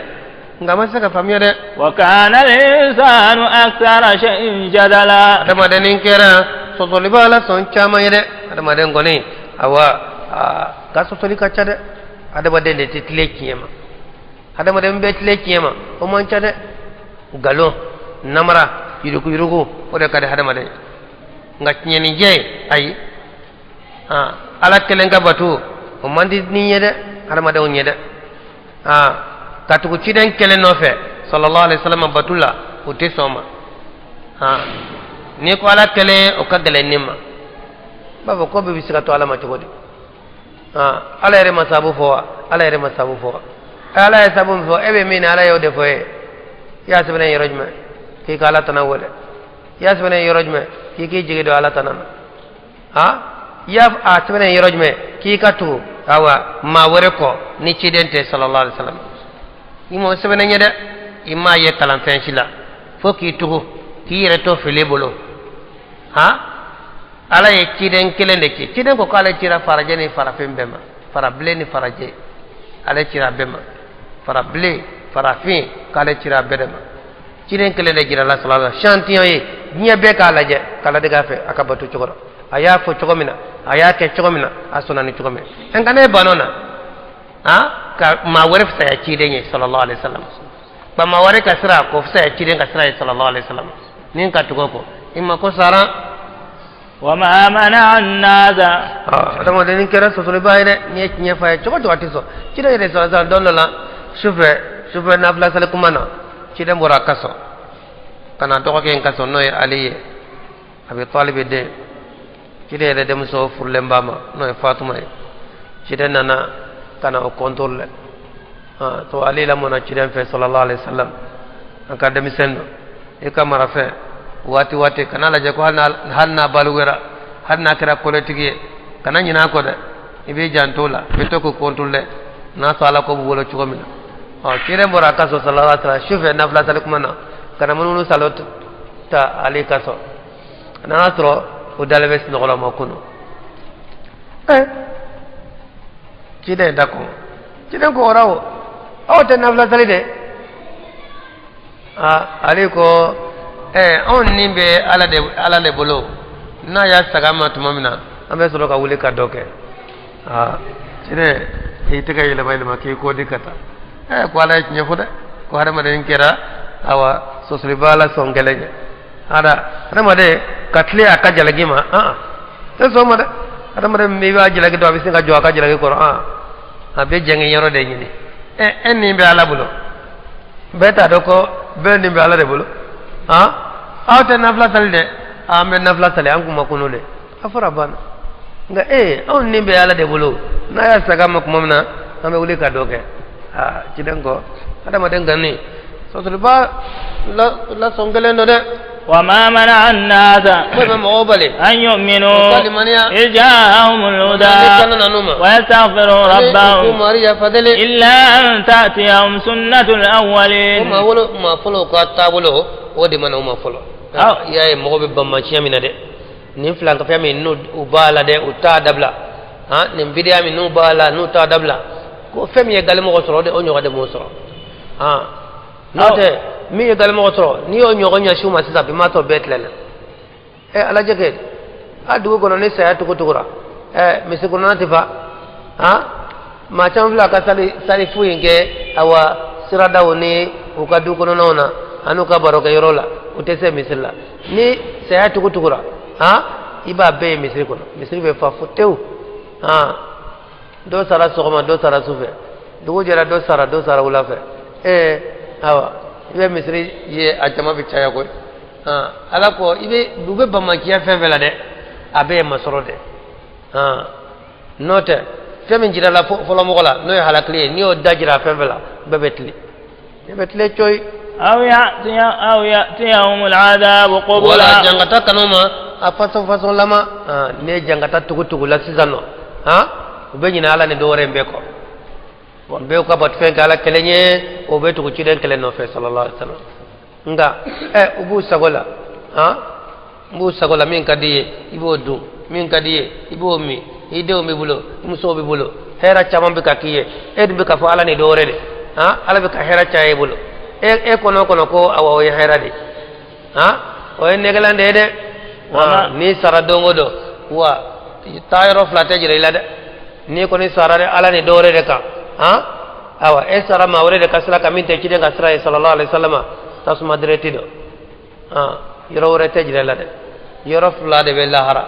nka a ma se ka faamuya dɛ. وكان الإنسان أكثر شيء جدلا. Adamaden kɛra sɔsɔli b'a la sɔn caman ye dɛ adamaden kɔni awa aa ka sɔsɔli ka ca dɛ adamaden de tɛ tilen tiɲɛ ma adamaden bɛ tilen tiɲɛ ma o man ca dɛ nkalon namara yuruguyurugu o de ka di hadamaden ye nka tiɲɛnijɛ ayi aa ala kelen ka bato o man di ni ye dɛ hadamadenw ye dɛ aa ka tugu ciden kelen nɔfɛ sallallahu alaihi wasallam batu la o tɛ sɔn ma aa n'i ko ala kelen o ka gɛlɛn ne ma n b'a fɔ ko bɛɛ bɛ se ka to ala ma cogo di aa ala yɛrɛ ma sabu fɔ wa ala yɛrɛ ma sabu fɔ wa ala ye sabu min fɔ e bɛ min na ala y'o de fɔ e ye i y'a sɛbɛn yɔrɔ jumɛn k'i ka ala tana wele i y'a sɛbɛn yɔrɔ jumɛn k'i k'i jigi don ala tana na ha i y'a a sɛbɛn yɔrɔ jumɛn k'i ka tugu awa maa wɛrɛ kɔ ni ciden tɛ sallallahu alaihi wasallam i m'o sɛbɛn ɲɛ dɛ i m'a ye kalanfɛn si la fo k'i tugu k'i yɛrɛ to fili bolo ha ala ye ciden kelen de ci ciden ko k'ale cira farajɛ ni farafin bɛɛ ma farabilen ni farajɛ ale cira bɛɛ ma farabilen farafin k'ale cira bɛɛ de ma ciden kelen de jira la sallallahu alaihi wasallam échantillon ye diɲɛ bɛɛ k'a lajɛ k'a ladege a fɛ a ka bato cogo la a y'a fɔ cogo min na a y'a kɛ cogo min na a sɔnna ni cogo min na nka ne ban'o na ha ka maa wɛrɛ fisaya ciden ye sallallahu alaihi wasallam ka maa wɛrɛ ka sira k'o fisaya ciden ka sira ye sallallahu alaihi wasallam ni ka tugu o kɔ i ma ko sara. وما منع الناس. Adamaden kɛra sɔsɔliba ye dɛ n'i ye tiɲɛ fɔ a ye cogo cogo a tɛ sɔn ciden yɛrɛ sɔrɔ sisan don dɔ la sufɛ sufɛ nafila sali kuma na ciden bɔra kaso ka na dɔgɔkɛ in kaso n'o ye Ali ye Abi Talibi den ciden yɛrɛ denmuso furulen b'a ma n'o ye Fatuma ye ciden nana ka na o contrôle to Ali lamɔna ciden fɛ sallallahu alaihi wasallam an ka denmisɛn don i ka marafɛn waati waati kana lajɛ ko hali n'a balikuya hali n'a kɛra kolotigi ye kana ɲinɛ a kɔ dɛ i b'i janto o la i bɛ to k'o contrôler n'a sɔrɔ ala ko b'u bolo cogo min na ɔ ciden bɔra a ka so sallallahu alaihi wasallam sufɛ nafila sali kuma na ka na munumunu salo ta Ali ka so a nana sɔrɔ o dalen bɛ sunɔgɔ la o ma kunu ɛ ciden da kɔn ciden ko o o aw tɛ nafila sali dɛ aa Ali ko ɛ anw ni bɛ ala de ala de bolo n'a y'a saga ma tuma min na an bɛ sɔrɔ ka wuli ka dɔ kɛ aa ciden k'i tɛgɛ yɛlɛma yɛlɛma k'i ko di ka taa ɛ ko ala ye tiɲɛ fɔ dɛ ko hadamaden kɛra awa sɔsɔliba la sɔn kɛlɛ ɲɛ hada hadamaden ka tilen a ka jalaki ma an tɛ sɔn ma dɛ. Adamaden min b'a jalaki dɔn, a bɛ sin ka jɔ a ka jalaki kɔrɔ, a bɛ jɛngɛ yɔrɔ de ɲini. Ɛ, e nin bɛ Ala bolo, bɛɛ t'a dɔn ko bɛɛ nin bɛ Ala de bolo. Aw tɛ nafila sali dɛ, an bɛ nafila sali, an kun ma kunu dɛ, a fɔra banna. Nka anw nin bɛ Ala de bolo, n'a y'a saga ma tuma min na, an bɛ wuli ka dɔ kɛ. Aa, ciden kɔ adamaden gani sɔsɔliba lasɔn kelen don dɛ. وما منع الناس foyi ma mɔgɔw bali أن يؤمنوا u ka limaniya إذ جاءهم الهدى ni kana nan'u ma ويستغفروا ni u ربهم mari yafa deli إلا أن تأتيهم سنة ko الأولين. maa wolo maa fɔlɔw ka taabolo o de ma na u ma fɔlɔ. Awɔ. I y'a ye mɔgɔ bɛ banbaanciya min na dɛ, nin filankafoya min n'u u b'a la dɛ, u t'a dabila. Han, nin bidiya min n'u b'a la, n'u t'a dabila, ko fɛn min ye galimɔgɔ sɔrɔ o de o ɲɔgɔn de m'o sɔrɔ. Han, n'o Awɔ. tɛ min ye galimɔgɔ sɔrɔ, n'i y'o ɲɔgɔn ɲɛsin u ma sisan, bi m'a tɔ bɛɛ tilenna. Ɛ, alajɛ kɛ a dugu kɔnɔ ni saya tugu tugura, ɛ, misi kɔnɔna tɛ fa. Han, maa caman filɛ a ka sali sali fu in kɛ, awa, siradaw ni u ka du kɔnɔnaw na ani u ka barokɛyɔrɔ la, u tɛ se misiri la. Ni saya tugu tugura, han, i b'a bɛɛ ye misiri kɔnɔ, misiri bɛ fa fo tewu. Han, dɔ sara sɔgɔma, dɔ sara sufɛ, dugu jɛra, dɔ sara, dɔ sara wula fɛ. Ee, awa, i bɛ misiri ye, a jama bɛ caya koyi. Han, Ala ko i bɛ u bɛ banbaanciya fɛn fɛn la dɛ, a bɛɛ ye masɔrɔ dɛ. Han, n'o tɛ fɛn min jirala fɔlɔ mɔgɔ la, n'o ye halakili ye, n'i y'o da jira fɛn fɛn la, bɛɛ bɛ tilen, bɛɛ bɛ tilen coyi. أو يأتيهم العذاب wala قبلا. Jangata kanu ma a fasɔn fasɔn lama. Ne ye jangata tugu tugu la sisan nɔ, han, u bɛ ɲinɛ Ala ni dɔ wɛrɛ in bɛɛ kɔ, bɛɛ ka bato fɛn kɛ Ala kelen ye, o bɛ tugu ciden kelen nɔfɛ sallallahu alaihi wasallam. Nka ɛ, u b'u sago la, han, u b'u sago la, min ka di i ye i b'o dun, min ka di i ye i b'o min, i denw b'i bolo, i musow b'i bolo, hɛrɛ caman bɛ ka k'i ye, e dun bɛ ka fɔ Ala ni dɔ wɛrɛ de. Han, Ala bɛ ka hɛrɛ caya i bolo, e e kɔnɔ kɔnɔ ko awa, o ye hɛrɛ de, han, o ye nɛgɛlan de ye dɛ. Wama- N'i sara don o don, wa taa yɔrɔ fila tɛ jira i la dɛ. N'i kɔni sara dɛ Ala ni dɔ wɛrɛ de kan, han, awa, e sara maa wɛrɛ de ka sira kan min tɛ ciden ka sira ye sallallahu alaihi wasallam, tasuma direct don. Han, yɔrɔ wɛrɛ tɛ jira i la dɛ, yɔrɔ fila de bɛ lahara.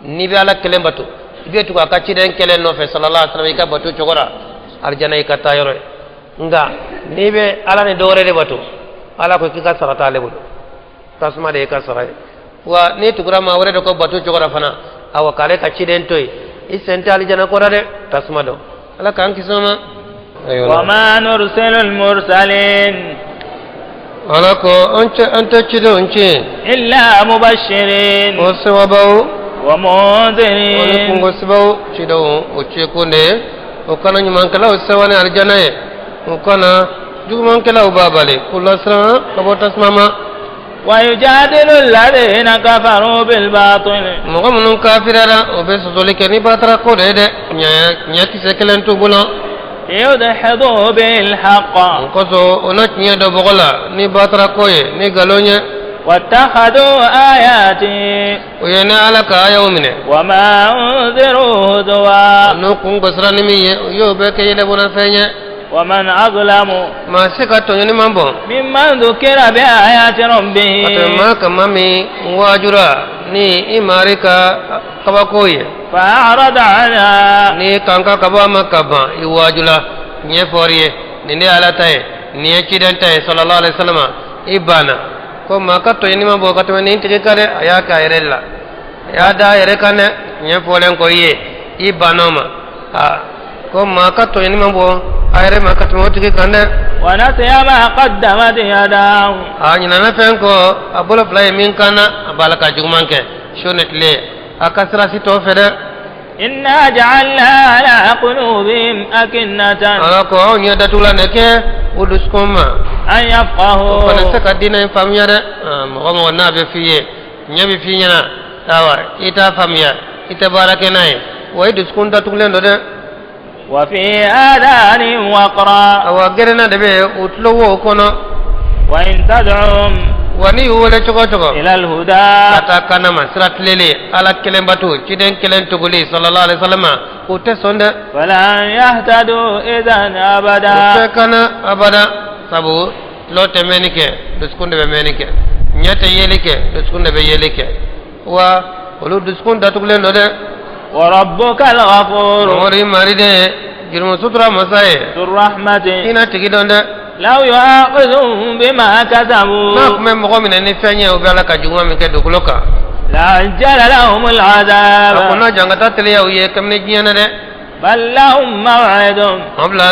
N'i bɛ Ala kelen bato, i bɛ tugu a ka ciden kelen nɔfɛ sallallahu alaihi wasallam, i ka bato cogo la, arijana i ka taa yɔrɔ ye. Nka n'i bɛ Ala ni dɔ wɛrɛ de bato, Ala ko k'i ka sara t'ale bolo, tasuma de ye ka sara ye. Wa n'i tugura maa wɛrɛ de kɔ bato cogo la fana, awa, k'ale ka ciden to yen, i sen tɛ alijana ko la dɛ, tasuma don. Ala k'an kisi o ma. Ayiwa. وما نرسل المرسلين Ala ko an cɛ an tɛ cidenw ci إلا مبشرين o sewabaw o ni ومنذرين. kungosibaw. Cidenw o cikun de ye o kana ɲumankɛlaw sewa ni alijana ye, o kana jugumankɛlaw b'a bali k'u lasiran ka bɔ tasuma ma. ويجادل الذين كفروا بالباطل mɔgɔ minnu kafirara, o bɛ sɔsɔli kɛ ni batara ko de ye dɛ, ɲɛ ɲɛkisɛ kelen t'u bolo. ليدحضوا به الحق. O kosɔn o na tiɲɛ dɔ bɔgɔ la ni batara ko ye, ni nkalon ye. واتخذوا آياتي o ye ne Ala ka ayaw minɛ وما أنذروا هزوا. n'u kun gosira ni min ye, u y'o bɛɛ kɛ yɛlɛbɔnafɛn ye. ومن أظلم maa si ka tɔɲɔni man bon ممن ذكر بآيات ربه ka tɛmɛ maa kan, maa min waajura ni i mari ka kabako ye فأعرض عنها. ni kanka ka bɔ a ma ka ban. I waajula, ɲɛ fɔri ye nin de ye Ala ta ye, nin ye ciden ta ye sallallahu alaihi wasallam, i banna. Ko maa ka tɔɲɔni man bon ka tɛmɛ nin tigi kan dɛ. A y'a kɛ a yɛrɛ de la, a y'a da a yɛrɛ kan dɛ. Ɲɛ fɔlen kɔ i ye, i banna o ma. Aa, ko maa ka tɔɲɔni man bon a yɛrɛ ma ka tɛmɛ o tigi kan dɛ. ونسي ما قدمت يداه. A ɲinana fɛn kɔ a bolo fila ye min kan na, a b'a la ka juguman kɛ su ni tile, a ka sira si t'o fɛ dɛ. إنا جعلنا على قلوبهم أكنة Ala ko anw ɲɛ datugulan de kɛ u dusukun ma أن o fana يفقهوا se ka diinɛ in faamuya dɛ. Ah, mɔgɔ mɔgɔ n'a bɛ f'i ye, ɲɛ bɛ f'i ɲɛna, awa, i t'a faamuya, i tɛ baara kɛ n'a ye, wa i dusukun datugulen don dɛ. وفي آذانهم وقرا. Awa, gerenna de bɛ u tulo wo kɔnɔ. وإن تدعهم wa n'i y'u wele cogo o cogo إلى الهدى ka taa kana ma sira tilelen, Ala kelen bato, ciden kelen tuguli sallallahu alaihi wasallam, u tɛ sɔn dɛ. فلن يهتدوا إذا U tɛ أبدا. kana abada, sabu tulo tɛ mɛnni kɛ, dusukun de bɛ mɛnni kɛ, ɲɛ tɛ yeli kɛ, dusukun de bɛ yeli kɛ, wa olu dusukun datugulen don dɛ. وربك الغفور Mamadu mari de ye jurumu sutura masa ye ذو الرحمة hinɛ tigi don dɛ لو يؤاخذهم بما n'a كسبوا tun bɛ mɔgɔ minɛ ni fɛn ye o bɛ ala ka juguman min kɛ dugukolo kan لعجل لهم a ko العذاب n'a jangata teliya u ye kabini diɲɛ na dɛ بل لهم موعد o bila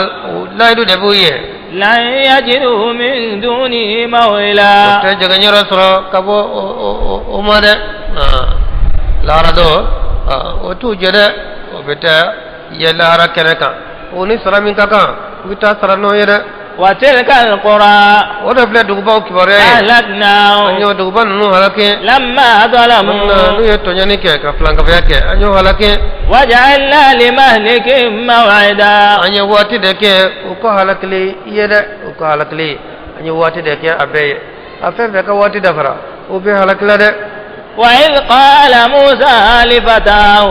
layidu de b'u ye لن يجدوا من دونه o موئلا tɛ jɛgɛnyɔrɔ sɔrɔ ka bɔ o ma dɛ lahara don o t'u jɛ dɛ o bɛ taa ye lahara kɛnɛ kan o ni sara min ka kan u bɛ taa sara n'o ye dɛ وتلك القرى o de filɛ dugubaw kibaruya ye an أهلكناهم y'o duguba ninnu halaki لما n'u ظلموا ye tɔɲɔni kɛ ka filankafoya kɛ an y'o halaki وجعلنا لمهلكهم موعدا an ye waati de kɛ u ka halakili ye dɛ u ka halakili an ye waati de kɛ a bɛɛ ye a fɛn fɛn ka waati dafara u bɛ halakila dɛ وإذ قال موسى لفتاه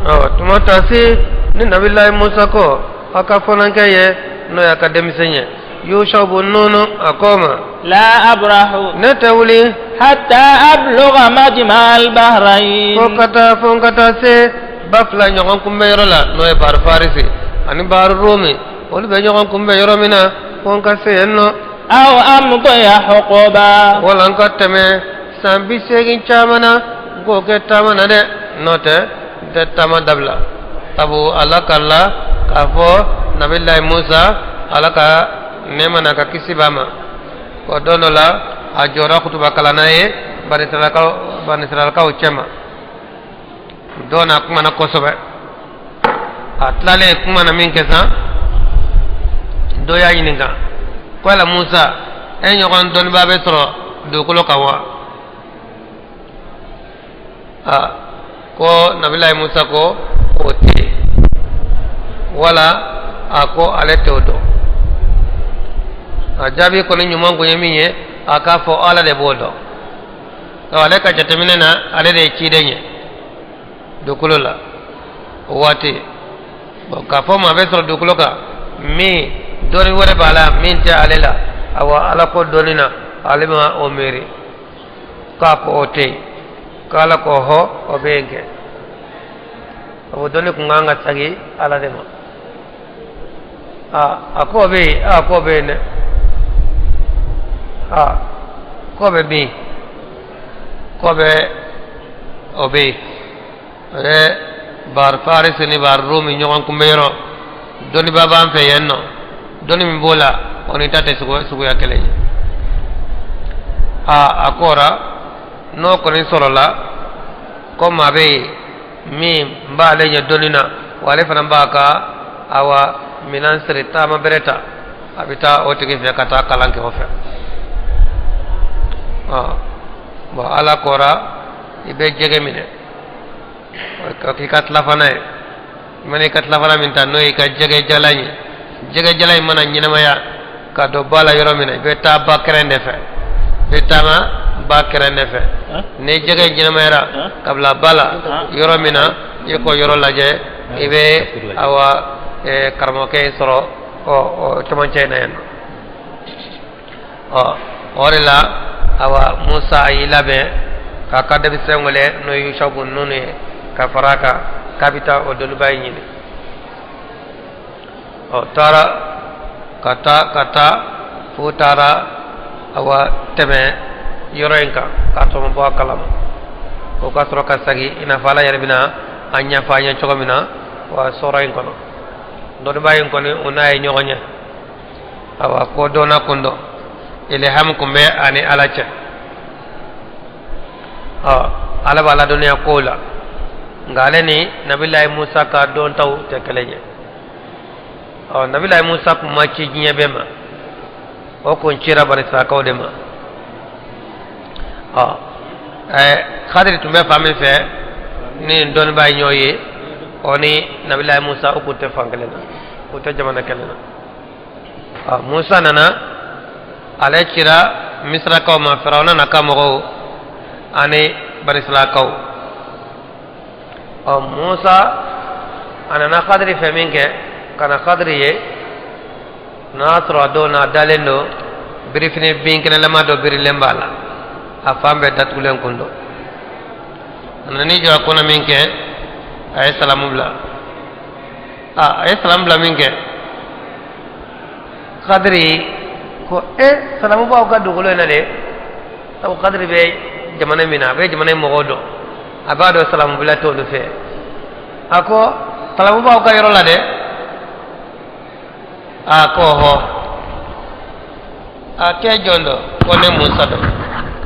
ɔ tuma taa se ni nabilayi musa ko a ka fɔnankɛ ye n'o y'a ka denmisɛn ye yusa bun nunu a ko ma لا أبرح ne tɛ wuli حتى أبلغ مجمع fo البحرين ka taa fo n ka taa se ba fila ɲɔgɔn kunbɛn yɔrɔ la n'o ye bari farisi ani bari romi olu bɛ ɲɔgɔn kunbɛn yɔrɔ min na fo n ka se yen nɔ أو أمضي حقبا wala n ka tɛmɛ san 80 caman na n k'o kɛ taama na dɛ n'o tɛ n tɛ taama dabila sabu ala ka la k'a fɔ nabilayi musa ala ka nɛɛma n'a ka kisi b'a ma o don dɔ la a jɔra kutuba kalanna ye banisiralakaw cɛma dɔ n'a kumana kosɛbɛ a tilalen kuma na min kɛ san dɔ y'a ɲininka ko yala musa e ɲɔgɔn dɔnnibaa bɛ sɔrɔ dugukolo kan wa a ko nabilayi musa ko o tɛ yen wala a ko ale t'o dɔn a jaabi kɔni ɲuman kun ye min ye a k'a fɔ ala de b'o dɔn ɔ ale ka jateminɛ na ale de ye ciden ye dugukolo la o waati bon k'a fɔ maa bɛ sɔrɔ dugukolo kan min dɔnni wɛrɛ b'a la min tɛ ale la awa ala ko dɔnni na ale ma o miiri k'a ko o tɛ yen k'ala ko hɔ o bɛ yen kɛ o dɔnni kun kan ka sagi ala de ma a a k'o bɛ yen a k'o bɛ yen dɛ a k'o bɛ min k'o bɛ o bɛ yen o ye bari farisi ni bari romi ɲɔgɔn kunbɛ yɔrɔ dɔnnibaa b'an fɛ yen nɔ dɔnni min b'o la o ni ta tɛ suguya kelen ye a a kɔra n'o kɔni sɔrɔla ko maa bɛ yen min b'ale ɲɛ dɔnni na wa ale fana b'a ka awa minɛn siri taama bɛrɛ ta a bɛ taa o tigi fɛ ka taa kalan kɛ o fɛ ɔ bon ala kɔra i bɛ jɛgɛ minɛ ka k'i ka tilafana ye i mana i ka tilafana min ta n'o y'i ka jɛgɛ jalan ye jɛgɛ jalan in mana ɲɛnamaya ka don ba la yɔrɔ min na i bɛ taa ba kɛrɛn de fɛ i bɛ taama ba kɛrɛn de fɛ ni jɛgɛ ɲɛnamayara ka bila ba la yɔrɔ min na i k'o yɔrɔ lajɛ i bɛ awa karamɔgɔkɛ in sɔrɔ ɔ cɛmancɛ in na yan nɔ ɔ o de la awa musa a y'i labɛn k'a ka denmisɛn wele n'o ye yusa bun nunu ye ka fara a kan k'a bɛ taa o dɔnniba in ɲini ɔ taara ka taa ka taa f'u taara awa tɛmɛ yɔrɔ in kan k'a sɔrɔ ma bɔ a kalama o ka sɔrɔ ka segin i n'a fɔ ala yɛrɛ bɛna a ɲɛfɔ an ye cogo min na wa sɔrɔ in kɔnɔ dɔnniba in kɔni o n'a ye ɲɔgɔn ye awa ko dɔnna kun dɔn ilham kun bɛ ani ala cɛ ɔ ala b'a ladɔnniya kow la nka ale ni nabilayi musa ka dɔntaw tɛ kelen ye ɔ nabilayi musa kun ma ci diɲɛ bɛɛ ma o kun cira banisirakaw de ma ɔ ɛɛ kadiri tun bɛ fan min fɛ ni dɔnniba in y'o ye o ni nabilayi musa o kun tɛ fan kelen na o tɛ jamana kelen na ɔ musa nana ale cira misirakaw ma firawuna n'a ka mɔgɔw ani banisirakaw ɔ musa a nana kadiri fɛ min kɛ ka na kadiri ye n'a y'a sɔrɔ a don n'a dalen don birifini binkɛnɛlama dɔ birilen b'a la a fan bɛɛ datugulen kun don a nan'i jɔ a kunna min kɛ A ye salamu bila. A ye salamu bila min kɛ, Kadiri ko e salamu b'aw ka dugukolo in na de. Sabu Kadiri bɛ jamana min na, a bɛ jamana in mɔgɔw dɔn, a b'a dɔn salamu bila t'olu fɛ. A ko salamu b'aw ka yɔrɔ la dɛ. A ko hɔ. A k'e jɔn dɔ? Ko ne Musa dɔ.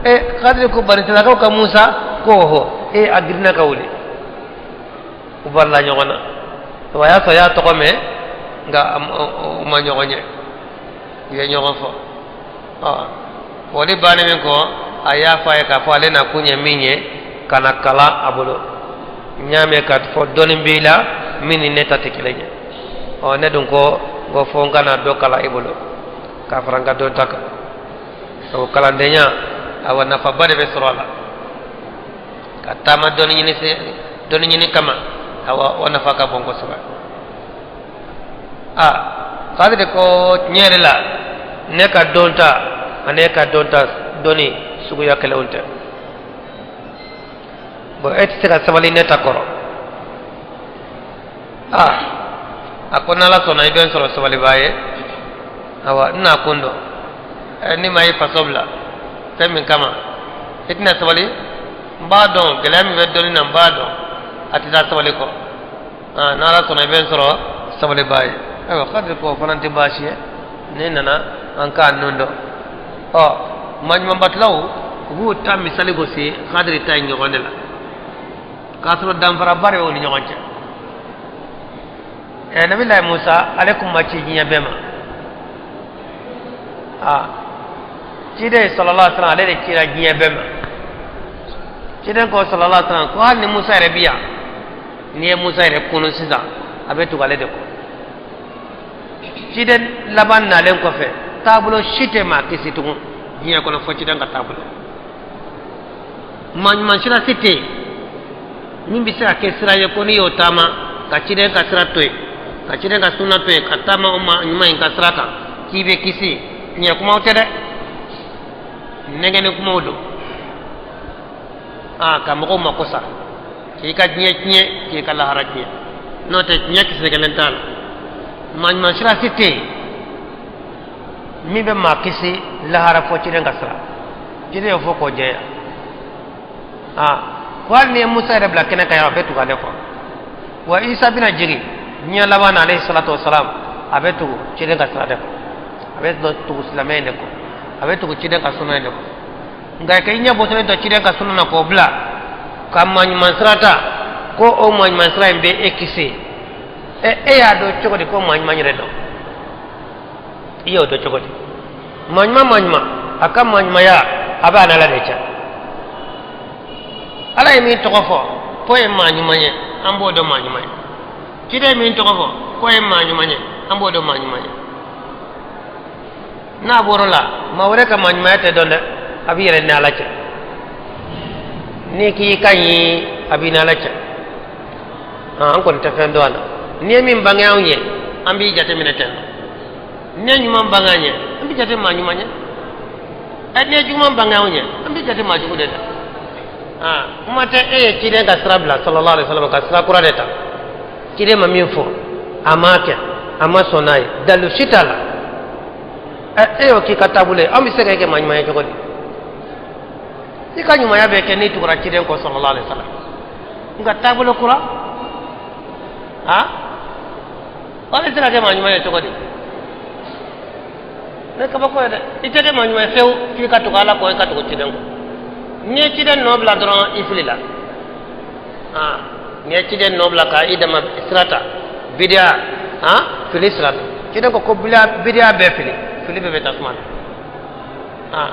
E Kadiri ko Banisiralakaw ka Musa? Ko hɔ. E a girinna ka wuli, u barila ɲɔgɔn na. O y'a sɔrɔ a y'a tɔgɔ mɛn, nka u ma ɲɔgɔn ye. U ye ɲɔgɔn fɔ. Ɔ fɔli bannen min kɔ, a y'a fɔ a ye k'a fɔ ale nakun ye min ye, ka na kalan a bolo. N y'a mɛn k'a fɔ dɔnni b'i la min ni ne ta tɛ kelen ye. Ɔ ne dun ko n ko fo n ka na dɔ kalan i bolo k'a fara n ka dɔnta kan. Sabu kalandenya, awa, nafaba de bɛ sɔrɔ a la. Ka taama dɔnni ɲini se dɔnni ɲini kama, awa, o nafa ka bon kosɛbɛ. A Kadiri ko tiɲɛ yɛrɛ la, ne ka dɔnta ani e ka dɔnta, dɔnni suguya kelenw tɛ. Bon, e tɛ se ka sabali ne ta kɔrɔ. A a ko n'Ala sɔnna, i bɛ n sɔrɔ sabalibaa ye. Awa, n n'a kun dɔn ni maa y'i faso bila fɛn min kama, i tɛna sabali. N b'a dɔn gɛlɛya min bɛ dɔnni na, n b'a dɔn a tɛ taa sabali kɔ. N'Ala sɔnna, i bɛ n sɔrɔ sabalibaa ye. Ayiwa, Kadiri ko o fana tɛ baasi ye, ne nana an k'a nun dɔn. Ɔ maɲumanbatulaw, u b'u ta misali gosi Kadiri ta in ɲɔgɔn de la, k'a sɔrɔ danfaraba de y'o ni ɲɔgɔn cɛ. Ɛ Nabilayi Musa, ale kun ma ci diɲɛ bɛɛ ma. Aa ciden sallallahu alaihi wasallam, ale de cira diɲɛ bɛɛ ma. Ciden ko sallallahu alaihi wasallam ko hali ni Musa yɛrɛ bi yan, n'i ye Musa yɛrɛ kunu sisan, a bɛ tugu ale de kɔ. Ciden laban nalen kɔfɛ, taabolo si tɛ maa kisi tugun diɲɛ kɔnɔ fo ciden ka taabolo. Maa ɲuman sira si tɛ yen min bɛ se ka kɛ sira ye ko n'i y'o taama ka ciden ka sira to yen, ka ciden ka sunna to yen, ka taama o maa ɲuman in ka sira kan, k'i bɛ kisi. Tiɲɛ kumaw tɛ dɛ, nɛgɛnni kumaw don. Aa ka mɔgɔw mako sa, k'i ka diɲɛ tiɲɛ, k'i ka lahara tiɲɛ. N'o tɛ, tiɲɛ kisɛ kelen t'a la. Maa ɲuman sira si tɛ yen min bɛ maa kisi lahara fo ciden ka sira. Ciden y'o fɔ k'o jɛya. Aa ko hali ni ye Musa yɛrɛ bila kɛnɛ kan yan, a bɛ tugu ale kɔ. Wa Isa bɛna jigin diɲɛ laban na, alayhi salatu wasalam, a bɛ tugu ciden ka sira de kɔ, a bɛ tugu silamɛ in de kɔ, a bɛ tugu ciden ka sunna in de kɔ. Nka k'i ɲɛ bɔtɔlen to ciden ka sunna na k'o bila ka maa ɲuman sira ta, ko o maa ɲuman sira in bɛ e kisi, ɛ e y'a dɔn cogo di ko maa ɲuman yɛrɛ dɔn? I y'o dɔn cogo di? Maa ɲuman, maa ɲuman, a ka maa ɲumanya, a bɛ a n'Ala de cɛ. Ala ye min tɔgɔ fɔ k'o ye maa ɲuman ye, an b'o dɔn maa ɲuman ye. Ciden ye min tɔgɔ fɔ k'o ye maa ɲuman ye, an b'o dɔn maa ɲuman ye. N'a bɔr'o la, maa wɛrɛ ka maa ɲumanya tɛ dɔn dɛ, a b'i yɛrɛ ni Ala cɛ. N'i k'i ka ɲi, a b'i ni Ala cɛ. An kɔni tɛ fɛn dɔn a la. N'i ye min bange anw ye, an b'i jate minɛ ten. N'i ye ɲuman bange an ye, an b'i jate maa ɲuman ye. Ɛ n'i ye juguman bange anw ye, an b'i jate maa jugu de la. Kuma tɛ e ye ciden ka sira bila sallallahu alaihi wasallam, ka sira kura de ta, ciden ma min fɔ, a m'a kɛ, a ma sɔn n'a ye, dalu si t'a la. Ɛ e y'o k'i ka taabolo ye, an bɛ se ka e kɛ maa ɲuman ye cogo di? I ka ɲumanya bɛ kɛ n'i tugura ciden kɔ sallallahu alaihi wasallam. Nka taabolo kura, ha, o bɛ se ka kɛ maa ɲuman ye cogo di? Ne kabako ye dɛ. I tɛ kɛ maa ɲuman ye fewu f'i ka tugu Ala kɔ, i ka tugu ciden kɔ. N'i ye ciden nɔ bila dɔrɔn, i filila. Aa n'i ye ciden nɔ bila ka i dama sira ta, bidiya, ha, fili sira don. Ciden ko ko bidiya bɛɛ fili, fili bɛɛ bɛ tasuma na. Aa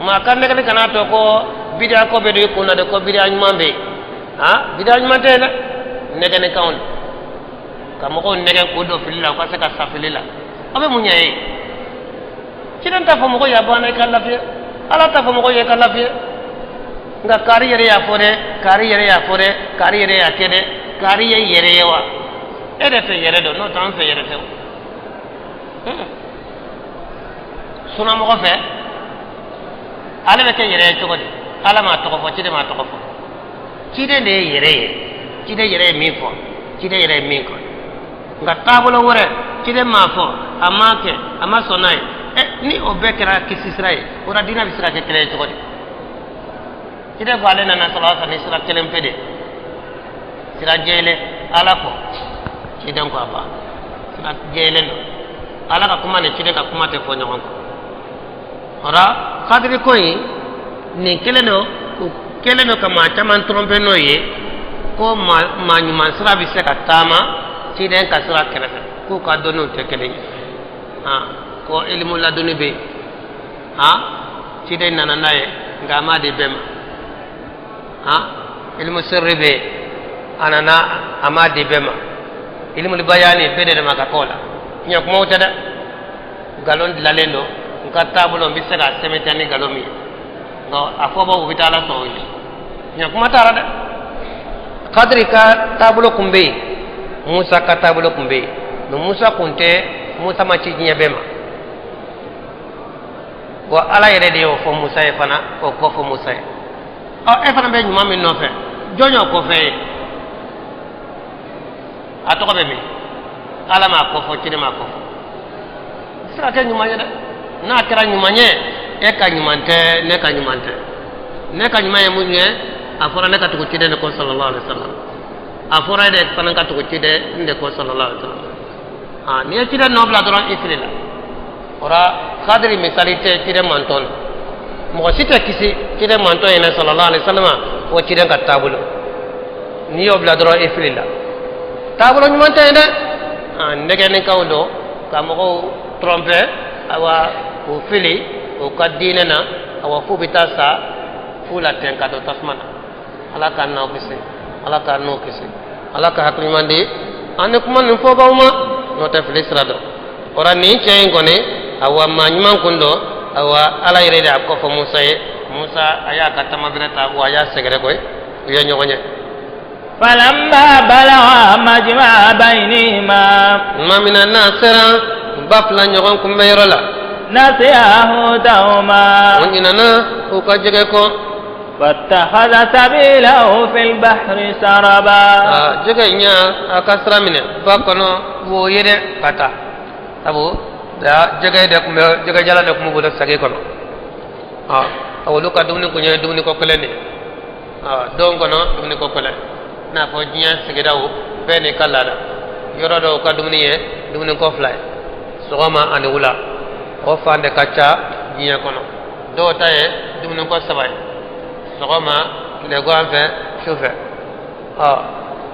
maa ka nɛgɛli kana to ko bidiya ko bɛ don i kun na de, ko bidiya ɲuman bɛ yen. Ha, bidiya ɲuman tɛ yen dɛ, nɛgɛnnikanw don ka mɔgɔw nɛgɛn k'u don fili la, u ka se ka sa fili la. Aw bɛ mun ɲɛ ye? Ciden t'a fɔ mɔgɔ ye a banna, i ka lafiya. Ala t'a fɔ mɔgɔ ye i ka lafiya. Nka kari yɛrɛ y'a fɔ dɛ, kari yɛrɛ y'a fɔ dɛ, kari yɛrɛ y'a kɛ dɛ. Kari ye yɛrɛ ye wa? E de fɛ yɛrɛ dɔn, n'o tɛ an fɛ yɛrɛ tɛ o. Sunamɔgɔ fɛ, ale bɛ kɛ yɛrɛ ye cogo di? Ala m'a tɔgɔ fɔ, ciden m'a tɔgɔ fɔ. Ciden de ye yɛrɛ ye. Ciden yɛrɛ ye min fɔ, ciden yɛrɛ ye min kɛ. Nka taabolo wɛrɛ, ciden m'a fɔ, a m'a kɛ, a ma sɔn n'a ye. Ɛ, ni o bɛɛ kɛra kisi sira ye, o la diinɛ bɛ se ka kɛ kelen ye cogo di? Ciden ko ale nana sɔrɔ a ni sira kelen pe de, sira jɛlen. Ala ko, ciden ko a ba sira jɛlen don. Ala ka kuma ni ciden ka kuma tɛ fɔ ɲɔgɔn kɔ. O la kadiri ko in nin kelen don, u kɛlen don ka maa caman tromper n'o ye ko maa ɲuman sira bɛ se ka taama ciden ka sira kɛrɛfɛ, k'u ka dɔnniw tɛ kelen ye. Ko ilimu ladonni bɛ yen, ciden nana n'a ye, nka a m'a di bɛɛ ma. Ilimu sirri bɛ yen, a nana, a m'a di bɛɛ ma. Ilimu bayani, bɛɛ de ma ka k'o la. Tiɲɛ kumaw tɛ dɛ, nkalon dilanlen don. N ka taabolo, n bɛ se k'a sɛmɛntiya ni nkalon min ye, nka a fɔbaw, u bɛ taa Ala sɔn o ye. Tiɲɛ kuma t'a la dɛ. Kadiri ka taabolo kun bɛ yen, Musa ka taabolo kun bɛ yen, mɛ Musa kun tɛ, Musa ma ci diɲɛ bɛɛ ma wa. Ala yɛrɛ de y'o fɔ Musa ye fana, k'o kɔ fɔ Musa ye. Ɔ, e fana bɛ ɲuman min nɔfɛ, jɔn y'o kɔfɛ ye? A tɔgɔ bɛ min? Ala m'a kɔfɔ, ciden m'a kɔfɔ. Se ka kɛ ɲuman ye dɛ. N'a kɛra ɲuman ye, e ka ɲuman tɛ, ne ka ɲuman tɛ. Ne ka ɲuman ye mun ye? A fɔra ne ka tugu ciden de kɔ sallallahu alaihi wasallam. A fɔra e de fana ka tugu ciden de kɔ sallallahu alaihi wasallam. Ah, n'i ye ciden nɔ bila dɔrɔn, i filila. O la kadiri misali tɛ ciden mantɔn na. Mɔgɔ si tɛ kisi ciden mantɔn yɛrɛ sallallahu alaihi wasallam fo ciden ka taabolo. N'i y'o bila dɔrɔn, i filila. Taabolo ɲuman tɛ yen dɛ. Nɛgɛnikaw don ka mɔgɔw tromper, awa, k'u fili u ka diinɛ na, awa, f'u bɛ taa sa fu la ten ka don tasuma na. Ala k'an n'aw kisi, Ala k'an n'u kisi, Ala ka hakili ɲuman di an ni kuma nin fɔbaw ma, n'o tɛ fili sira dɔn. O la nin cɛ in kɔni, awa, maa ɲuman kun don. Awa, Ala yɛrɛ de y'a kɔfɔ Musa ye. Musa a y'a ka tamabɛrɛ ta wa, a y'a sɛgɛrɛ koyi, u ye ɲɔgɔn ye. فلما بلغا مجمع بينهما Tuma min na n'a sera ba fila ɲɔgɔn kunbɛ yɔrɔ la, نسيا حوتهما. O ɲinana u ka jɛgɛ kɔ. فاتخذ سبيله في البحر سربا. Aa, jɛgɛ in y'a a ka sira minɛ ba kɔnɔ, wo ye dɛ ka taa, sabu jɛgɛ de tun bɛ, jɛgɛ jala de tun b'u bolo sagi kɔnɔ. Aa, olu ka dumuni kun ye dumuni ko kelen de ye. Aa, don kɔnɔ dumuni ko kelen, i n'a fɔ diɲɛ sigidaw bɛɛ n'i ka laada. Yɔrɔ dɔw ka dumuni ye dumuni ko fila ye, sɔgɔma ani wula. O fan de ka ca diɲɛ kɔnɔ. Dɔw ta ye dumuni ko saba ye, sɔgɔma, tilegan fɛ, su fɛ. Ɔ,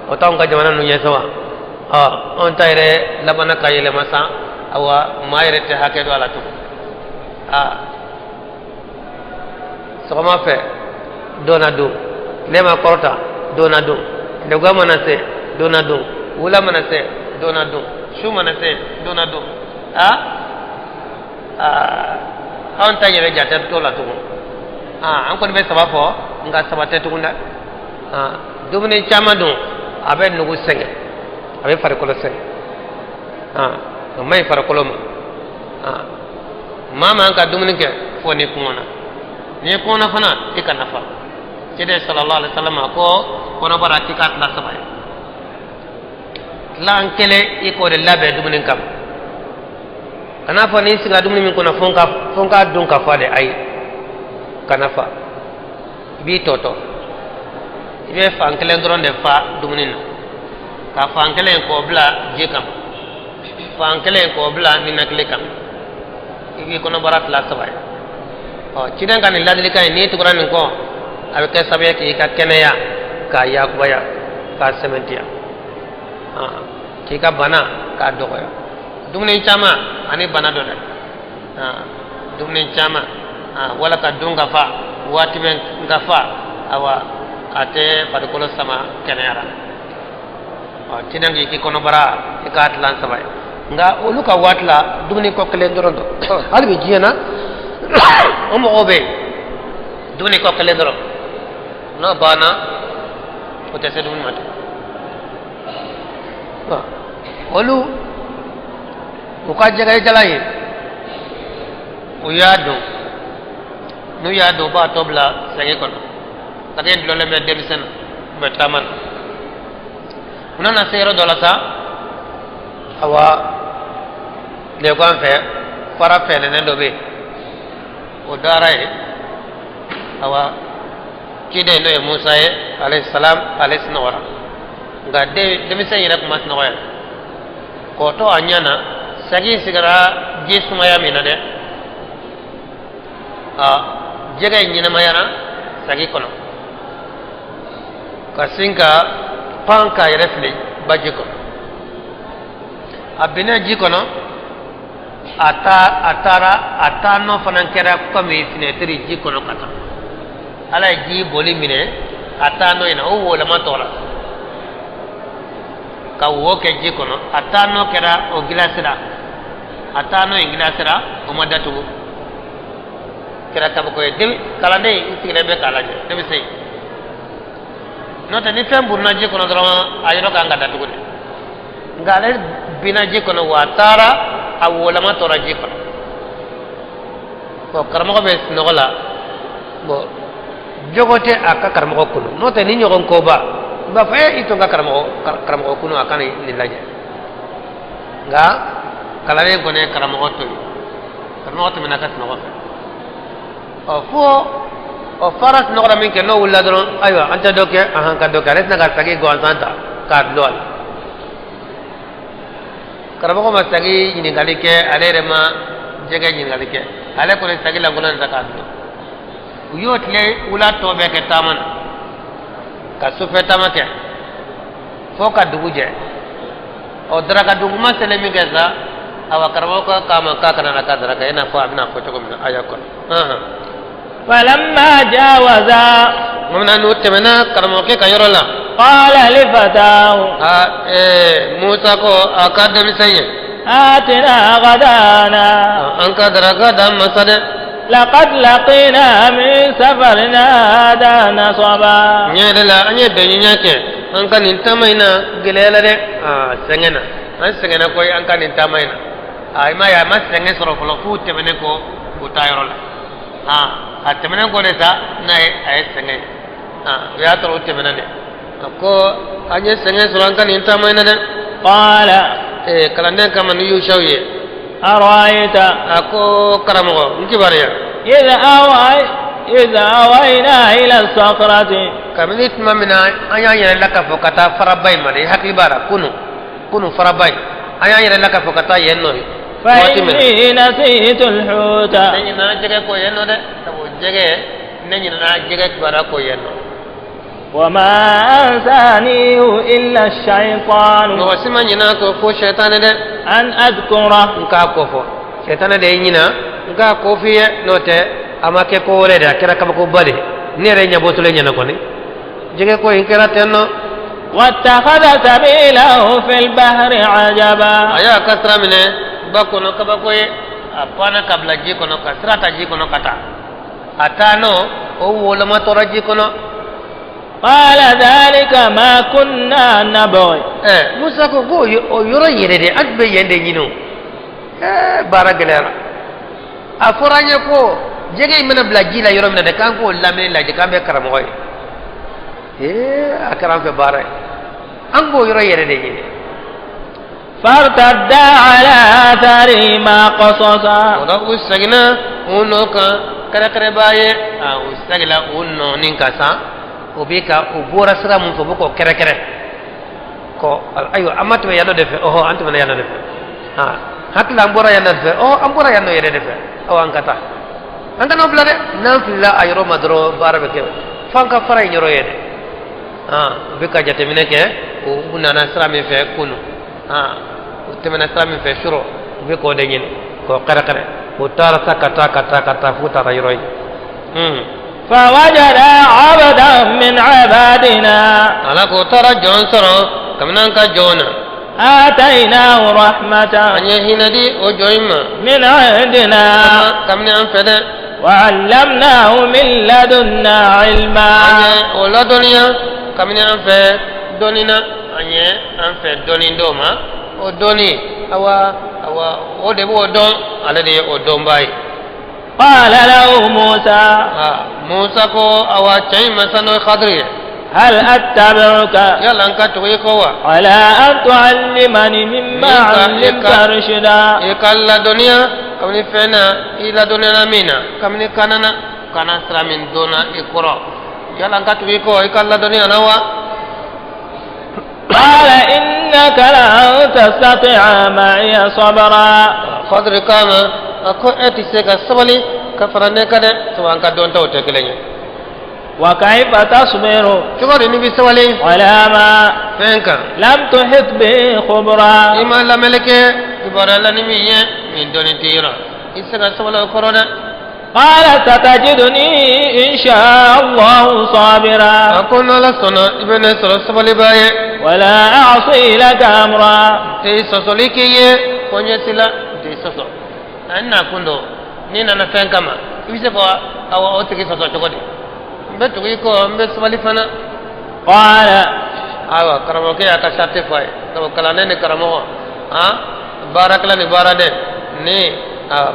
o t'anw ka jamana ninnu ye sa wa? Ɔ, anw ta yɛrɛ labanna ka yɛlɛma san. Awa, maa yɛrɛ tɛ hakɛ dɔn a la tugun. Aa, sɔgɔma fɛ dɔ na dun, tile ma kɔrɔta dɔ na dun, tilegan mana se dɔ na dun, wula mana se dɔ na dun, su mana se dɔ na dun. Aa aa, anw ta yɛrɛ jate t'o la tugun. Aa, an kɔni bɛ saba fɔ, nka saba tɛ tugun dɛ. Aa, dumuni caman dun, a bɛ nugu sɛgɛn, a bɛ farikolo sɛgɛn. Aa, o man ɲi farikolo ma. Aa, maa man ka dumuni kɛ fo ni kɔngɔna. N'i kɔngɔna fana, i kana fa. Ciden sallallahu alaihi wasallam ko kɔnɔbara k'i k'a tila saba ye, tilan kelen i k'o de labɛn dumuni kama. Kana fɔ n'i sigira dumuni min kɔnɔ, fo n ka dun ka fa de. Ayi, kana fa, i b'i tɔtɔ. I bɛ fan kelen dɔrɔn de fa dumuni na, ka fan kelen k'o bila ji kama, fan kelen k'o bila ninakili kama. I b'i kɔnɔbara tila saba ye. Ɔ, ciden ka nin ladilikan in, n'i tugura nin kɔ, a bɛ kɛ sababu ye k'i ka kɛnɛya k'a yakubaya, k'a sɛmɛntiya, k'i ka bana k'a dɔgɔya. Dumuni caman ani bana dɔ dɛ. Dumuni caman wala ka dun ka fa waati bɛ ka fa, awa, a tɛ farikolo sama kɛnɛya la. Ɔ, ciden k'i kɔnɔbara i k'a tilan saba ye, nka olu ka waati la dumuni kɔ kelen dɔrɔn don. Hali bi diɲɛ na, o mɔgɔw bɛ yen, dumuni kɔ kelen dɔrɔn, n'o banna, o tɛ se dumuni ma tugun. Olu u ka jɛgɛjala ye, u y'a dun. N'u y'a dun, u b'a tɔ bila sɛgɛ kɔnɔ. Sɛgɛ in dulonlen bɛ denmisɛn na, u bɛ taama na. U nana se yɔrɔ dɔ la sa, awa, tilegan fɛ, fara fɛlɛnen dɔ bɛ yen, o dara yen. Awa, ciden n'o ye Musa ye alayhi salam, ale sunɔgɔra, nka denmisɛn yɛrɛ tun ma sunɔgɔ yɛrɛ. K'o to a ɲɛ na, sagi sigira ji sumaya min na dɛ, a jɛgɛ in ɲɛnamayara sagi kɔnɔ ka sin ka pan k'a yɛrɛ fili baji kɔnɔ. A binna ji kɔnɔ, a ta a taara, a taa nɔ fana kɛra komi finɛtiri ji kɔnɔ ka taa. Ala ye ji boli minɛ a taa nɔ in na, o woloma tɔra ka wo kɛ ji kɔnɔ. A taa nɔ kɛra o gilasira, a taa nɔ in gilasira, o ma datugu, kɛra kabako ye. Kalanden in sigilen bɛ k'a lajɛ, denmisɛn. N'o tɛ, ni fɛn buruna ji kɔnɔ dɔrɔn, a yɔrɔ kan ka datugu de, nka ale binna ji kɔnɔ wa a taara, a wolama tora ji kɔnɔ. Bon, karamɔgɔ bɛ sunɔgɔ la. Bon, jogo tɛ a ka karamɔgɔ kunu, n'o tɛ ni ɲɔgɔn koba n b'a fɔ e i to n ka karamɔgɔ kunu, a ka nin lajɛ. Nka kalanden kɔni ye karamɔgɔ to yen, karamɔgɔ tɛmɛna a ka sunɔgɔ fɛ. Ɔ, fo ɔ fara sunɔgɔ la min kɛ, n'o wulila dɔrɔn, ayiwa, an tɛ dɔ kɛ, ahan, ka dɔ kɛ. Ale tɛna ka sagi gansan ta k'a dulon a la. Karamɔgɔ ma sagi ɲininkali kɛ, ale yɛrɛ ma jɛgɛ ɲininkali kɛ, ale kɔni sagi lankolon de ta k'a dulon. U y'o tile wula tɔ bɛɛ kɛ taama na, ka sufɛ taama kɛ fo ka dugu jɛ. Ɔ, daraka duguma selen min kɛ sa, awa, karamɔgɔ ko k'a ma k'a kana na k'a daraka, i n'a fɔ a bɛna fɔ cogo min na aya kɔnɔ. فلما جاوزا Tuma n'u tɛmɛna karamɔgɔkɛ ka yɔrɔ la, قال لفتاه a Musa ko a ka denmisɛn ye: آتنا غدانا An ka daraka d'an ma sa dɛ. لقد لقينا من سفرنا هذا نصبا Ɲɛ yɛrɛ la, an ye bɛnɲinya kɛ an ka nin taama in na, gɛlɛya la dɛ. Aa, sɛgɛn na, an sɛgɛnna koyi an ka nin taama in na. A i ma ye, a ma sɛgɛn sɔrɔ fɔlɔ f'u tɛmɛnen kɔ u taa yɔrɔ la. Aa, a tɛmɛnen kɔ de sa, n'a ye a ye sɛgɛn ye. Aa, o y'a sɔrɔ u tɛmɛna dɛ. A ko an ye sɛgɛn sɔrɔ an ka nin taama in na dɛ. قال Kalanden kama ni Yusaw ye: أرأيت A ko karamɔgɔ, n kibaruya: إذ أوينا إلى الصخرة Kabini tuma min na an y'an yɛrɛ lakafo ka taa faraba in ma dɛ, i hakili b'a la, kunu kunu faraba in, an y'an yɛrɛ lakafo ka taa yen nɔ ye waati min na, فإني نسيت الحوت ne ɲinɛna jɛgɛ kɔ yen nɔ dɛ, sabu jɛgɛ, ne ɲinɛna jɛgɛ kibaruya kɔ yen nɔ. وما أنسانيه إلا الشيطان Mɔgɔ si ma ɲinɛ a kɔ fo sɛtanɛ dɛ. أن أذكره N k'a kɔ fɔ, sɛtanɛ de ye ɲina n k'a ko f'i ye, n'o tɛ a ma kɛ ko wɛrɛ de, a kɛra kabakoba de, ne yɛrɛ ɲɛbɔtɔlen ɲɛna kɔni, jɛgɛ ko in kɛra ten nɔ. واتخذ سبيله في البحر عجبا A y'a ka sira minɛ ba kɔnɔ, kabako ye. A panna ka bila ji kɔnɔ, ka sira ta ji kɔnɔ ka taa, a taa nɔ o woloma tora ji kɔnɔ. قال ذلك ما كنا نبغي Musa ko ko o yɔrɔ yɛrɛ de, an tun bɛ yen de ɲini o. Baara gɛlɛyara. A fɔra an ye ko jɛgɛ in mana bila ji la yɔrɔ min na dɛ, k'an k'o lamini lajɛ, k'an bɛ karamɔgɔ ye. A kɛra an fɛ baara ye, an k'o yɔrɔ yɛrɛ de ɲini. فارتدا على آثارهما قصصا O la, u seginna u nɔ kan kɛrɛkɛrɛba ye. A u seginna u nɔ kan sa, o bɛ ka u bɔra sira mun fɛ, u bɛ k'o kɛrɛkɛrɛ ko ayiwa, an ma tɛmɛ yan nɔ de fɛ? Ɔhɔ, an tɛmɛna yan nɔ de fɛ. Aa, hakili an bɔra yan nɔ de fɛ. Ɔ, an bɔra yan nɔ yɛrɛ de fɛ. Awa, an ka taa, an kana bila dɛ. N'an filila a yɔrɔ ma dɔrɔn, baara bɛ kɛ f'an ka fara yen yɔrɔ ye dɛ. Aa, u bɛ ka jateminɛ kɛ, u nana sira min fɛ kunu, aa, u tɛmɛna sira min fɛ surɔ, u bɛ k'o de ɲini k'o kɛrɛkɛrɛ. U taara sa, ka taa, ka taa, ka taa, f'u taara yɔrɔ ye. فوجدا عبدا من عبادنا Ala k'o taara jɔn sɔrɔ kabini an ka jɔn na. آتيناه رحمة An ye hinɛ di o jɔn in ma من عندنا kabini an fɛ dɛ. وعلمناه من لدنا علما An ye o ladɔnniya kabini an fɛ dɔnni na, an ye an fɛ dɔnni d'o ma. O dɔnni, awa awa, o de b'o dɔn, ale de ye o dɔnbaa ye. قال له موسى Aa, Musa ko awa cɛ in ma sa, n'o ye Kadiri ye: هل أتبعك Yala n ka tugu i kɔ wa? على أن تعلمني مما علمت رشدا. I ka ladɔnniya kabini fɛn na i ladɔnniyana min na, kabini kana na kana sira min donna i kɔrɔ, yala n ka tugu i kɔ i ka ladɔnniya na wa? قال إنك لن تستطيع معي صبرا. Khadri k'a ma, a ko e tɛ se ka sabali ka fara ne kan dɛ, sabu an ka dɔntaw tɛ kelen ye. وكيف تصبر Cogo di n'i bɛ sabali على ما fɛn kan لم تحط به خبرا؟ I ma lamɛnni kɛ kibaruya la ni min ye min dɔnni tɛ yɔrɔ, i tɛ se ka sabali o kɔrɔ dɛ. قال ستجدني إن شاء الله صابرا. A ko n'Ala sɔnna, i bɛ ne sɔrɔ sabalibaa ye. ولا أعصي لك أمرا. N tɛ sɔsɔli k'i ye ko ɲɛsi la, n tɛ sɔsɔ. A n nakun don, n'i nana fɛn kama, i bɛ se ka awɔ o tigi sɔsɔ cogo di? N bɛ tugu i kɔ, n bɛ sabali fana. قال Ayiwa, karamɔgɔkɛ y'a ka sarati fɔ a ye, sabu kalanden ni karamɔgɔ, han, baarakɛla ni baaraden ni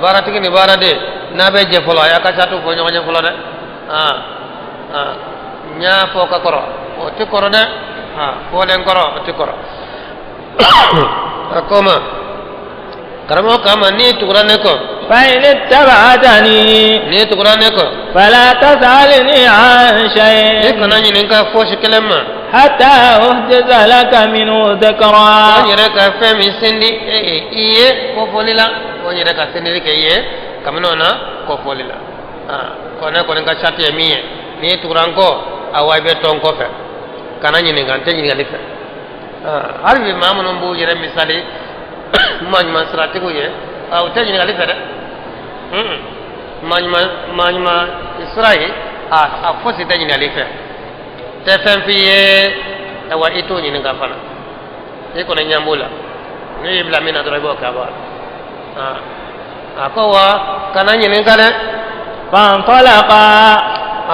baaratigi ni baaraden, n'a bɛ jɛ fɔlɔ, a y'a ka sarati fɔ ɲɔgɔn ye fɔlɔ dɛ. Han han, n y'a fɔ ka kɔrɔ, o tɛ kɔrɔ dɛ. Han, fɔlen kɔrɔ, o tɛ kɔrɔ. A ko ma, karamɔgɔ k'a ma, n'i tugura ne kɔ, فإن اتبعتني n'i tugura ne kɔ, فلا تسألني عن i شيء kana ɲininka fosi kelen ma حتى أحدث لك منه ko n ذكرا. yɛrɛ ka fɛn min sindi i ye kofɔli la, ko n yɛrɛ ka sindili kɛ i ye kabini o na kofɔli la. Ko ne kɔni ka sarati ye min ye, n'i tugura n kɔ, awa, i bɛ to n kɔfɛ, kana ɲininka, n tɛ ɲininkali fɛ. Hali bi maa minnu b'u yɛrɛ misali maa ɲuman siratigiw ye, u tɛ ɲininkali fɛ dɛ. Maa ɲuman, maa ɲuman sira ye, a fosi tɛ ɲininkali fɛ, tɛ fɛn f'i ye, awa, i t'o ɲininka fana. I kɔni ɲɛ b'o la, n'u y'i bila min na dɔrɔn, i b'o kɛ a b'a la. A ko wa, kana ɲininka dɛ. فانطلقا.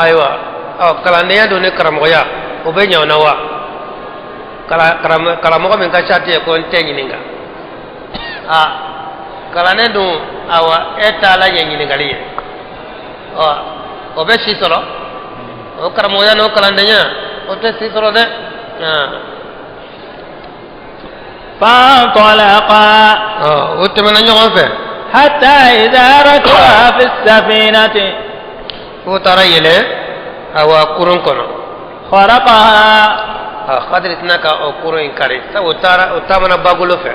Ayiwa, ɔ, kalandenya don ni karamɔgɔya, o bɛ ɲɛ o na wa? Karamɔgɔ min ka sarati ye ko n tɛ ɲininka, a kalanden dun, awa, e t'a la ɲɛ ɲininkali ye, ɔ, o bɛ si sɔrɔ? O karamɔgɔya n'o kalandenya, o tɛ si sɔrɔ dɛ. فانطلقا. Ɔ, o tɛmɛna ɲɔgɔn fɛ. حتى إذا ركبا في السفينة F'u taara yɛlɛ, awa, kurun kɔnɔ. خرقها. A Khadiri tɛna ka o kurun in kari, sabu u taara, u taamana bagolo fɛ,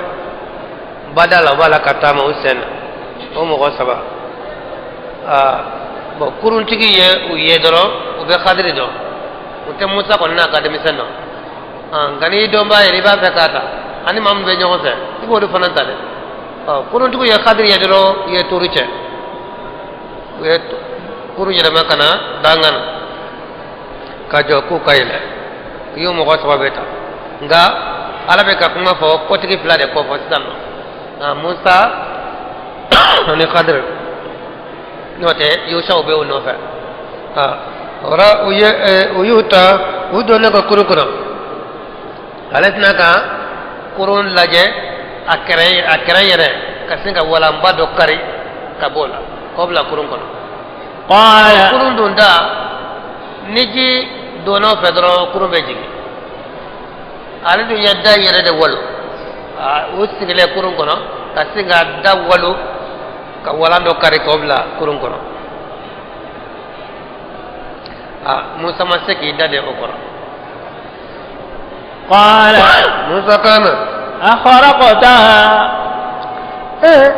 bada la, u b'a la ka taama u sen na, o mɔgɔ saba. Aa, bɔn, kuruntigi ye u ye dɔrɔn, u bɛ Khadiri dɔn, u tɛ Musa kɔni n'a ka denmisɛn dɔn. Nka n'i dɔnbaa yɛrɛ, i b'a fɛ k'a ta, ani maa min bɛ ɲɔgɔn fɛ, i b'olu fana ta dɛ. Ɔ, kuruntigi ye Khadiri ye dɔrɔn, u ye turu cɛ, u ye kurun yɛlɛma ka na dangan na ka jɔ k'u ka yɛlɛ. U y'o mɔgɔ saba bɛɛ ta, nka Ala bɛ ka kuma fɔ kɔtigi fila de kɔfɔ sisan nɔ, Musa ani Khadiri, n'o tɛ Yusaw bɛ u nɔfɛ. O la, u ye u y'u ta, u donnen ka kurun kɔnɔ, ale tɛna ka kurun lajɛ, a kɛrɛ yɛrɛ ka sin ka walanba dɔ kari ka b'o la k'o bila kurun kɔnɔ. قال Kurun dun da, ni ji donna o fɛ dɔrɔn, kurun bɛ jigin. Ale dun ye da yɛrɛ de walo, o sigilen kurun kɔnɔ ka sin ka da walo ka walan dɔ kari k'o bila kurun kɔnɔ. Musa ma se k'i da de o kɔrɔ. قال Musa k'a ma, أخرقتها ee,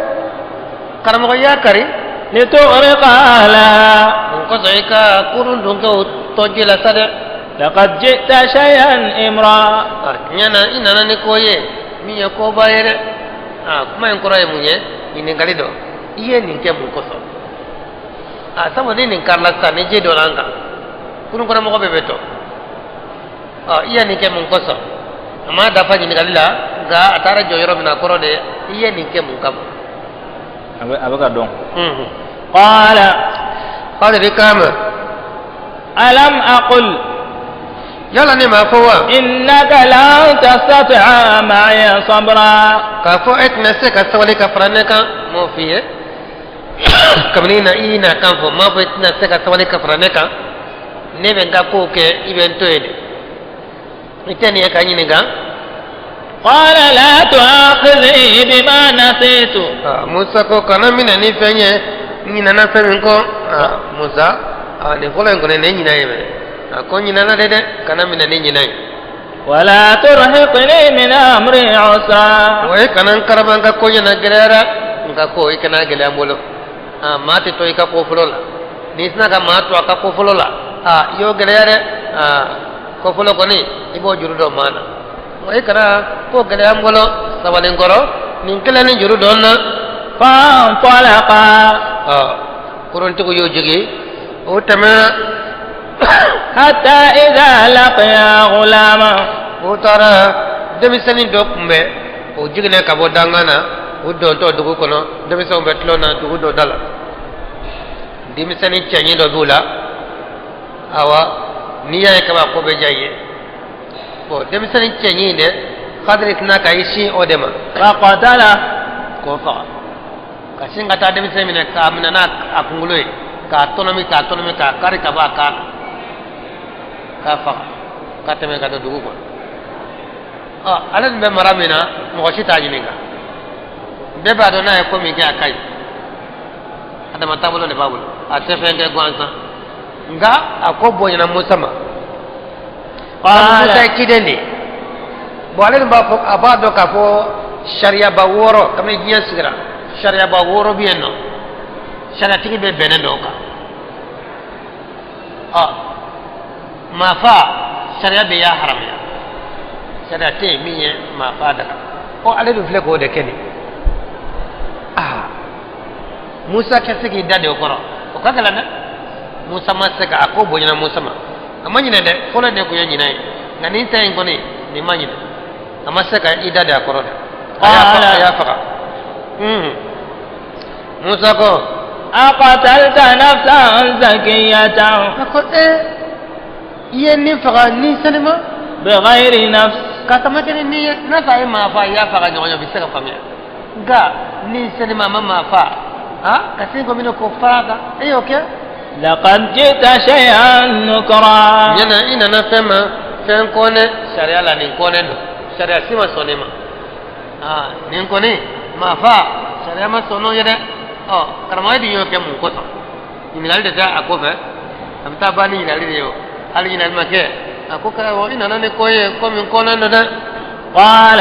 karamɔgɔ, y'a kari لتغرق أهلها. Mun kosɔn i ka kurun dun kɛ o tɔ ji la sa dɛ? لقد جئت شيئا إمرا. A tiɲɛ na, i nana ni ko ye min ye koba ye dɛ. A kuma in kɔrɔ ye mun ye? Ɲininkali dɔ, i ye nin kɛ mun kosɔn? A sabu ni nin karila sisan, ni ji donna an kan, kurun kɔnɔ mɔgɔ bɛɛ bɛ tɔ. Ɔ, i ye nin kɛ mun kosɔn? A ma dafa ɲininkali la, nka a taara jɔ yɔrɔ min na, a kɔrɔ de, i ye nin kɛ mun kama? A bɛ ka dɔn. قال Khadiri k'a ma, ألم أقل yala ne m'a fɔ wa إنك لن تستطيع معي صبرا؟ K'a fɔ e tɛna se ka sabali ka fara ne kan? M'o f'i ye kabini na i na kan fɔ, m'a fɔ i tɛna se ka sabali ka fara ne kan. Ne bɛ n ka kow kɛ, i bɛ n to yen de. I tɛ nin ye ka ɲininka. قال لا تؤاخذني بما نسيت. Musa ko kana minɛ ni fɛn ye n ɲinɛna fɛn min kɔ. Musa, nin fɔlɔ in kɔni nin ye ɲinɛ ye mɛnɛ, a ko ɲinɛna de dɛ, kana minɛ ni ɲinɛ ye. ولا ترهقني من أمري عسرا. Wa i kana n karaba n ka ko ɲɛna gɛlɛyara, n ka ko i kana gɛlɛya n bolo. Maa tɛ to i ka ko fɔlɔ la, n'i tɛna ka maa to a ka ko fɔlɔ la, i y'o gɛlɛya dɛ. Ko fɔlɔ kɔni i b'o juru dɔn maa na, wa i kana ko gɛlɛya n bolo. Sabali n kɔrɔ, nin kelen ni juru dɔn na. فانطلقا. Kuruntigiw y'o jigin, o tɛmɛna. حتى إذا لقيا غلاما. O taara denmisɛnnin dɔ kunbɛn, o jiginna ka bɔ dangan na, o dontɔ dugu kɔnɔ. Denmisɛnw bɛ tulon na dugu dɔ da la, denmisɛnnin cɛɲi dɔ b'u la. Awa, n'i y'a ye kaba ko bɛ diya i ye. Bon, denmisɛnnin cɛɲi in dɛ, Kadiri tɛna ka i sin o de ma. فقتله. K'o faga, ka sin ka taa denmisɛnnin minɛ, k'a minɛ n'a a kunkolo ye, k'a tɔnɔmi, k'a tɔnɔmi, k'a kari ka bɔ a kan na, k'a faga, ka tɛmɛ ka don dugu kɔnɔ. Ɔ, ale dun bɛ mara min na, mɔgɔ si t'a ɲininka. Bɛɛ b'a dɔn n'a ye ko min kɛ, a ka ɲi. Adama taabolo de b'a bolo, a tɛ fɛn kɛ gansan. Nka a ko bonyana Musa ma. Musa ye ciden de ye. Bon, ale dun b'a fɔ, a b'a dɔn k'a fɔ sariyaba 6, kabini diɲɛ sigira, sariyaba 6 bɛ yen nɔ, sariyatigi bɛ bɛnnen dɔw kan. Ɔ, maafa, sariya bɛ y'a haramuya, sariya tɛ yen min ye maafa daga. Ɔ, ale dun filɛ k'o de kɛ nin. Aa, Musa kɛ se k'i da de o kɔrɔ, o ka gɛlɛn dɛ. Musa ma se ka, a ko bonyana Musa ma. A ma ɲinɛ dɛ, fɔlɔ de tun ye ɲinɛ ye, nka nin ta in kɔni, nin ma ɲinɛ, a ma se ka i da de a kɔrɔ dɛ. A y'a faga. Musa ko: أقتلت نفسا زكية. A ko ee, i ye nin faga ni sanima. بغير نفس. Ka tama kɛ ni ye n'a fɔ a ye maa fa, i y'a faga ɲɔgɔn ye, o bɛ se ka faamuya. Nka ni sanima ma maa fa, a ka se ko minɛ k'o fara kan, e y'o kɛ. لقد جئت شيئا نكرا. Ɲɛna i nana fɛn ma, fɛn kɔnɛ sariya la, nin kɔnɛ don, sariya si ma sɔn nin ma. Nin kɔni maa fa, sariya ma sɔn n'o ye dɛ. Ɔ, karamɔgɔ dun y'o kɛ mun kosɔn? Ɲininkali de tɛ a kɔfɛ, a bɛ taa ban ni ɲininkali de ye. O hali ɲininkali ma kɛ, a ko karamɔgɔ, i nana ni ko ye ko min kɔnɛ don dɛ. قال: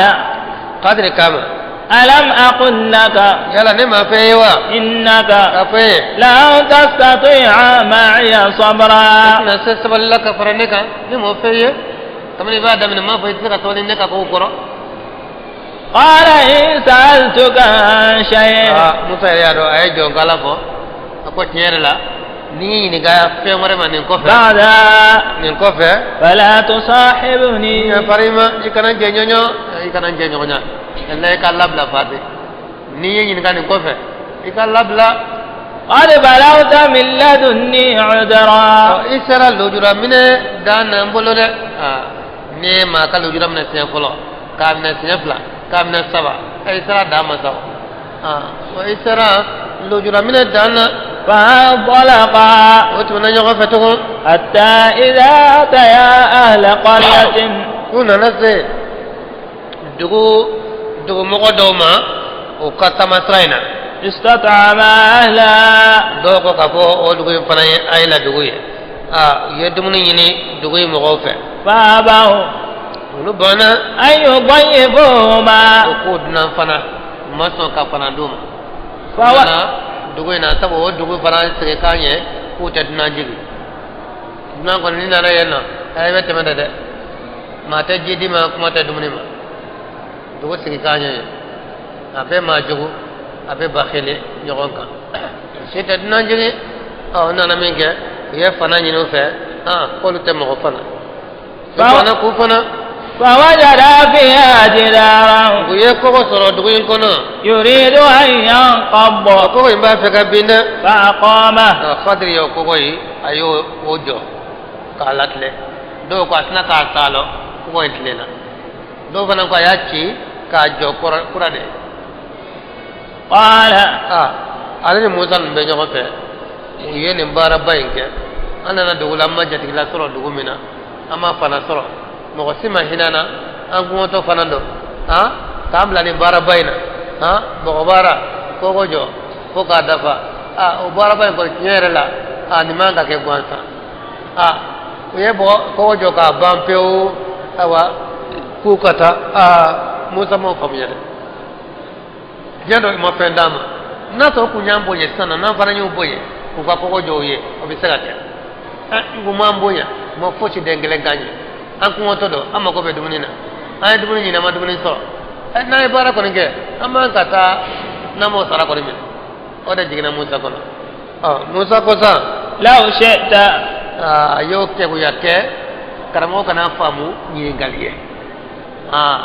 Kadiri kama: ألم أقل لك Yala ne ma fɛn ye wa? إنك K'a fɔ ye. لن تستطيع معي صبرا. I tɛna se sabali la ka fara ne kan, ne m'o fɛ ye. Kabini i b'a daminɛ, n m'a fɔ i tɛ se ka sabali ne ka kow kɔrɔ. قال إن سألتك عن شيء. Aa, Musa yɛrɛ y'a dɔn, a ye jɔnkala fɔ. A ko tiɲɛ yɛrɛ la, n'i y'i ɲininka fɛn wɛrɛ ma nin kɔfɛ, بعد nin kɔfɛ, فلا تصاحبني. Yafara i ma, i kana jɛ ɲɔgɔn, i kana jɛ ɲɔgɔn ɲa walayi, i ka labila fati. N'i ye ɲininka nin kɔfɛ, i ka labila. قد بلغت من لدني عذرا. I sera lujura minɛ dan na n bolo dɛ. N'i ye maa ka lujura minɛ siɲɛ fɔlɔ, k'a minɛ siɲɛ fila, k'a minɛ saba, i sera dan ma sa o. I sera lujura minɛ dan na. فانطلقا. O tɛmɛna ɲɔgɔn fɛ tugun. حتى إذا أتيا أهل قرية. U nana se dugu dugumɔgɔ dɔw ma o ka taama sira in na. استطعما أهلها. Dɔw ko k'a fɔ o dugu in fana ye Ayila dugu ye. Aa, u ye dumuni ɲini dugu in mɔgɔw fɛ. فأبوا Olu banna أن يضيفوهما. O k'o dunan fana, u ma sɔn ka fana d'u ma. U nana dugu in na, sabu o dugu fana sigi k'an ye k'u tɛ dunan jigi. Dunan kɔni, n'i nana yen nɔ, i bɛ tɛmɛ de dɛ, maa tɛ ji d'i ma, kuma tɛ dumuni ma. Dugu sigi k'an ye, a bɛ maa jugu, a bɛ bakele ɲɔgɔn kan, si tɛ dunan jigi. Ɔ, u nana min kɛ, u ye fana ɲini u fɛ, k'olu tɛ mɔgɔ fana, u fana k'u fana. فوجدا فيها جدارا. U ye kɔgɔ sɔrɔ dugu in kɔnɔ. يريد أن ينقض. O kɔgɔ in b'a fɛ ka bin dɛ. فأقامه. Kadiri y'o kɔgɔ ye, a y'o o jɔ k'a latigɛ. Dɔw ko a tɛna k'a saalɔ kɔgɔ in tilenna, dɔw fana ko a y'a ci k'a jɔ kura de. قال: Aa, ale ni Musa ninnu bɛ ɲɔgɔn fɛ, u ye nin baaraba in kɛ. An nana dugu la, an ma jatigila sɔrɔ dugu min na, an ma fana sɔrɔ. Mɔgɔ si ma hinɛ an na, an kɔngɔtɔ fana don, han, k'an bila nin baaraba in na, han, bɔgɔ baara, kogo jɔ fo k'a dafa. Aa, o baaraba in kɔni, tiɲɛ yɛrɛ la, aa, nin man ka kɛ gansan. Aa, u ye bɔgɔ kogo jɔ k'a ban pewu. Ayiwa, k'u ka taa. Aa, Musa m'o faamuya dɛ. Diɲɛ dɔ, i ma fɛn d'an ma. N'a sɔrɔ kun y'an bonya sisan na, n'an fana y'u bonya k'u ka kogo jɔ u ye, o bɛ se ka kɛ. Ɛ, n kun m'an bonya, n ma fosi den kelen k'an ye. An kɔngɔtɔ don, an mako bɛ dumuni na, an ye dumuni ɲini, an ma dumuni sɔrɔ. Ɛ, n'an ye baara kɔni kɛ, an man ka taa n'an m'o sara kɔni minɛ. O de jiginna Musa kɔnɔ. Ɔ, Musa ko sisan: لو شئت. A y'o kɛgoya kɛ karamɔgɔ kana faamu ɲininkali ye. Aa,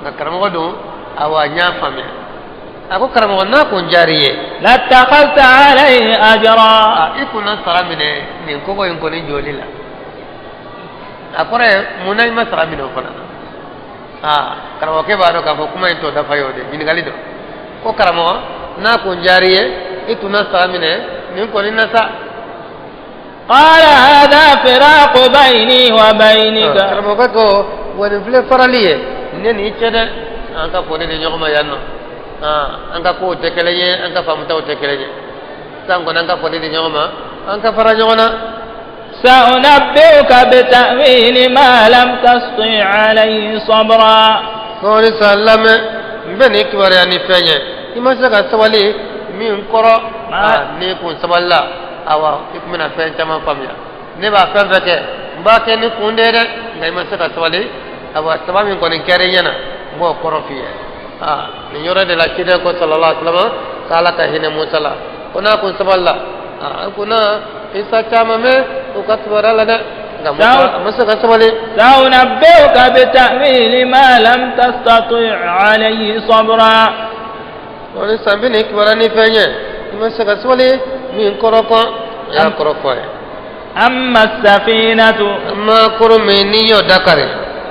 nka karamɔgɔ don. Awa, n y'a faamuya. A ko: karamɔgɔ, n'a kun diyara i ye, لاتخذت عليه أجرا. A i kun na sara minɛ nin kogo in kɔni jɔli la. A kɔrɔ ye mun na i ma sara minɛ o fana na? Aa, karamɔgɔkɛ b'a dɔn k'a fɔ kuma in t'o dafa ye, o de ɲininkali don. Ko karamɔgɔ, n'a kun diyara i ye, i tun na sara minɛ nin kɔni na sa. قال هذا فراق بيني وبينك. Karamɔgɔkɛ ko: wa nin filɛ farali ye ne n'i cɛ dɛ. An ka foli di ɲɔgɔn ma yan nɔ. An ka kow tɛ kelen ye, an ka faamutaw tɛ kelen ye. Sisan kɔni, an ka foli di ɲɔgɔn ma, an ka fara ɲɔgɔn na. سأنبئك بتأويل ما لم تسطع عليه صبرا. Sɔɔni sa, lamɛn, n bɛ nin kibaruya ni fɛn ye i ma se ka sabali min kɔrɔ. N'i kun sabalila, awa, i kun bɛna fɛn caman faamuya. Ne b'a fɛn fɛn kɛ, n b'a kɛ ni kun de ye dɛ, nka i ma se ka sabali. Awa, saba min kɔni kɛra i ɲɛna, n b'o kɔrɔ f'i ye. Aa, nin yɔrɔ de la, ciden ko sallallahu alaihi wasallam k'Ala ka hinɛ Musa la, ko n'a kun sabalila, aa, a kun na isa caman mɛn u ka kibaruya la dɛ, nka Musa a ma se ka sabali. سأنبئك بتأويل ما لم تستطع عليه صبرا. Wani san bɛ nin kibaruya ni fɛn ye i ma se ka sabali min kɔrɔ kɔn, a y'a kɔrɔ fɔ a ye. أما السفينة Amma kurun min n'i y'o dakari,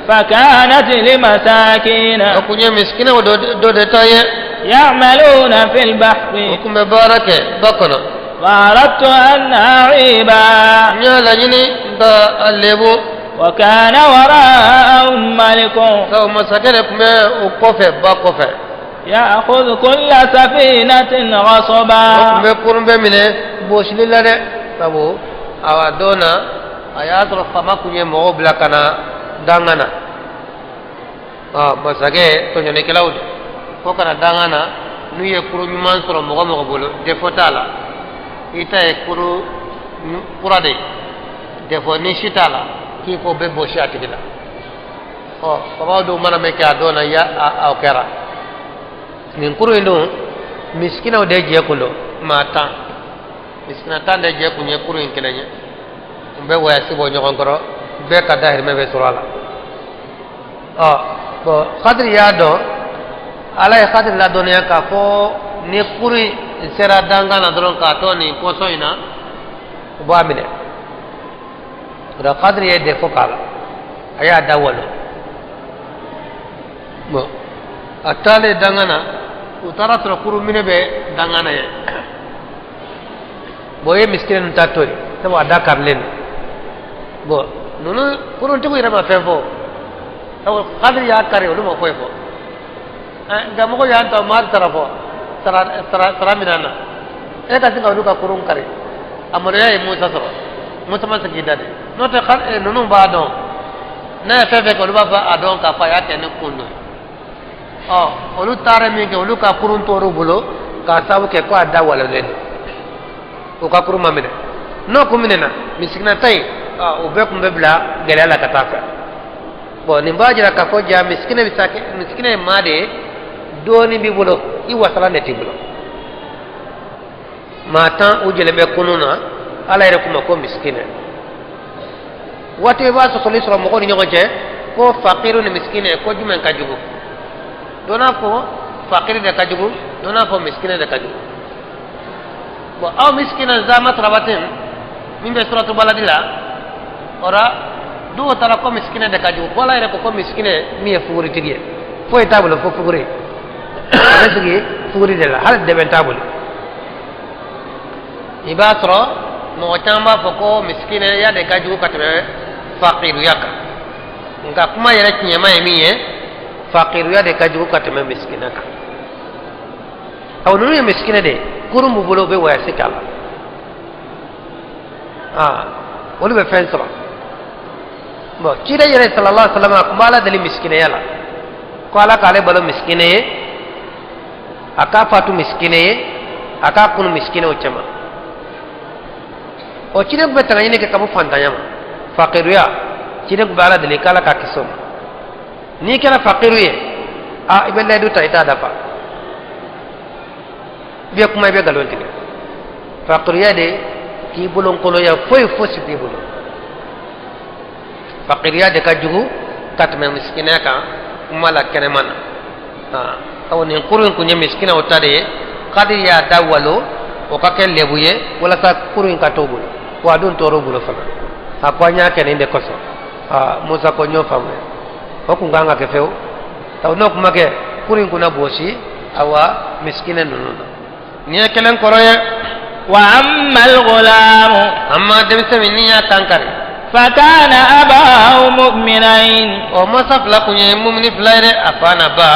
فكانت لمساكين o kun ye misikinaw dɔ de ta ye يعملون في البحر o kun bɛ baara kɛ ba kɔnɔ. فأردت أن أعيبها N y'a laɲini ka a lebu. وكان وراءهم ملك Sabu masakɛ de tun bɛ o kɔfɛ, ba kɔfɛ. يأخذ كل سفينة O غصبا. tun bɛ kurun bɛɛ minɛ bɔsili la dɛ. Sabu awa, don na a y'a sɔrɔ faama kun ye mɔgɔw bila ka na danga na. Ɔ, masakɛ tɔɲɔnikɛlaw de fo ka na danga na. N'u ye kurun ɲuman sɔrɔ mɔgɔ mɔgɔ bolo, défaut t'a la, i ta ye kurun kura de ye, défaut ni si t'a la, k'i ko bɛ bɔsi a tigi la. Ɔ, faamaw dun mana min kɛ a don na, ya a o kɛra. Nin kurun in dun, misikinaw de jɛ kun don. Maa 10, misikina 10 de jɛ kun ye kurun in kelen ye. U bɛ wɔyasi bɔ ɲɔgɔn kɔrɔ, bɛɛ ka dahirimɛ bɛ sɔrɔ a la. Ɔ bɔn, Kadiri y'a dɔn, Ala ye Kadiri ladɔnniya k'a fɔ ni kurun in sera dankan na dɔrɔn, k'a to nin pɔsɔn in na, u b'a minɛ. O la, Kadiri ye défaut k'a la, a y'a da walo. Bɔn, a taalen dangan na, u taara sɔrɔ kurun minɛ bɛ dangan na yen. Bɔn, o ye misikina ninnu ta to yen, sabu a da karilen don. Bɔn, ninnu kuruntigiw yɛrɛ ma fɛn fɔ, sabu Kadiri y'a kari, olu ma foyi fɔ. Nka mɔgɔ y'an ta maa sara fɔ sara sara sara min na, e ka se ka olu ka kurun kari. A maloya ye Musa sɔrɔ. Musa ma se k'i da de, n'o tɛ ninnu b'a dɔn n'a ye fɛn fɛn kɛ, olu b'a fɔ a dɔn k'a fɔ a y'a kɛ ni kun dɔ ye. Ɔ, olu taara min kɛ, olu ka kurun tor'u bolo k'a sababu kɛ ko a da walolen don. U ka kurun ma minɛ. N'o kun minɛna, misikina ta in, o bɛɛ kun bɛ bila gɛlɛya la ka taa fɛ. Bɔn, nin b'a jira k'a fɔ ja misikina bɛ sa kɛ misikina ye maa de ye. Dɔɔnin b'i bolo, i wasalan de t'i bolo. Maa 10, u jɛlen bɛ kunun na, Ala yɛrɛ k'u ma ko misikina. Waati i b'a sɔsɔli sɔrɔ mɔgɔw ni ɲɔgɔn cɛ ko fakiru ni misikina, ko jumɛn ka jugu? Dɔ n'a fɔ fakiri de ka jugu, dɔ n'a fɔ misikina de ka jugu. Bɔn, aw misikina za masrabatin min bɛ suratu baladi la, o la dɔw taara ko misikina de ka jugu, ko Ala yɛrɛ ko ko misikina min ye fuguritigi ye, foyi t'a bolo fo fuguri, a bɛ sigi fuguri de la, hali dɛmɛ t'a bolo. I b'a sɔrɔ mɔgɔ caman b'a fɔ ko misikinɛya de ka jugu ka tɛmɛ fakiruya kan. Nka kuma yɛrɛ tiɲɛma ye min ye, fakiruya de ka jugu ka tɛmɛ misikina kan. Aw ninnu ye misikina de ye, kurun b'u bolo, u bɛ wɔyasi k'a la, aa olu bɛ fɛn sɔrɔ. Bon, ciden yɛrɛ sallallahu alaihi wa sallam, a tun b'Ala deli misikinɛya la ko Ala k'ale balo misikinɛ ye, a k'a fatu misikinɛ ye, a k'a kunu misikinɛw cɛma. O ciden tun bɛ tanga ɲini kɛ ka bɔ fantanya ma, fakiruya. Ciden tun bɛ Ala deli k'Ala k'a kisi o ma. N'i kɛra fakiru ye, a i bɛ layidu ta, i t'a dafa, i bɛ kuma, i bɛ nkalon tigɛ. Fakiruya de k'i bolo nkolonya, foyi fosi t'i bolo. Fakiriya de ka jugu ka tɛmɛ misikinɛ kan kuma la kɛnɛma na. Aw nin kurun in kun ye misikinaw ta de ye. Kadiri y'a da walo o ka kɛ lebu ye walasa kurun in ka t'o bolo, wa a dun tor'o bolo fana. A ko an y'a kɛ nin de kosɔn. Musa ko n y'o faamuya, o kun kan ka kɛ fewu. N'o kun ma kɛ, kurun in kun na bosi awa misikinɛ ninnu na. Nin ye kelen kɔrɔ ye. Wa amma al-ghulamu, amma denmisɛn min n'i y'a kan kari, fakana abahu mu'minain, o masa fila kun ye mumini fila ye dɛ, a fa n'a ba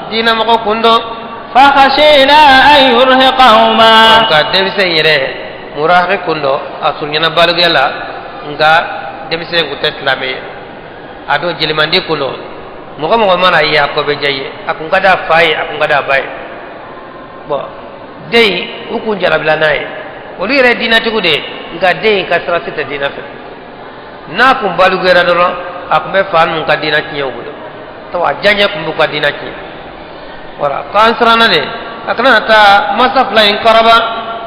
diinɛmɔgɔ kun don. Fakhashina an yurhiqahuma, nka denmisɛn yɛrɛ murahiki kun don, a surunyana balikuya la, nka denmisɛn kun tɛ silamɛ ye. A don jelimandi kun don, mɔgɔ mɔgɔ mana ye a kɔ bɛ diya i ye, a kun ka d'a fa ye, a kun ka d'a ba ye. Bon, den in u kun jarabila n'a ye, olu yɛrɛ ye diinɛtigiw de ye, nka den in ka sira si tɛ diinɛ fɛ. N'a kun balikuyara dɔrɔn, a kun bɛ fa ninnu ka diinɛ tiɲɛ u bolo, sabu a diyaɲɛ kun b'u ka diinɛ tiɲɛ. Wala k'an siranna de a kana na taa masa fila in kɔrɔba.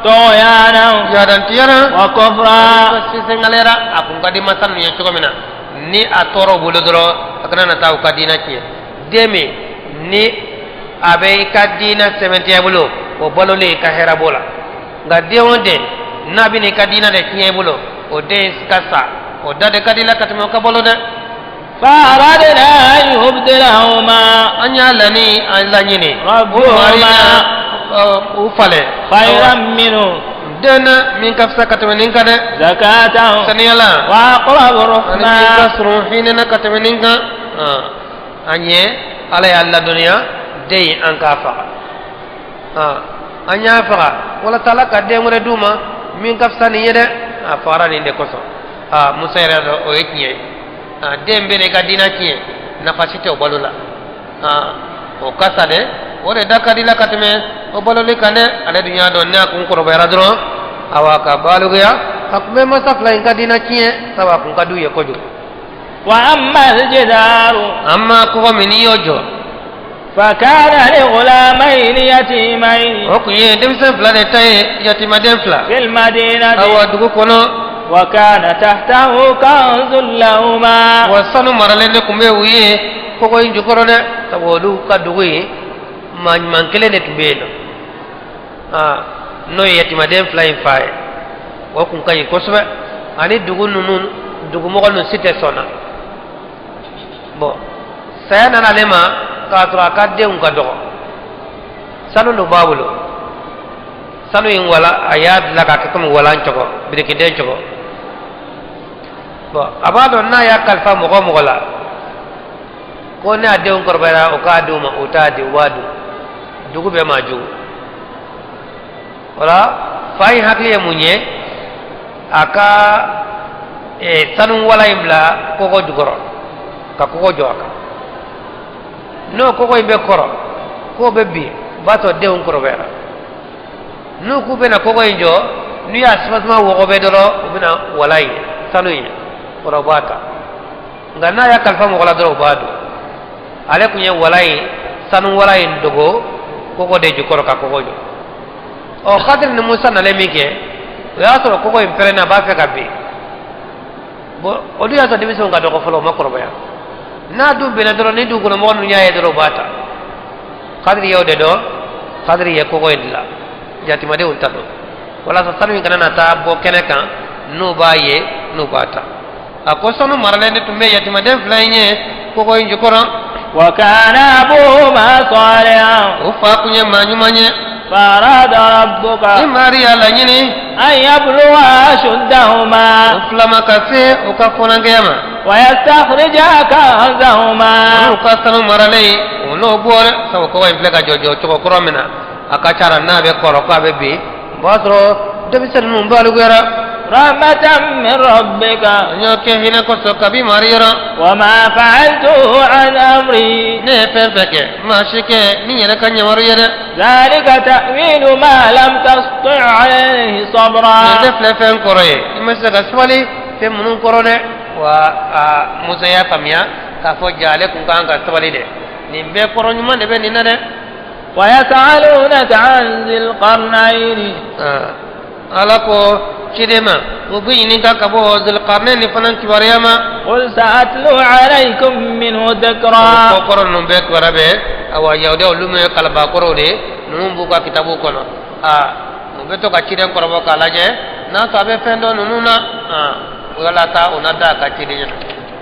Tughyanan yadantiyara wa kufra, sisengalera. A kun ka di masa ninnu ye cogo min na, ni a tɔɔrɔ u bolo dɔrɔn, a kana na taa u ka diinɛ tiɲɛ. Den min ni a bɛ i ka diinɛ sɛmɛntiya i bolo, o balolen i ka hɛrɛ b'o la, nka den o den n'a bɛ n'i ka diinɛ de tiɲɛ i bolo, o den ka sa, o da de ka di la ka tɛmɛ o ka balo dɛ. Faradna an yubdilahuma, an y'a lani an laɲini rabbuhuma u falen khayran minhu, den na min ka fisa ka tɛmɛ nin kan dɛ, zakatan saniya la, wa aqrabu ani min ka ruhma, surun hinɛ na ka tɛmɛ nin kan. An ye Ala y'a ladɔnniya den in an k'a faga, an y'a faga walasa Ala ka den wɛrɛ d'u ma min ka fisa nin ye dɛ. A fagara nin de kosɔn. Musa yɛrɛ dɔn o ye tiɲɛ ye. Den bɛ na i ka diinɛ tiɲɛ, nafa si tɛ o balo la, o ka sa dɛ, o de da ka di la ka tɛmɛ o baloli kan dɛ. Ale dun y'a dɔn n'a kun kɔrɔbayara dɔrɔn, awa ka balikuya, a kun bɛ masa fila in ka diinɛ tiɲɛ, sabu a kun ka d'u ye kojugu. Wa amma al-jidaru, amma kɔgɔ min n'i y'o jɔ, fakana li ghulamayni yatimayni, o kun ye denmisɛn fila de ta ye, yatimaden fila, fil madinati, awa dugu kɔnɔ, wa kana tahtahu kanzun lahuma, wa sanu maralen de kun bɛ u ye kɔgɔ in jukɔrɔ dɛ, sabu olu ka dugu in maa ɲuman kelen de tun bɛ yen nɔ, n'o ye yatimaden fila in fa ye. O kun ka ɲi kosɛbɛ, ani dugu ninnu dugumɔgɔ ninnu si tɛ sɔn na. Bon, saya nana ale ma k'a sɔrɔ a ka denw ka dɔgɔ, sanu dun b'a bolo. Sanu in wala a y'a dilan k'a kɛ komi walan cogo, birikiden cogo. Bon, a b'a dɔn n'a y'a kalifa mɔgɔ o mɔgɔ la ko ne a denw kɔrɔbayara, o k'a d'u ma, o t'a di, u b'a dun, dugu bɛɛ maa jugu. Wala fa in hakili ye mun ye? A ka sanu wala in bila kɔgɔ jukɔrɔ ka kɔgɔ jɔ a kan. N'o kɔgɔ in bɛ kɔrɔ k'o bɛ bin, o b'a sɔrɔ denw kɔrɔbayara. N'u k'u bɛna kɔgɔ in jɔ, n'u y'a suma wɔgɔbɛ dɔrɔn, u bɛna wala in sanu in kɔrɔ, u b'a ta. Nka n'a y'a kalifa mɔgɔ la dɔrɔn, u b'a dun. Ale tun ye wala in, sanu wala in dogo kɔgɔ de jukɔrɔ ka kɔgɔ jɔ. Ɔ, Kadiri ni Musa nalen min kɛ, o y'a sɔrɔ kɔgɔ in pɛrɛnna, a b'a fɛ ka bin. Bon, olu y'a sɔrɔ denmisɛnw ka dɔgɔ fɔlɔ, u ma kɔrɔbaya. N'a dun binna dɔrɔn, ni dugukɔnɔmɔgɔ ninnu y'a ye dɔrɔn, u b'a ta. Kadiri y'o de dɔn. Kadiri ye kɔgɔ in dilan, yatimadenw ta don, walasa sanu in kana na taa bɔ kɛnɛ kan, n'u b'a ye, n'u b'a ta. A ko sanu maralen de tun bɛ yatimaden fila in ye kɔgɔ in jukɔrɔ. Wa kana abuhuma salihan, o fa kun ye maa ɲuman ye. Farada rabbuka, ni mari y'a laɲini, an yablugha ashuddahuma, o fila ma ka se u ka funankɛya ma. ويستخرجا كنزهما Olu ka sanu maralen o n'o bɔ dɛ, sabu kɔgɔ in filɛ ka jɔ jɔ cogo kɔrɔ min na, a ka ca la n'a bɛ kɔrɔ k'a bɛ bin, o b'a sɔrɔ denmisɛnnin ninnu balikuyara. رحمة من ربك. N y'o kɛ hinɛ kosɔn kabi mari yɔrɔ. وما فعلته عن أمري. Ne ye fɛn fɛn kɛ, n ma si kɛ ni n yɛrɛ ka yamaru ye dɛ. ذلك تأويل ما لم تسطع عليه صبرا. Nin tɛ filɛ fɛn kɔrɔ ye, i ma se ka sabali fɛn minnu kɔrɔ dɛ. Wa a Musa y'a faamuya k'a fɔ ja ale kun kan ka sabali dɛ, nin bɛɛ kɔrɔ ɲuman de bɛ nin na dɛ. ويسألونك عن ذي القرنين. Ala ko ciden ma, u bɛ ɲininka ka bɔ Zulkarnɛni fana kibaruya ma. قل سأتلو عليكم منه Ko ذكرا. kɔrɔ ninnu bɛɛ kibaruya bɛ, awa, yahudiya olu min ye kalabakɔrɔw de ye, ninnu b'u ka kitabu kɔnɔ. Aa, u bɛ to ka ciden kɔrɔbɔ k'a lajɛ n'a sɔrɔ a bɛ fɛn dɔn ninnu na. Aa, walasa u na da a ka ciden ɲɛna.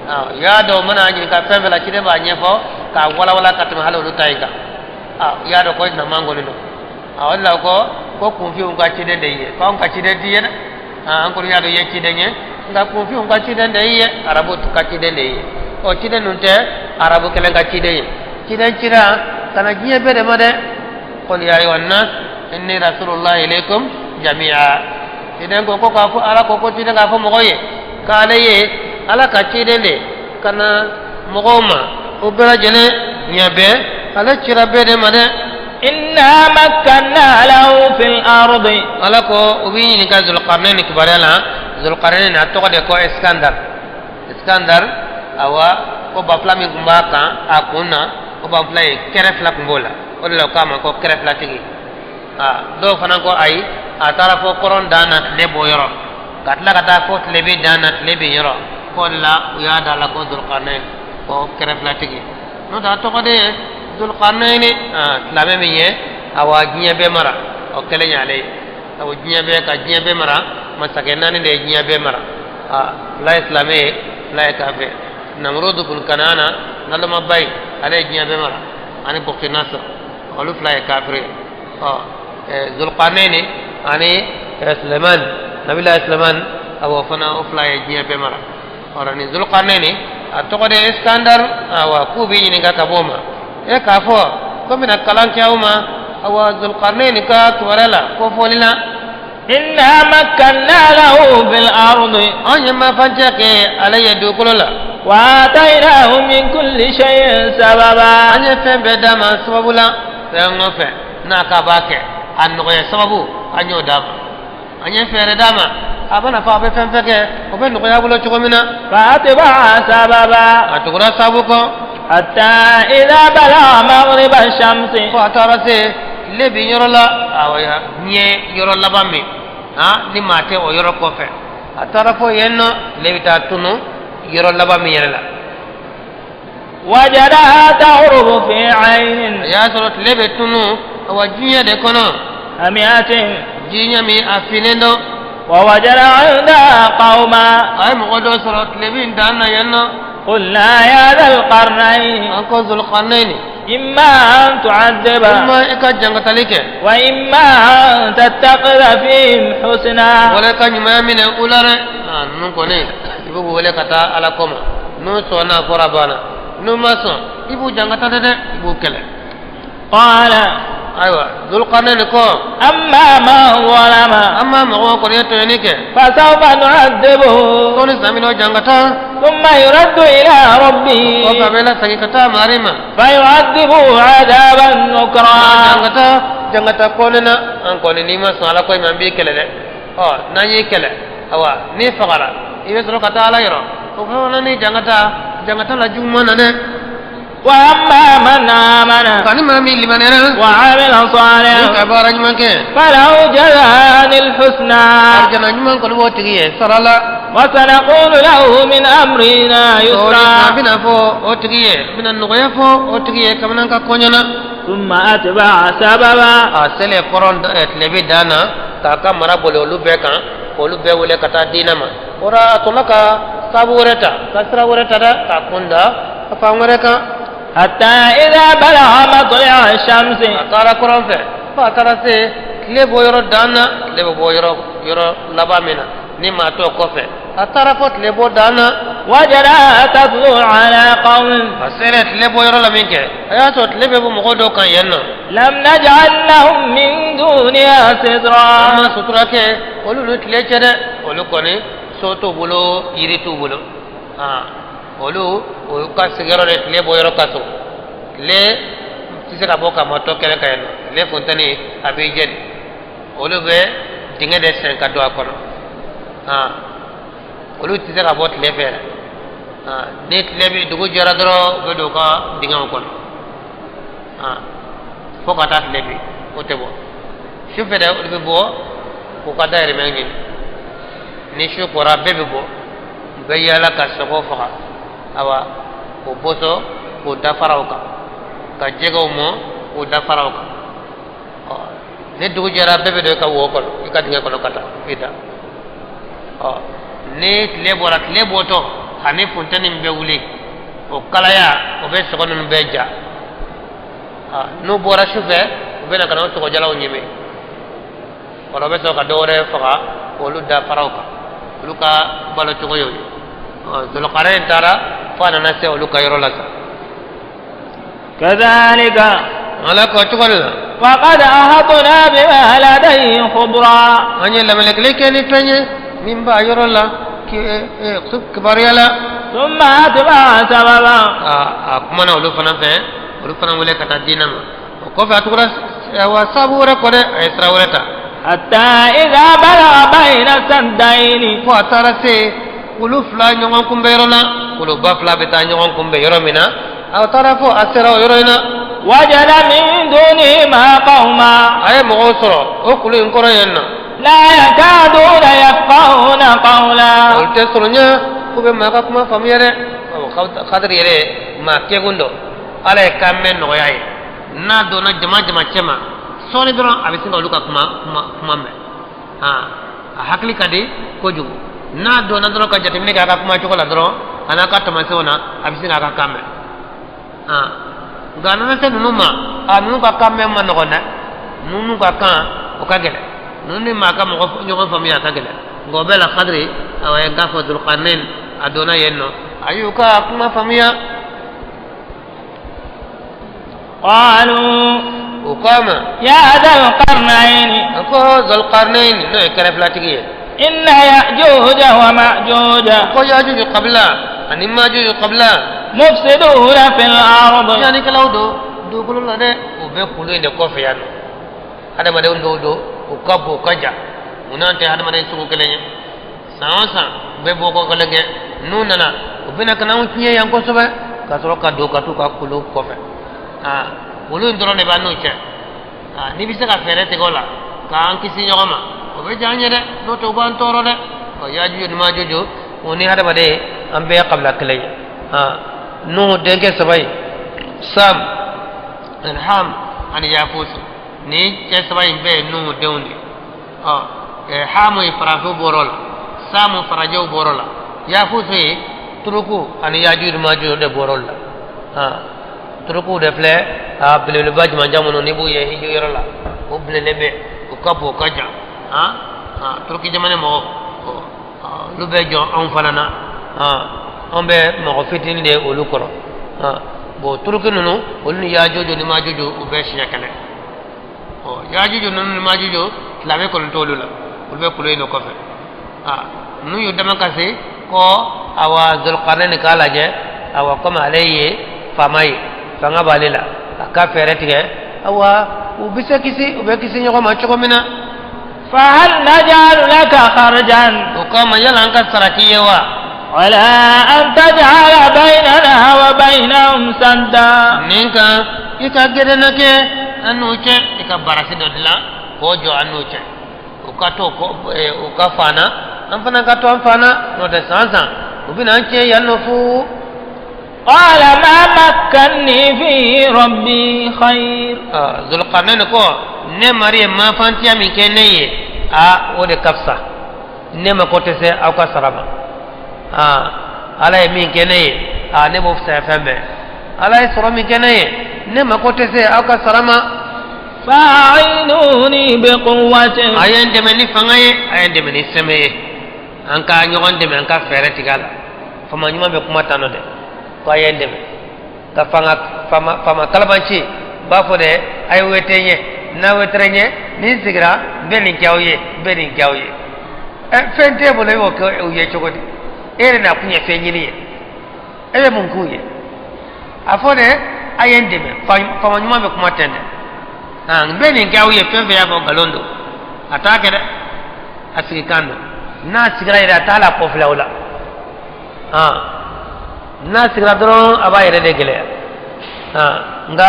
Aa, u y'a dɔn u mana ɲininka fɛn fɛn la, ciden b'a ɲɛfɔ k'a walawala ka tɛmɛ hali olu ta in kan. Aa, u y'a dɔn ko naman kɔni don. A o de la ko ko kunfinw ka ciden de ye, k'anw ka ciden t'i ye dɛ. Aa, an kɔni y'a dɔn i ye ciden ye, nka kunfinw ka ciden de ye, arabu ka ciden de ye. Ɔ, ciden ninnu tɛ arabu kelen ka ciden ye, ciden cira ka na diɲɛ bɛɛ de ma dɛ. قل يا أيها الناس إني رسول الله إليكم جميعا. Ciden ko ko k'a fɔ, Ala ko ko ciden k'a fɔ mɔgɔw ye k'ale ye Ala ka ciden de ka na mɔgɔw ma, o bɛɛ lajɛlen, diɲɛ bɛɛ, ale cira bɛɛ de ma dɛ. إنا مكنا له في الأرض. Ala ko u b'i ɲininka Zulkarnɛni kibaruya la. Zulkarnɛni, a tɔgɔ de ko Iskandar. Iskandar, awa, ko banfula min tun b'a kan a kun na, o banfula ye kɛrɛ fila tun b'o la, o de la u k'a ma ko kɛrɛ filatigi. Aa, dɔw fana ko ayi, a taara fɔ kɔrɔn dan na tile bɔ yɔrɔ, ka tila ka taa fɔ tilebin dan na tile bin yɔrɔ, k'o de la u y'a da la ko Zulkarnɛni, ko kɛrɛ filatigi. N'o tɛ a tɔgɔ de ye Zulkarnɛni. Aa, silamɛ min ye, awa, diɲɛ bɛɛ mara, o kɛlen y'ale ye, sabu diɲɛ bɛɛ ka diɲɛ bɛɛ mara, masakɛ naani de ye diɲɛ bɛɛ mara. Aa, fila ye silamɛ ye, fila ye kafɛ. Namurudu kun Kanana nalomaba ye, ale ye diɲɛ bɛɛ mara, ani Buktinasar, olu fila ye kafiri ye. Ɔ, Zulkarnɛni ani Suleiman, Nabila Suleiman, awɔ, fana o fila ye diɲɛ bɛɛ mara. Ɔ, ni Zulkarnɛni, a tɔgɔ de ye Iskandar. Awa, k'u b'i ɲininka ka bɔ o ma, e k'a fɔ ko bɛna kalan kɛ aw ma, awa, Zulkarnɛni ka kibaruya la ko fɔli la. إنا مكنا له في الأرض. Anw ye mafancɛ kɛ ale ye dugukolo la. وآتيناه من كل شيء سببا. An ye fɛn bɛɛ d'a ma sababu la, fɛn o fɛn n'a k'a b'a kɛ a nɔgɔya sababu, an y'o d'a ma. An ye fɛɛrɛ d'a ma, a bɛna fɔ a bɛ fɛn fɛn kɛ, o bɛ nɔgɔya a bolo cogo min na. فأتبع سببا. A tugura sababu kɔ. حتى إذا بلغ مغرب الشمس. Fo a taara se tile bin yɔrɔ la, awɔ, diɲɛ yɔrɔ laban min han ni maa tɛ o yɔrɔ kɔfɛ, a taara fɔ yen nɔ, tile bɛ taa tunu yɔrɔ laban min yɛrɛ la. وجدها تغرب في عين A y'a sɔrɔ tile bɛ tunu, awa, diɲɛ de kɔnɔ حمئة. Diɲɛ min a finnen don. ووجد عندها قوما. A ye mɔgɔ dɔ sɔrɔ tile bin dan na yen nɔ. قلنا يا ذا القرنين. An ko Zulkarnɛni, إما أن تعذب ima i ka jangatali kɛ وإما أن تتخذ فيهم حسنا. wala i ka ɲumanya minɛ u la dɛ. Aa, ninnu kɔni, i b'u wele ka taa Ala ko ma, n'u sɔnna, a fɔra banna, n'u ma sɔn, i b'u jangata dɛ, i b'u kɛlɛ. قال Ayiwa, Zulkarnɛni ko أما من ظلم an ma mɔgɔw kɔni ye tɔɲɔni kɛ, فسوف نعذبه ko ni san min'o jangata ثم يرد إلى ربه kɔfɛ a bɛ lasegin ka taa mari ma فيعذبه عذابا نكرا. Jangata jangata kɔni na, an kɔni n'i ma sɔn Ala ko in ma, an b'i kɛlɛ dɛ. Ɔ, n'an y'i kɛlɛ, awa, n'i fagara, i bɛ sɔrɔ ka taa Ala yɔrɔ, o fana ni jangata jangata la juguman na dɛ. وأما من آمن Nka ni maa min limaniyara وعمل ni ka صالحا baara ɲuman kɛ, فله جزاء الحسنى. Arijana ɲuman kɔni b'o tigi ye sara la. وسنقول له من أمرنا O de يسرا. an bɛna fɔ o tigi ye, n bɛna nɔgɔya fɔ o tigi ye kabini an ka koɲɛ na. ثم أتبع سببا. A selen kɔrɔn tilebin dan na k'a ka mara boli olu bɛɛ kan, k'olu bɛɛ wele ka taa diinɛ ma, o la a tɔla ka saabu wɛrɛ ta, ka sira wɛrɛ ta dɛ, k'a kun da fan wɛrɛ kan. حتى إذا بلغ مطلع الشمس A taara kɔrɔn fɛ fo a taara se tile bɔ yɔrɔ dan na, tile bɛ bɔ yɔrɔ yɔrɔ laban min na ni maa t'o kɔfɛ. A taara fo tile bɔ dan na. وجدها تطلع على قوم. A sera tile bɔ yɔrɔ la min kɛ, a y'a sɔrɔ tile bɛ bɔ mɔgɔ dɔw kan yen nɔ. لم نجعل لهم من دونها An سترا. ma sutura kɛ olu ni tile cɛ dɛ. Olu kɔni, so t'u bolo, yiri t'u bolo. Aa, olu, olu ka sigiyɔrɔ de tile bɔ yɔrɔ ka surun. Tile tɛ se ka bɔ ka ma tɔ kɛnɛ kan yen nɔ. Tile funteni a b'i jeni. Olu bɛ dingɛ de sen ka don a kɔnɔ. Aa, olu tɛ se ka bɔ tile fɛ yɛrɛ. Aa, ni tile bɛ dugu jɛra dɔrɔn, u bɛ don u ka dingɛw kɔnɔ. Aa, fo ka taa tile bin, o tɛ bɔ. Su fɛ dɛ, olu bɛ bɔ k'u ka dayirimɛ ɲini. Ni su kora, bɛɛ bɛ bɔ, u bɛ yaala ka sogo faga, awa, k'o boso k'o da faraw kan, ka jɛgɛw mɔ k'o da faraw kan. Ɔ, ni dugu jɛra, bɛɛ bɛ don i ka wo kɔnɔ, i ka dingɛ kɔnɔ ka taa i da. Ɔ, ni tile bɔra, tile bɔtɔ ani funteni min bɛ wuli, o kalaya, o bɛ sogo ninnu bɛɛ ja. N'u bɔra su fɛ, u bɛ na ka na o sogojalaw ɲimi. Wala u bɛ sɔrɔ ka dɔ wɛrɛ faga k'olu da faraw kan. Olu ka balo cogo y'o ye. Ɔ, Zulukarɛn taara fo a nana se olu ka yɔrɔ la sa. كذلك. Ala ko cogo de la. وقد أحطنا بما لديه خبرا. An ye lamelekili kɛ ni fɛn ye min b'a yɔrɔ la kibaruya la. ثم أتبع سببا. A kumana olu fana fɛ, olu fana wele ka taa diinɛ ma. O kɔfɛ, a tugura wa sabu wɛrɛ kɔ dɛ, a ye sira wɛrɛ ta. حتى إذا بلغ بين السدين. Fo a taara se kulu fila ɲɔgɔn kunbɛ yɔrɔ la, kuluba fila bɛ taa ɲɔgɔn kunbɛ yɔrɔ min na, a taara fo a sera o yɔrɔ in na. وجد من دونهما قوما. A ye mɔgɔw sɔrɔ o kulu in kɔrɔ yen nɔ. لا يكادون يفقهون قولا. Olu tɛ sɔrɔ ɲɛ k'u bɛ maa ka kuma faamuya dɛ. Kadiri yɛrɛ maa kɛkun dɔ, Ala ye kan mɛn nɔgɔya ye. N'a donna jama jama cɛ ma sɔɔni dɔrɔn, a bɛ sin ka olu ka kuma mɛn. A hakili ka di kojugu. N'a donna dɔrɔn ka jateminɛ kɛ a ka kuma cogo la dɔrɔn, a n'a ka taamasiyɛnw na, a bɛ sin k'a ka kan mɛn. Nka a nana se ninnu ma, a ninnu ka kan mɛn ma nɔgɔn dɛ. Ninnu ka kan, o ka gɛlɛn. Ninnu ni maa ka mɔgɔ ɲɔgɔn faamuya, a ka gɛlɛn. Nka o bɛɛ la, Kadiri, awa, ye k'a fɔ Dulkarnain, a donna yen nɔ, a y'u ka kuma faamuya. قالوا U ko a ma: يا ذا القرنين. A ko Zulkarnain, n'o ye kɛrɛfilatigi ye. إن يأجوج ومأجوج Ko Yajuju kabila ani Majuju kabila مفسدون في الأرض. tiɲɛnikɛlaw don dugukolo la dɛ. U bɛ kulu in de kɔfɛ yan nɔ. Hadamadenw dɔw don, u ka bon, u ka jan. U n'an tɛ hadamaden sugu kelen ye. San o san, u bɛ bɔ ko kelen kɛ. N'u nana, u bɛna ka na anw tiɲɛ yan kosɛbɛ, ka sɔrɔ ka don ka t'u ka kulu kɔfɛ. Aa, kulu in dɔrɔn de b'an n'u cɛ. Aa, n'i bɛ se ka fɛɛrɛ tigɛ o la k'an kisi ɲɔgɔn ma, o bɛ diya an ye dɛ. N'o tɛ, u b'an tɔɔrɔ dɛ. Ɔ, Yajuju ni Majuju, o ni hadamaden, an bɛɛ ye kabila kelen ye. Aa, Nuhu denkɛ saba ye, Sam ani Ham ani Yafusu, ni cɛ saba in bɛɛ ye Nuhu denw de ye. Ɔ, Hamu ye farafinw bɔr'o la, Samu farajɛw bɔr'o la, Yafusu ye turuku ani Yajuju ni Majuju de bɔr'o la. Aa, turukuw de filɛ, a belebeleba jumanjan minnu n'i b'u ye hiji yɔrɔ la, o bilennen bɛ, u ka bon, u ka jan. Aa, turuki jamana mɔgɔw, olu bɛ jɔ anw fana na. Anw bɛ mɔgɔ fitinin de ye olu kɔrɔ. Bon, turuki ninnu, olu ni Yajuju ni Majuju, u bɛɛ siɲɛ kɛnɛ. Ɔ, Yajuju ninnu ni Majuju, silamɛ kɔni t'olu la, olu bɛ kulu in de kɔfɛ. Aa, n'u y'u dama kasi ko awa, Zulkarnain k'a lajɛ, awa, komi ale ye faama ye, fanga b'ale la, a ka fɛɛrɛ tigɛ, awa, u bɛ se kisi, u bɛ kisi ɲɔgɔn ma cogo min na. فهل نجعل لك خرجا O k'a ma: yala an ka sara k'i ye wa? على أن تجعل بيننا وبينهم سدا. Nin kan i ka gɛrɛnna kɛ an n'u cɛ, i ka barasi dɔ dilan k'o jɔ an n'u cɛ, u ka to u ka fan na, an fana ka to an fan na. N'o tɛ, san san u bɛna an tiɲɛ yan nɔ fu. قال ما مكني فيه ربي خير. Zulkarnain ko: ne mari ye mafantiya min kɛ ne ye, a o de ka fisa. Ne mako tɛ se aw ka sara ma. Aa, Ala ye min kɛ ne ye, aa, ne b'o fisaya fɛn bɛɛ. Ala ye sɔrɔ min kɛ ne ye, ne mako tɛ se aw ka sara ma. فأعينوني بقوة. A ye n dɛmɛ ni fanga ye, a ye n dɛmɛ ni sɛmɛ ye. An ka ɲɔgɔn dɛmɛ, an ka fɛɛrɛ tigɛ a la. Faama ɲuman bɛ kuma tan nɔ dɛ, ko a ye n dɛmɛ ka fanga. Faama kalabanci b'a fɔ dɛ, a ye wete ɲɛ, n'a wetɛrɛ ɲɛ, ni n sigira n bɛ nin kɛ aw ye, n bɛ nin kɛ aw ye. Ɛ, fɛn t'e bolo, e b'o kɛ u ye cogo di? E yɛrɛ n'a kun ye fɛn ɲini ye, e bɛ mun k'u ye? A fɔ dɛ, a ye n dɛmɛ. Faama ɲuman bɛ kuma ten dɛ. N bɛ nin kɛ aw ye, fɛn fɛn y'a fɔ nkalon don, a t'a kɛ dɛ, a sigi kan don. N'a sigira yɛrɛ, a t'a la kɔfilɛ o la. N'a sigira dɔrɔn, a b'a yɛrɛ de gɛlɛya. Nka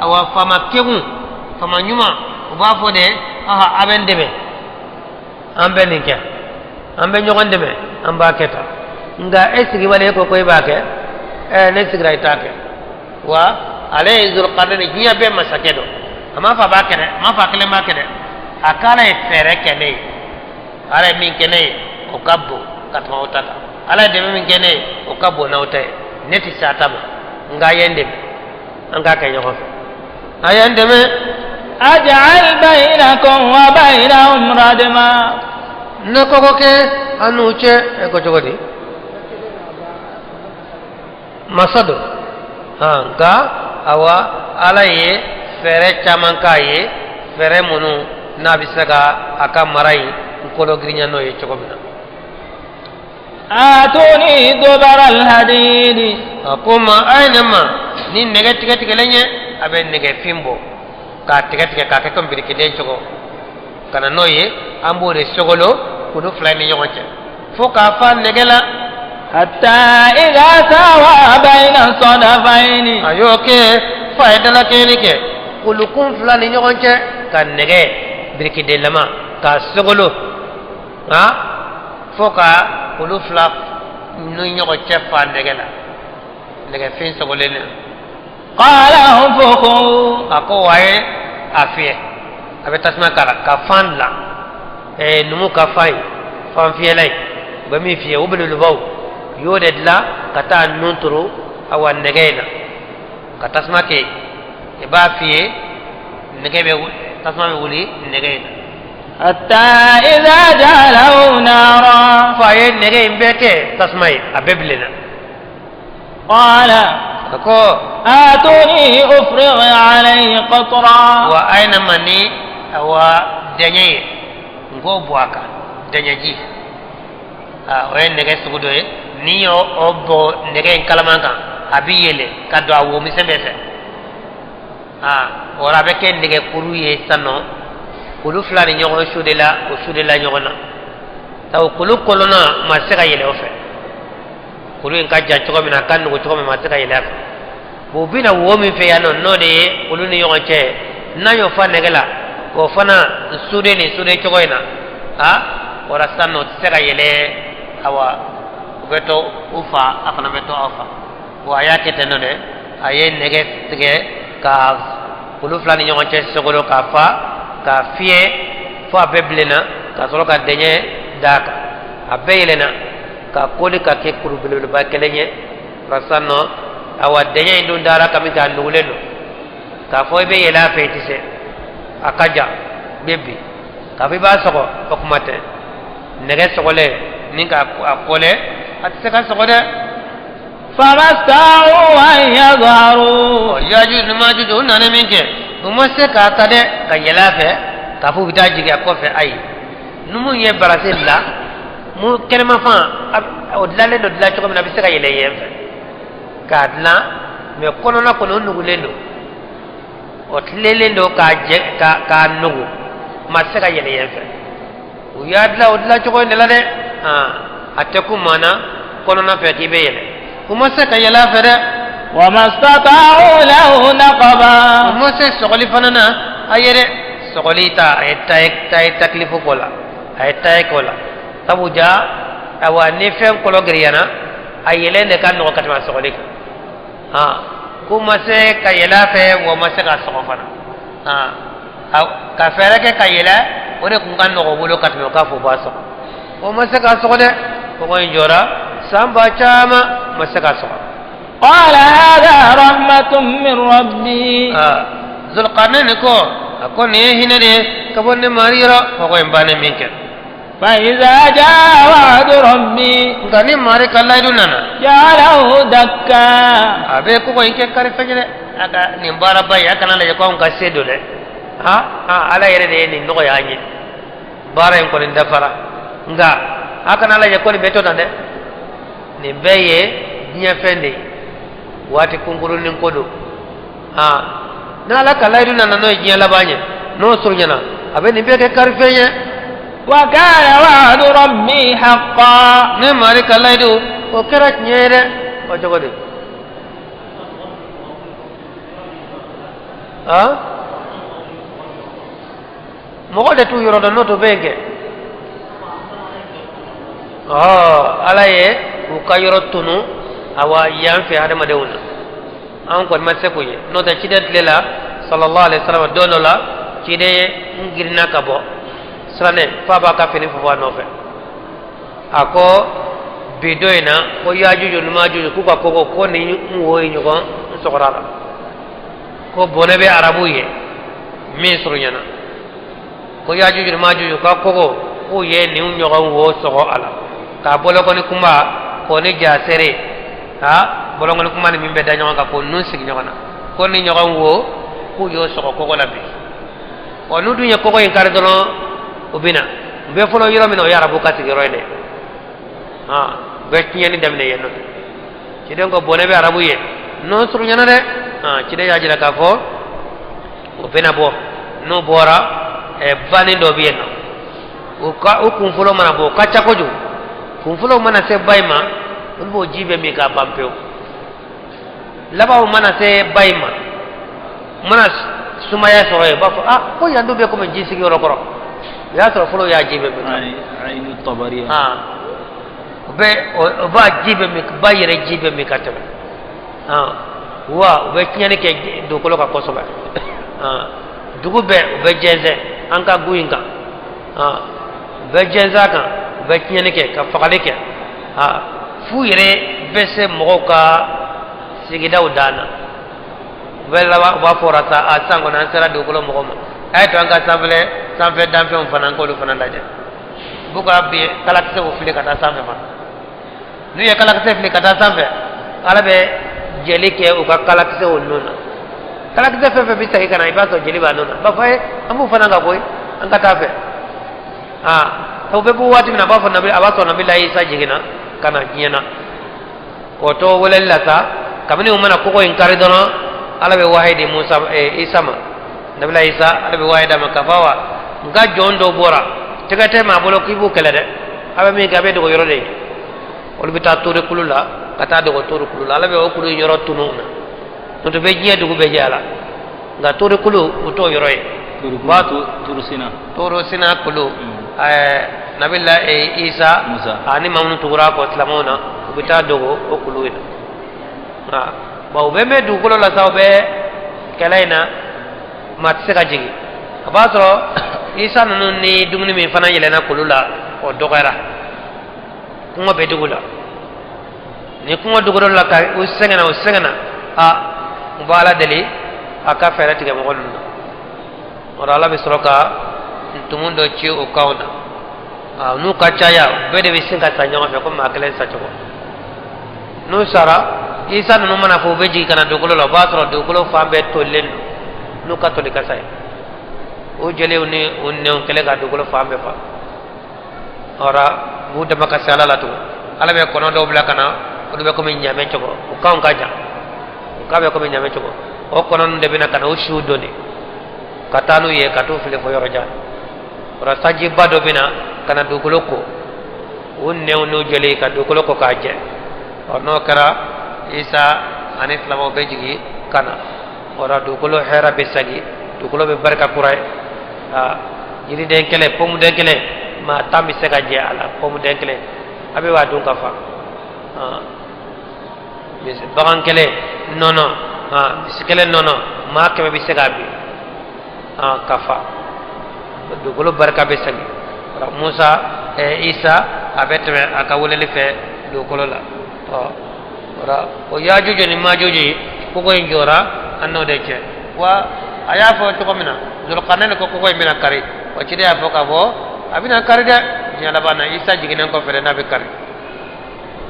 awa, faama kekun, faama ɲuman, u b'a fɔ de, aha, a bɛ n dɛmɛ, an bɛ nin kɛ, an bɛ ɲɔgɔn dɛmɛ, an b'a kɛ tan. Nka e sigibali, e ko ko e b'a kɛ, ɛ, ne sigira, i t'a kɛ. Wa ale ye Zulkarnaini, diɲɛ bɛɛ masakɛ don. A m'a fɔ a b'a kɛ dɛ, a m'a fɔ a kelen b'a kɛ dɛ, a k'ala ye fɛɛrɛ kɛ ne ye. Ala ye min kɛ ne ye, o ka bon ka tɛmɛ aw ta kan. Ala ye dɛmɛ min kɛ ne ye, o ka bon n'aw ta ye. Ne tɛ se a ta ma, nka a ye n dɛmɛ, an k'a kɛ ɲɔgɔn fɛ, a ye n dɛmɛ. أجعل بينكم وبينهم ردما. Ne kɔkɔ kɛ an n'u cɛ. E ko cogo di? Masa don. Nka awa, Ala ye fɛɛrɛ caman k'a ye, fɛɛrɛ minnu n'a bɛ se ka a ka mara in kolo girinya n'o ye cogo min na. آتوني زبر الحديد. A ko ma, a ye ne ma ni nɛgɛ tigɛ tigɛlen ye. A bɛ nɛgɛ fin bɔ k'a tigɛ tigɛ k'a kɛ komi birikiden cogo ka na n'o ye. An b'o de sogolo kulu fila ni ɲɔgɔn cɛ fo k'a fa nɛgɛ la. حتى إذا ساوى بين الصدفين. A y'o kɛ f'a ye dalakɛɲɛni kɛ kulukun fila ni ɲɔgɔn cɛ, ka nɛgɛ birikidenlama k'a sogolo fo ka kulu fila ni ɲɔgɔn cɛ fa nɛgɛ la, nɛgɛfin sogolen na. قال انفخوا. A ko wa ye a fiyɛ, a bɛ tasuma k'a la ka fan dilan. Numu ka fan ye fan fiyɛla ye, u bɛ min fiyɛ, o belebelebaw, u y'o de dilan ka taa nun turu awa nɛgɛ in na, ka tasuma kɛ yen. I b'a fiyɛ, nɛgɛ bɛ tasuma bɛ wuli nɛgɛ in na. حتى إذا جعله نارا. Fo a ye nɛgɛ in bɛɛ kɛ tasuma ye, a bɛɛ bilenna. قال A ko آتوني أفرغ عليه قطرا. Wa a ye na ma ni awa dɛɲɛ ye, n k'o bɔ a kan, dɛɲɛ ji, o ye nɛgɛ sugu dɔ ye. N'i y'o o bɔ nɛgɛ in kalaman kan, a bɛ yɛlɛ ka don a wo misɛn bɛɛ fɛ. O la, a bɛ kɛ nɛgɛ kuru ye sisan nɔ. Kulu fila ni ɲɔgɔn su de la, o su de la ɲɔgɔn na, sabu kulu kɔnɔna ma se ka yɛlɛ o fɛ. Kulu in ka jan cogo min na, a ka nugu cogo min, ma se ka yɛlɛ a fɛ. Bon, u bɛna wo min fɛ yan nɔ, n'o de ye olu ni ɲɔgɔn cɛ, n'an y'o fa nɛgɛ la k'o fana sude nin sude cogo in na, o la sisan nɔ, o tɛ se ka yɛlɛ. Awa, u bɛ to u fa, a fana bɛ to aw fa. Bon, a y'a kɛ ten nɔ dɛ. A ye nɛgɛ tigɛ ka kulu fila ni ɲɔgɔn cɛ sogolo k'a fa, k'a fiyɛ fo a bɛɛ bilenna, ka sɔrɔ ka dɛɲɛ d'a kan. A bɛɛ yɛlɛnna ka koli ka kɛ kuru belebeleba kelen ye. O la sisan nɔ, awa, dɛɲɛ in dun dara kami k'a nugulen don, k'a fɔ i bɛ yɛlɛ a fɛ, i tɛ se, a ka jan, i bɛ bin. K'a fɔ i b'a sɔgɔ, o kuma tɛ. Nɛgɛ sɔgɔlen ni ka a kɔlɛ, a tɛ se ka sɔgɔ dɛ. فما استطاعوا أن يظهروه. Yajuju ni Majuju, u nana min kɛ, u ma se k'a ta dɛ, ka yɛlɛ a fɛ k'a fɔ u bɛ taa jigin a kɔfɛ. Ayi, numu ye barasi dilan mu kɛnɛma fan, o dilanlen don dilan cogo min na, a bɛ se ka yɛlɛ yen fɛ k'a dilan, mɛ kɔnɔna kɔni, o nugulen don, o tilenlen don k'a jɛ k'a nugu, ma se ka yɛlɛ yen fɛ. U y'a dilan o dilan cogo in de la dɛ. A tɛ kun maa na kɔnɔna fɛ k'i bɛ yɛlɛ, u ma se ka yɛlɛ a fɛ dɛ. وما استطاعوا له نقبا. U ma se sɔgɔli fana na a ye dɛ. Sɔgɔli ta, a ye ta ye, ta ye takilifu k'o la, a ye ta ye k'o la, sabu ja awa, ni fɛn kɔlɔ giriyana, a yɛlɛn de ka nɔgɔ ka tɛmɛ a sɔgɔli kan. K'u ma se ka yɛlɛ a fɛ, wa ma se ka sɔgɔ fana. Ka fɛɛrɛ kɛ ka yɛlɛ, o de kun ka nɔgɔ u bolo ka tɛmɛ o k'a fɔ u b'a sɔgɔ. O ma se k'a sɔgɔ dɛ. Kɔngɔ in jɔra san ba caman, ma se k'a sɔgɔ. قال هذا رحمة من ربي. Zulkarnaini ko, a ko nin ye hinɛ de ye ka bɔ ne mari yɔrɔ, kɔgɔ in bannen min kɛ. فإذا جاء وعد ربي Nka ni mari ka layidu nana, جعله دكا. A bɛ kogo in kɛ karifɛn ye dɛ. A ka nin baaraba in, a kana lajɛ ko anw ka se don dɛ. Ha ha, Ala yɛrɛ de ye nin nɔgɔya an ye. Baara in kɔni dafara, nka a kana lajɛ ko nin bɛ to tan dɛ. Nin bɛɛ ye diɲɛ fɛn de ye, waati kunkurunin ko don. Ha, n'Ala ka layidu nana, n'o ye diɲɛ laban ye, n'o surunyana, a bɛ nin bɛɛ kɛ karifɛn ye. وكان وعد ربي حقا. Ne mari ka layidu, o kɛra tiɲɛ ye dɛ. O cogo di? Han, mɔgɔ de t'u yɔrɔ dɔn, n'o tɛ o bɛ yen kɛ. Ɔ, Ala ye u ka yɔrɔ tunu awa yan fɛ hadamadenw na, an kɔni ma se k'o ye. N'o tɛ, ciden tile la, sallallahu alaihi wasallam, don dɔ la ciden n girinna ka bɔ sirannen f'a b'a ka fini funfun a nɔfɛ. A ko bi don in na ko Yajuju ni Majuju k'u ka kogo ko ni n wo ye ɲɔgɔn n sɔgɔra la, ko bɔnɛ bɛ arabu ye min surunyana, ko Yajuju ni Majuju ka kogo k'u ye nin ɲɔgɔn wo sɔgɔ a la, k'a bolokɔni kunba k'o ni jasere, ha, bolokɔni kunba ni min bɛ da ɲɔgɔn kan k'o nun sigi ɲɔgɔn na, ko ni ɲɔgɔn wo k'u y'o sɔgɔ kogo la bi. Ɔ, n'u dun ye kogo in kari dɔrɔn, u bɛ na u bɛ fɔlɔ yɔrɔ min na, o ye arabu ka sigiyɔrɔ ye dɛ. Han, u bɛ tiɲɛni daminɛ yen nɔ. Ciden ko bɔnɛ bɛ arabu ye n'o surunyana dɛ. Han, ciden y'a jira k'a fɔ o bɛna bɔ. N'o bɔra, banni dɔ bɛ yen nɔ, u ka u kunfɔlɔ mana bɔ, o ka ca kojugu. Kunfɔlɔ mana se ba in ma, olu b'o ji bɛɛ min k'a ban pewu. Labanw mana se ba in ma, mana sumaya sɔrɔ yen, u b'a fɔ ah, ko yan dun bɛ komi ji sigiyɔrɔ kɔrɔ. O y'a sɔrɔ fɔlɔ y'a ji bɛɛ min. عين الطبرية. Ah, u bɛ o b'a ji bɛɛ min, ba yɛrɛ ji bɛɛ min ka tɛmɛ. Ah, wa u bɛ tiɲɛni kɛ dugukolo kan kosɛbɛ. Ah, dugu bɛɛ u bɛ jɛnsɛn an ka gun in kan. Ah, u bɛ jɛnsɛn a kan, u bɛ tiɲɛni kɛ ka fagali kɛ. Ah, f'u yɛrɛ bɛ se mɔgɔw ka sigidaw dan na. U bɛ laban, u b'a fɔ sa a, sisan kɔni an sera dugukolo mɔgɔw ma, a ye to an ka sanfɛ sanfɛ danfɛnw fana, an k'olu fana lajɛ. U b'u ka bi kalakisɛw fili ka taa sanfɛ fana. N'u ye kalakisɛ fili ka taa sanfɛ, Ala bɛ jeli kɛ u ka kalakisɛw nun na. Kalakisɛ fɛn fɛn bɛ segin ka na, i b'a sɔrɔ jeli b'a nun na. U b'a fɔ ye an b'u fana ka bɔ yen, an ka taa fɛ. Aa, o bɛ bɔ waati min na, a b'a fɔ nabi, a b'a sɔrɔ Nabila Isa jiginna ka na diɲɛ na k'o to weleli la sa. Kabini u mana kogo in kari dɔrɔn, Ala bɛ wahayi di Musa, Isa ma. Nabila Isa, Ala bɛ wahayi d'a ma k'a fɔ wa n ka jɔn dɔw bɔra, tɛgɛ tɛ maa bolo k'i b'u kɛlɛ dɛ. A bɛ min kɛ, a bɛ dogo yɔrɔ de ye. Olu bɛ taa tori kulu la, ka taa dogo tori kulu la. Ala bɛ o kulu in yɔrɔ tunu na, n'o tɛ bɛ diɲɛ dugu bɛɛ jɛ a la, nka tori kulu, u t'o yɔrɔ ye. Turu Sina. Toro Sina kulu. Nabila Isa Musa. Ani maa minnu tugura a kɔ silamɛw na, u bɛ taa dogo o kulu in na. Bon, u bɛ mɛn dugukolo la sa, u bɛ kɛlɛ in na, maa tɛ se ka jigin. A b'a sɔrɔ Isa ninnu ni dumuni min fana yɛlɛnna kulu la, o dɔgɔyara. Kɔngɔ bɛ dugu la. Ni kɔngɔ dugukolo la ka u sɛgɛnna, u sɛgɛnna, a u b'Ala deli a ka fɛɛrɛ tigɛ mɔgɔ ninnu na. O la, Ala bɛ sɔrɔ ka ntumu dɔ ci o kanw na. A n'u ka caya, u bɛɛ de bɛ sin ka sa ɲɔgɔn fɛ ko maa kelen sacogo. N'u sara, Isa ninnu mana fɔ u bɛ jigin ka na dugukolo la, o b'a sɔrɔ dugukolo fan bɛɛ tolilen don n'u ka toli kasa ye. O jeliw ni u nɛnw kɛlen ka dugukolo fan bɛɛ fa. Ɔra u b'u dama ka se Ala la tugun. Ala bɛ kɔnɔ dɔw bila ka na, olu bɛ komi ɲamɛ cogo, u kanw ka jan, u kan bɛ komi ɲamɛ cogo. O kɔnɔ ninnu de bɛ na ka na u siw doni ka taa n'u ye, ka t'u fili fo yɔrɔ jan. Ɔra sanjiba dɔ bɛ na ka na dugukolo ko, u nɛnw n'u jeli ka dugukolo ko k'a jɛ. Ɔ, n'o kɛra, Isa ani silamɛw bɛ jigin ka na. Ɔra dugukolo hɛrɛ bɛ sagi, dugukolo bɛ barika kura ye. Aa, yiriden kelen, pɔmuden kelen, maa 10 bɛ se ka jɛ a la. Pɔmuden kelen, a bɛ b'a dun ka fa. Bagan kelen nɔnɔ, misi kelen nɔnɔ, maa 100 bɛ se k'a min ka fa. Dugukolo barika bɛ sagi. Musa, Isa a bɛ tɛmɛ a ka weleli fɛ dugukolo la. Ɔ, o Yajuju ni Majuju, kogo in jɔra an n'o de cɛ. Wa a y'a fɔ cogo min na, Zulkarnain ko kogo in bɛna kari, wa ciden y'a fɔ k'a fɔ a bɛna kari dɛ. diɲɛ laban na, Isa jiginnen kɔfɛ dɛ, n'a bɛ kari.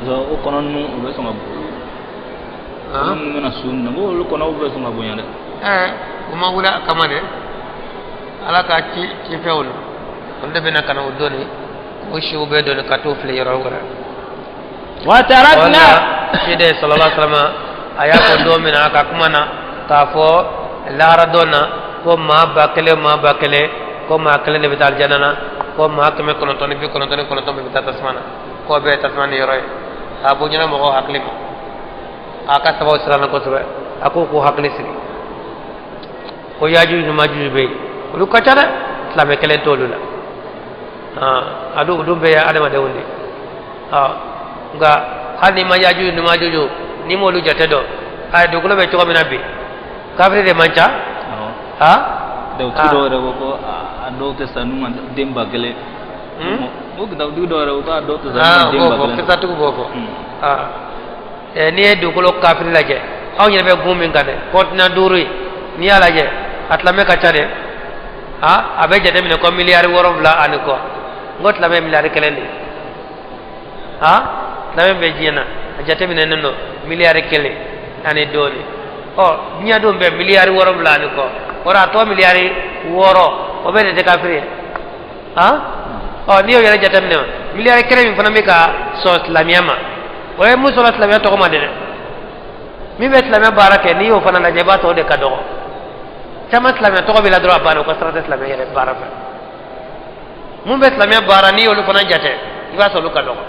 O kɔnɔ ninnu, u bɛ sɔn ka Han? Minnu bɛna su ninnu, ko olu kɔnɔw bɛ sɔn ka bonya dɛ. Ɛɛ, u ma wuli a kama dɛ. Ala ka ci cifɛnw don, olu de bɛna ka na o doni, o siw bɛɛ doni ka t'o fili yɔrɔ wɛrɛ. وتركنا Ciden sallallahu alaihi wasallam a y'a fɔ don min na a ka kuma na k'a fɔ lahara don na ko maa 1000, maa 1000, ko maa kelen de bɛ taa alijana na, ko maa 999 bɛɛ bɛ taa tasuma na, k'o bɛɛ ye tasuma ni yɔrɔ ye. A bonyana mɔgɔw hakili ma, a ka sababu siranna kosɛbɛ. A ko k'u hakili sigi ko yajuju ni majuju bɛ yen, olu ka ca dɛ, silamɛ kelen t'olu la. A dun, olu bɛɛ ye adamadenw de ye. Nka hali n'i ma yajuju ni majuju, n'i m'olu jate dɔn, a ye dugukolo bɛ cogo min na bi, kafiri de man ca. Ha. Dawutigi dɔw yɛrɛ ko ko a dɔw tɛ sa n'u ma den 1000. O dawutigi dɔw yɛrɛ ko k'a dɔw tɛ sa n'u ma den b'o ba fɔ kelen. Kisatigiw b'o fɔ. N'i ye dugukolo kafiri lajɛ, anw yɛrɛ bɛ gun min kan dɛ, continent 5 ye, n'i y'a lajɛ, a silamɛ ka ca dɛ. A bɛ jateminɛ ko miliyari 7 ani kɔ. N ko silamɛ ye miliyari 1 de ye. Silamɛ bɛ diɲɛ na, a jateminɛnen don miliyari 1 ani dɔɔnin. Ɔ, diɲɛ dun bɛ miliyari 7 ani kɔ, o a tɔ miliyari 6, o bɛɛ de tɛ kafiri ye. Ɔ, n'i y'o yɛrɛ jateminɛ, miliyari 1 min fana bɛ ka sɔn silamɛya ma, o ye mun sɔrɔ silamɛya tɔgɔ ma de dɛ. Min bɛ silamɛya baara kɛ, n'i y'o fana lajɛ, i b'a sɔrɔ o de ka dɔgɔ. Caman silamɛya tɔgɔ b'i la dɔrɔn, a banna, o ka sira tɛ silamɛya yɛrɛ baara fɛ. Mun bɛ silamɛya baara, n'i y'olu fana jate, i b'a sɔrɔ olu ka dɔgɔ.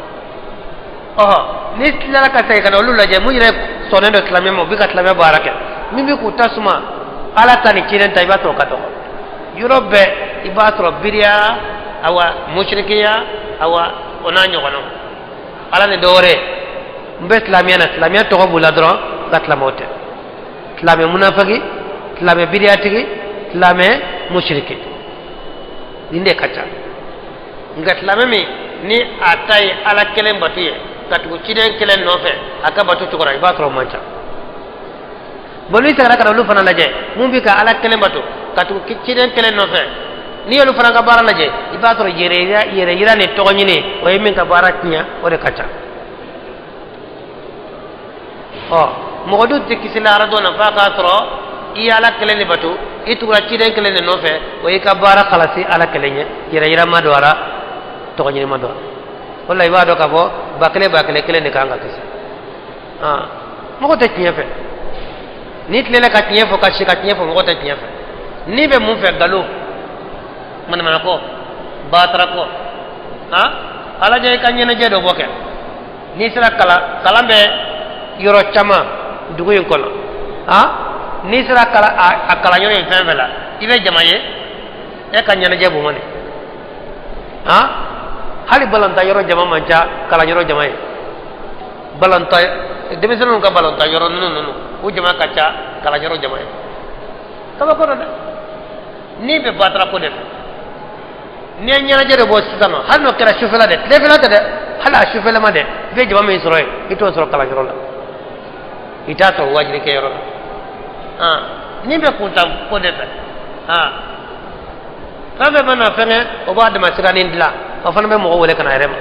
Ɔhɔ, n'i tilara ka segin ka na olu lajɛ, mun yɛrɛ sɔnnen don silamɛya ma, u bɛ ka silamɛya baara kɛ, min bɛ k'u ta suma Ala ta ni ciden ta, i b'a sɔrɔ o ka dɔgɔ. Yɔrɔ bɛɛ i b'a sɔrɔ biriya, awa musirikiya, awa o n'a ɲɔgɔnnaw. Ala ni dɔwɛrɛ n bɛ silamɛya na, silamɛya tɔgɔ b'u la dɔrɔn, nka silamɛw tɛ. Silamɛ munafaki, silamɛ biriyatigi, silamɛ musiriki, nin de ka ca. Nka silamɛ min ni a ta ye Ala kelen bato ye, ka tugu ciden kelen nɔfɛ a ka bato cogo la, i b'a sɔrɔ o man ca. Bon, n'i seginna ka na olu fana lajɛ, mun bɛ ka Ala kelen bato ka tugu ciden kelen nɔfɛ, n'i y'olu fana ka baara lajɛ, i b'a sɔrɔ yɛrɛ yira ni tɔgɔ ɲini, o ye min ka baara tiɲɛ, o de ka ca. Ɔ, mɔgɔ dun tɛ kisi lahara don na f'a k'a sɔrɔ i ye Ala kelen de bato, i tugura ciden kelen de nɔfɛ, o y'i ka baara kalasi Ala kelen ye, yɛrɛ yira ma don a la, tɔgɔ ɲini ma don a la. O la i b'a dɔn k'a fɔ 1000 1000 kelen de kan ka kisi. Mɔgɔ tɛ tiɲɛ fɛ. N'i tilela ka tiɲɛ fɔ, ka si ka tiɲɛ fɔ, mɔgɔ tɛ tiɲɛ fɛ. N'i bɛ mun fɛ? Nkalon, manamanako, batarako. Ala jɛ i ka ɲɛnajɛ dɔ bɔ kɛ. N'i sera kalan, kalan bɛ yɔrɔ caman dugu in kɔnɔ. N'i sera kalan a kalan yɔrɔ in fɛn fɛn la, i bɛ jama ye e ka ɲɛnajɛ b'o ma nin. Hali balontan yɔrɔ jama man ca kalan yɔrɔ jama ye. Balontan, denmisɛnninw ka balontan yɔrɔ ninnu, o jama ka ca kalan yɔrɔ jama ye. Kabako don dɛ. N'i bɛ batara ko de fɛ, n'i ye ɲɛnajɛ dɔ bɔ sisan nɔ, hali n'o kɛra sufɛla dɛ, tilefɛla tɛ dɛ, hali a sufɛlama dɛ, i bɛ jama min sɔrɔ yen, i t'o sɔrɔ kalanyɔrɔ la, i t'a sɔrɔ wajilikɛyɔrɔ la. N'i bɛ kuntan ko de fɛ, fɛn fɛn mana fɛnkɛ, o b'a dama siranin dilan, o fana bɛ mɔgɔ wele ka na a yɛrɛ ma.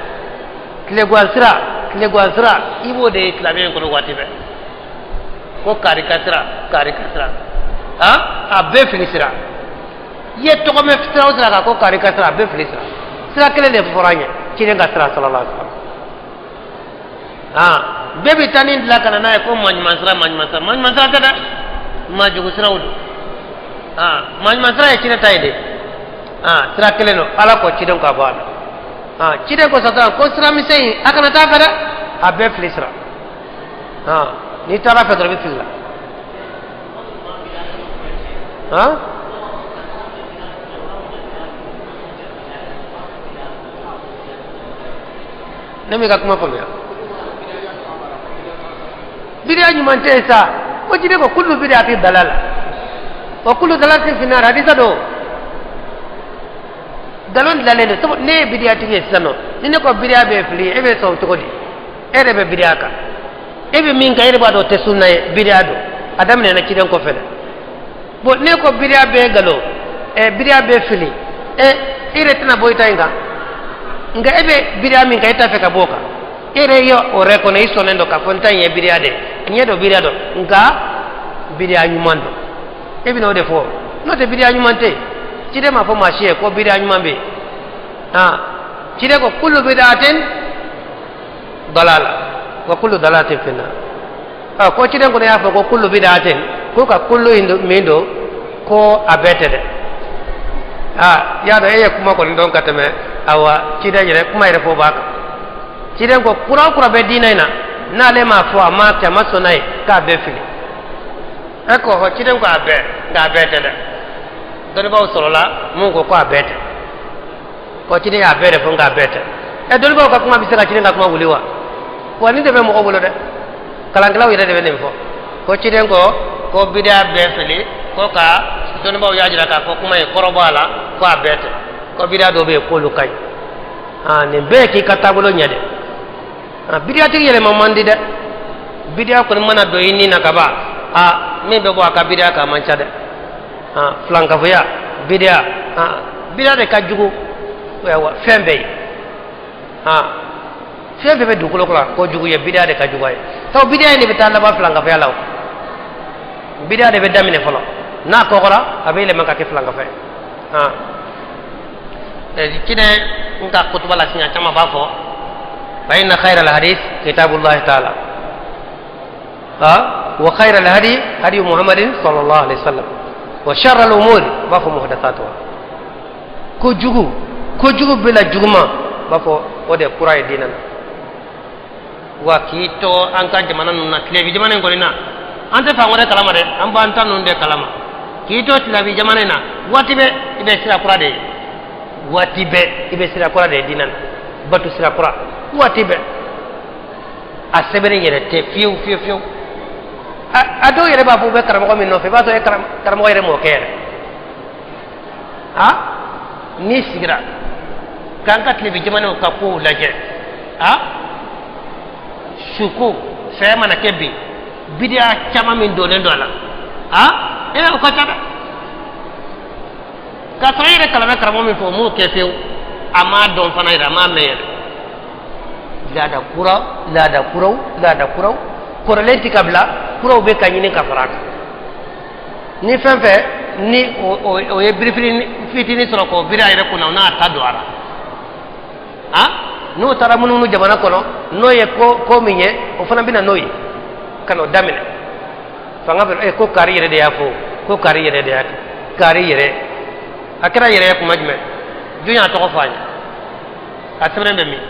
Tilegan sira, tilegan sira, i b'o de ye silamɛya in kɔnɔ waati bɛɛ, ko kari ka sira, kari ka sira, a bɛɛ fili sira. I ye tɔgɔ mɛn sira o sira kan ko kari ka sira, a bɛɛ fili sira. Sira kelen de fɔra an ye, ciden ka sira sallallahu alaihi wasallam. Bɛɛ bɛ taa nin dilan ka na n'a ye ko maɲuman sira, maɲuman sira, maɲuman sira tɛ dɛ, majugu siraw don. Maɲuman sira ye ciden ta ye de. Sira kelen don, Ala ko ciden ka bɔ a la. Ciden ko satan ko sira misɛn in, a kana taa fɛ dɛ, a bɛɛ fili sira. N'i taara fɛ dɔrɔn, i bɛ fili la. Ne m'i ka kuma faamuya. Bidiya ɲuman tɛ yen sa. Ko ciden ko kullu bid'atin dalala wa kullu dalalatin fi nar, hadisa don. Nkalon dilanlen don. Sabu ne ye bidiya tigi ye sisan nɔ, ni ne ko bidiya bɛ fili, e bɛ sɔn cogo di? E yɛrɛ bɛ bidiya kan, e bɛ min kan, e yɛrɛ b'a dɔn o tɛ sunna ye, bidiya don, a daminɛna ciden kɔfɛ dɛ. Bon, ne ko bidiya bɛ nkalon, bidiya bɛ fili, e yɛrɛ tɛna bɔ i ta in kan. Nka e bɛ bidiya min kan, e t'a fɛ ka bɔ o kan. E yɛrɛ ye o reconnaît, i sɔnnen don k'a fɔ n ta in ye bidiya de ye, tiɲɛ don, bidiya don, nka bidiya ɲuman don. E bɛna o de fɔ, n'o tɛ bidiya ɲuman tɛ yen. Ciden m'a fɔ maa si ye ko bidiya ɲuman bɛ yen. Han, ciden ko kullu bidatin dalala wa kullu dalalatin finnar. Ɔ, ko ciden kɔni y'a fɔ ko kullu bidatin, ko ka kullu in min don, ko a bɛɛ tɛ dɛ. Aa, y'a dɔn e ye kuma kɔni dɔn ka tɛmɛ. Awa, ciden yɛrɛ kuma yɛrɛ fɔ b'a kan. Ciden ko kura o kura bɛ diinɛ in na, n'ale m'a fɔ, a ma kɛ, a ma sɔn n'a ye, k'a bɛɛ fili. E ko hɔ, ciden ko a bɛɛ, nka a bɛɛ tɛ dɛ. Dɔnnibaaw sɔrɔla mun ko ko a bɛɛ tɛ, ko ciden y'a bɛɛ de fɔ, nka a bɛɛ tɛ. Ɛ, dɔnnibaaw ka kuma bɛ se ka ciden ka kuma wuli wa? Wa nin de bɛ mɔgɔ bolo dɛ. Kalankɛlaw yɛrɛ de bɛ nin fɔ ko ciden ko ko bidiya bɛɛ fili, ko ka dɔnnibaaw y'a jira k'a fɔ kuma ye kɔrɔ bɔ a la, ko a bɛɛ tɛ, ko bidiya dɔw bɛ yen k'olu ka ɲi. Aa, nin bɛɛ k'i ka taabolo ɲɛ dɛ. Aa, bidiyatigi yɛlɛma man di dɛ. Bidiya kɔni mana don i ni na ka ban, aa, min bɛ bɔ a ka bidiya kan, a man ca dɛ. Aa, filankafoya bidiya, aa, bidiya de ka jugu. Ayiwa, fɛn bɛɛ ye, aa, fɛn fɛn bɛ dugukolo kɔnɔ ko jugu ye, bidiya de ka jugu a ye. Sabu bidiya in de bɛ taa laban filankafoya la. O bidiya de bɛ daminɛ fɔlɔ, n'a kɔgɔra, a bɛ yɛlɛma ka kɛ filankafo ye. Aa, ciden n ka kutuba la, siɲɛ caman b'a fɔ: fa inna khayra alhadith kitabullahi ta'ala, ha, wa khayra alhadi hadi muhammadin sallallahu alaihi wasallam, wa sharra al-umuri, b'a fɔ, muhdathatuha. Kojugu kojugu bɛ la juguman, b'a fɔ, o de kura ye diinɛ na. Wa k'i to an ka jamana ninnu na, tilebi jamana in kɔni na, an tɛ fan wɛrɛ kalama dɛ, an b'an ta ninnu de kalama. K'i to tilebi jamana in na, waati bɛɛ i bɛ sira kura de ye, waati bɛɛ i bɛ sira kura de ye diinɛ na, bato sira kura, waati bɛɛ. A sɛbɛnni yɛrɛ tɛ fiyewu fiyewu fiyewu. A dɔw yɛrɛ b'a fɔ u bɛ karamɔgɔ min nɔfɛ, i b'a sɔrɔ e karamɔgɔ yɛrɛ m'o kɛ yɛrɛ. A n'i sigira k'an ka tilebi jamanaw ka kow lajɛ, a suko saya mana kɛ bi, bidiya caman min donnen don a la, a e o ka ca dɛ. K'a sɔrɔ e yɛrɛ kalan bɛ karamɔgɔ min fɛ, o m'o kɛ fiyewu, a m'a dɔn fana yɛrɛ, a m'a mɛn yɛrɛ. Laada kura, laada kuraw, laada kuraw, kɔrɔlen ti ka bila, kuraw bɛ ka ɲini ka fara a kan. Ni fɛn fɛn ni o ye birifini fitinin sɔrɔ k'o biri a yɛrɛ kunna, o n'a ta don a la. A n'o taara munumunu jamana kɔnɔ, n'o ye ko ko min ye, o fana bɛ na n'o ye ka n'o daminɛ. Fanga bɛ ko kari yɛrɛ de y'a fɔ, ko kari yɛrɛ de y'a kɛ, kari yɛrɛ a kɛra yɛrɛ ye kuma jumɛn? Jɔn y'a tɔgɔ fɔ a ye? A sɛbɛnnen bɛ min?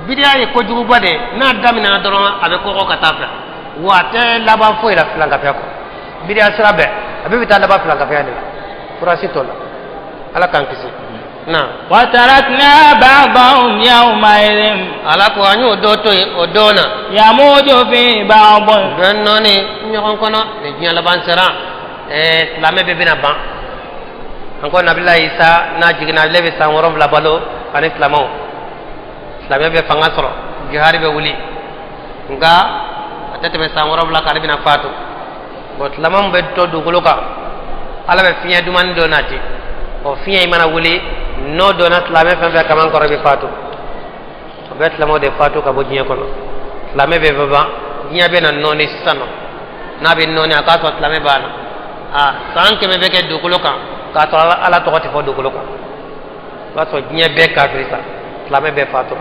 Bidiya ye kojuguba de ye. N'a daminɛna dɔrɔn, a bɛ kɔgɔ ka taa fɛ, wa a tɛ laban foyi la filankafoya kɔ. Bidiya sira bɛɛ, a bɛɛ bɛ taa laban filankafoya de la, furasi t'o la. Ala k'an kisi na. وتركنا بعضهم يومئذ Ala ko an y'o dɔ to yen o don na. يموج في بعض. Bɛ nɔɔni ɲɔgɔn kɔnɔ. Ni diɲɛ laban sera, silamɛ bɛɛ bɛna ban. An ko Nabila Isa n'a jiginna, ale bɛ san 70 balo ani silamɛw. Silamɛ bɛ fanga sɔrɔ, jihari bɛ wuli, nka a tɛ tɛmɛ san 70 kan, ale bɛna fatu. Bon, silamɛ min bɛ to dugukolo kan, Ala bɛ fiɲɛ dumani dɔ nati. O fiɲɛ in mana wuli, n'o donna silamɛ fɛn fɛn kaman kɔrɔ, i bɛ fatu. O bɛ silamɛw de fatu ka bɔ diɲɛ kɔnɔ. Silamɛ bɛ bɛ ban, diɲɛ bɛ na nɔɔni sisan nɔ. N'a bɛ nɔɔni, a k'a sɔrɔ silamɛ b'a la. A san 100 bɛ kɛ dugukolo kan k'a sɔrɔ Ala tɔgɔ tɛ fɔ dugukolo kan. O b'a sɔrɔ diɲɛ bɛɛ kafiri sa, silamɛ bɛɛ fatura.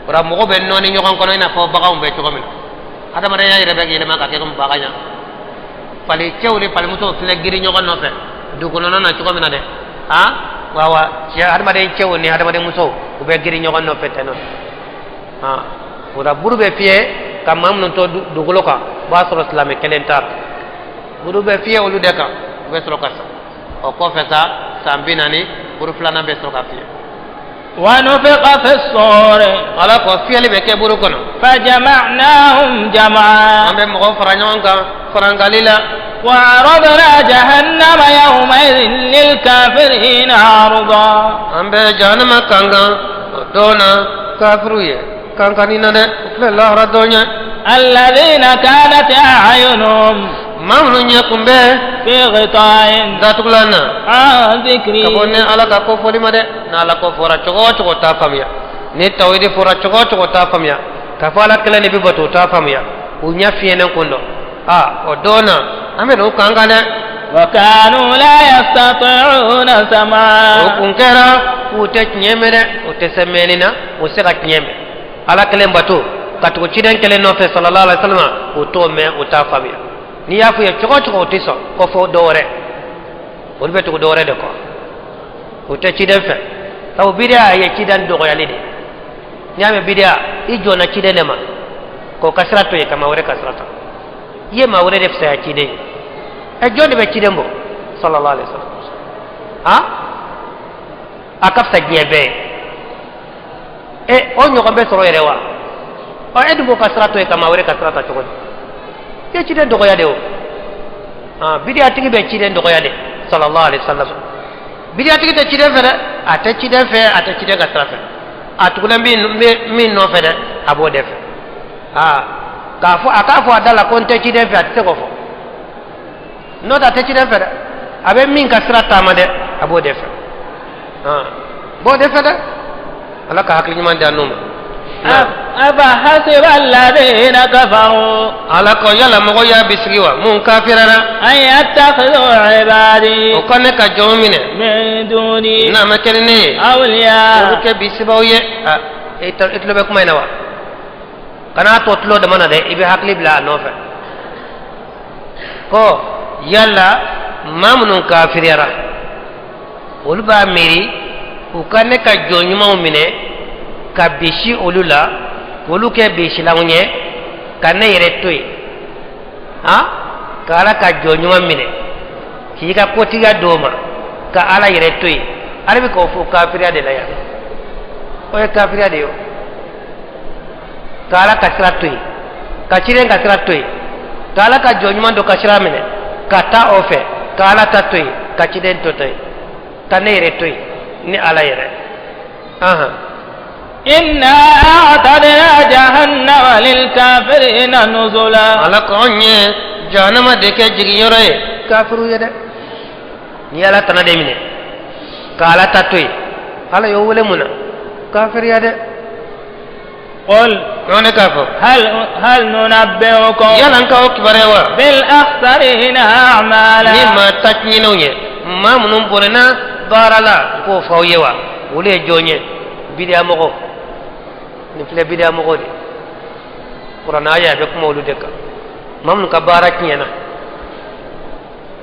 O la, mɔgɔ bɛ nɔɔni ɲɔgɔn kɔnɔ i n'a fɔ baganw bɛ cogo min na. Adamadenya yɛrɛ bɛ yɛlɛma ka kɛ komi bagan ya. Fali cɛw ni falimusow filɛ girin ɲɔgɔn nɔfɛ dugu kɔnɔna na cogo min na dɛ. A wa wa, cɛ, adamaden cɛw ni adamaden musow, u bɛ girin ɲɔgɔn nɔfɛ ten nɔ. A o la, buru bɛ fiyɛ ka maa minnu to dugukolo kan, o b'a sɔrɔ silamɛ kelen t'a la. Buru bɛ fiyɛ olu de kan, u bɛ sɔrɔ ka sa. O kɔfɛ sa, san 40, buru filanan bɛ sɔrɔ ka fiyɛ. ونفخ في الصور. Ala ko fiyɛli bɛ kɛ buru kɔnɔ. فجمعناهم جمعا. An bɛ mɔgɔw fara ɲɔgɔn kan farankali la. وعرضنا جهنم يومئذ للكافرين عرضا. An bɛ jahanama kankan o don na kafiriw ye, kankanni na dɛ, o filɛ lahara don ye. الذين كانت أعينهم Maa minnu ɲɛ kun bɛ في غطاء datugulan na عن ذكري ka bɔ ne Ala ka ko fɔli ma dɛ. N'Ala ko fɔra cogo o cogo, t'a faamuya. Ni tawhidi fɔra cogo o cogo, t'a faamuya. K'a fɔ Ala kelen de bɛ bato, o t'a faamuya. U ɲɛ fiyɛnen kun dɔn aa, o don na an bɛ n'u kan kan dɛ. وكانوا لا يستطيعون O سمعا kun kɛra k'u tɛ tiɲɛ mɛn dɛ, u tɛ se mɛnni na, u se ka tiɲɛ mɛn. Ala kelen bato ka tugu ciden kelen nɔfɛ sallallahu alaihi wasallam, u t'o mɛn, u t'a faamuya. N'i y'a f'u ye cogo o cogo, u tɛ sɔn ko fɔ dɔ wɛrɛ. Olu bɛ tugu dɔ wɛrɛ de kɔ, u tɛ ciden fɛ, sabu bidiya ye ciden dɔgɔyali de. N'i y'a mɛn bidiya, i jɔnna ciden de ma k'o ka sira to yen ka maa wɛrɛ ka sira ta. I ye maa wɛrɛ de fisaya ciden ye. Ɛ, jɔn de bɛ ciden bɔ sallallahu alaihi wasallam? Han, a ka fisa diɲɛ bɛɛ ye. Ɛ, o ɲɔgɔn bɛ sɔrɔ yɛrɛ wa? Ɔ, e dun b'o ka sira to yen ka maa wɛrɛ ka sira ta cogo di? I ye ciden dɔgɔya de. O bidiya tigi bɛ ciden dɔgɔya de sallallahu alaihi wasallam. Bidiya tigi tɛ ciden fɛ dɛ, a tɛ ciden fɛ, a tɛ ciden ka sira fɛ. A tugulen min nɔfɛ dɛ, a b'o de fɛ. Aa, k'a fɔ a k'a fɔ a da la ko n tɛ ciden fɛ, a tɛ se k'o fɔ. N'o tɛ, a tɛ ciden fɛ dɛ. A bɛ min ka sira taama dɛ, a b'o de fɛ. Aa, b'o de fɛ dɛ. Ala ka hakili ɲuman di an n'u ma. أفحسب الذين كفروا Ala ko yala mɔgɔ y'a bisigi wa mun kafirara أن يتخذوا عبادي o ka ne ka jɔn minɛ من دوني n'a ma kɛ ni ne ye olu أولياء kɛ bisibaw ye? A, i tulo bɛ kuma in na wa? Kana to tulo dama na dɛ, i bɛ hakili bila a nɔfɛ ko yala maa minnu kafiriyara, olu b'a miiri u ka ne ka jɔn ɲumanw minɛ ka bisi olu la, k'olu kɛ bisilanw ye, ka ne yɛrɛ to yen. Han, ka Ala ka jɔn ɲuman minɛ k'i ka kotigiya d'o ma, ka Ala yɛrɛ to yen. Ala bɛ k'o fɔ kafiriya de la yan. O ye kafiriya de ye. O ka Ala ka sira to yen, ka ciden ka sira to yen, ka Ala ka jɔn ɲuman dɔ ka sira minɛ ka taa o fɛ, ka Ala ta to yen, ka ciden to yen, ka ne yɛrɛ to yen ni Ala yɛrɛ. Ahan. إنا أعتدنا جهنم للكافرين نزلا. Ala ko anw ye jahanama de kɛ jiginyɔrɔ ye kafiru ye dɛ. N'i ye Ala tana de minɛ ka Ala ta to yen, Ala y'o wele mun na? Kafiriya dɛ. قل N'o ne k'a fɔ هل ننبئكم yala n k'aw kibaruya wa بالأخسرين أعمالا ni maa ta tiɲɛnenw ye, maa minnu bɔnɛna baara la, n k'o fɔ aw ye wa? Olu ye jɔn ye? Bidiya mɔgɔ nin filɛ, bidiya mɔgɔ de. Kuranɛ aya a bɛ kuma olu de kan, maa minnu ka baara tiɲɛna.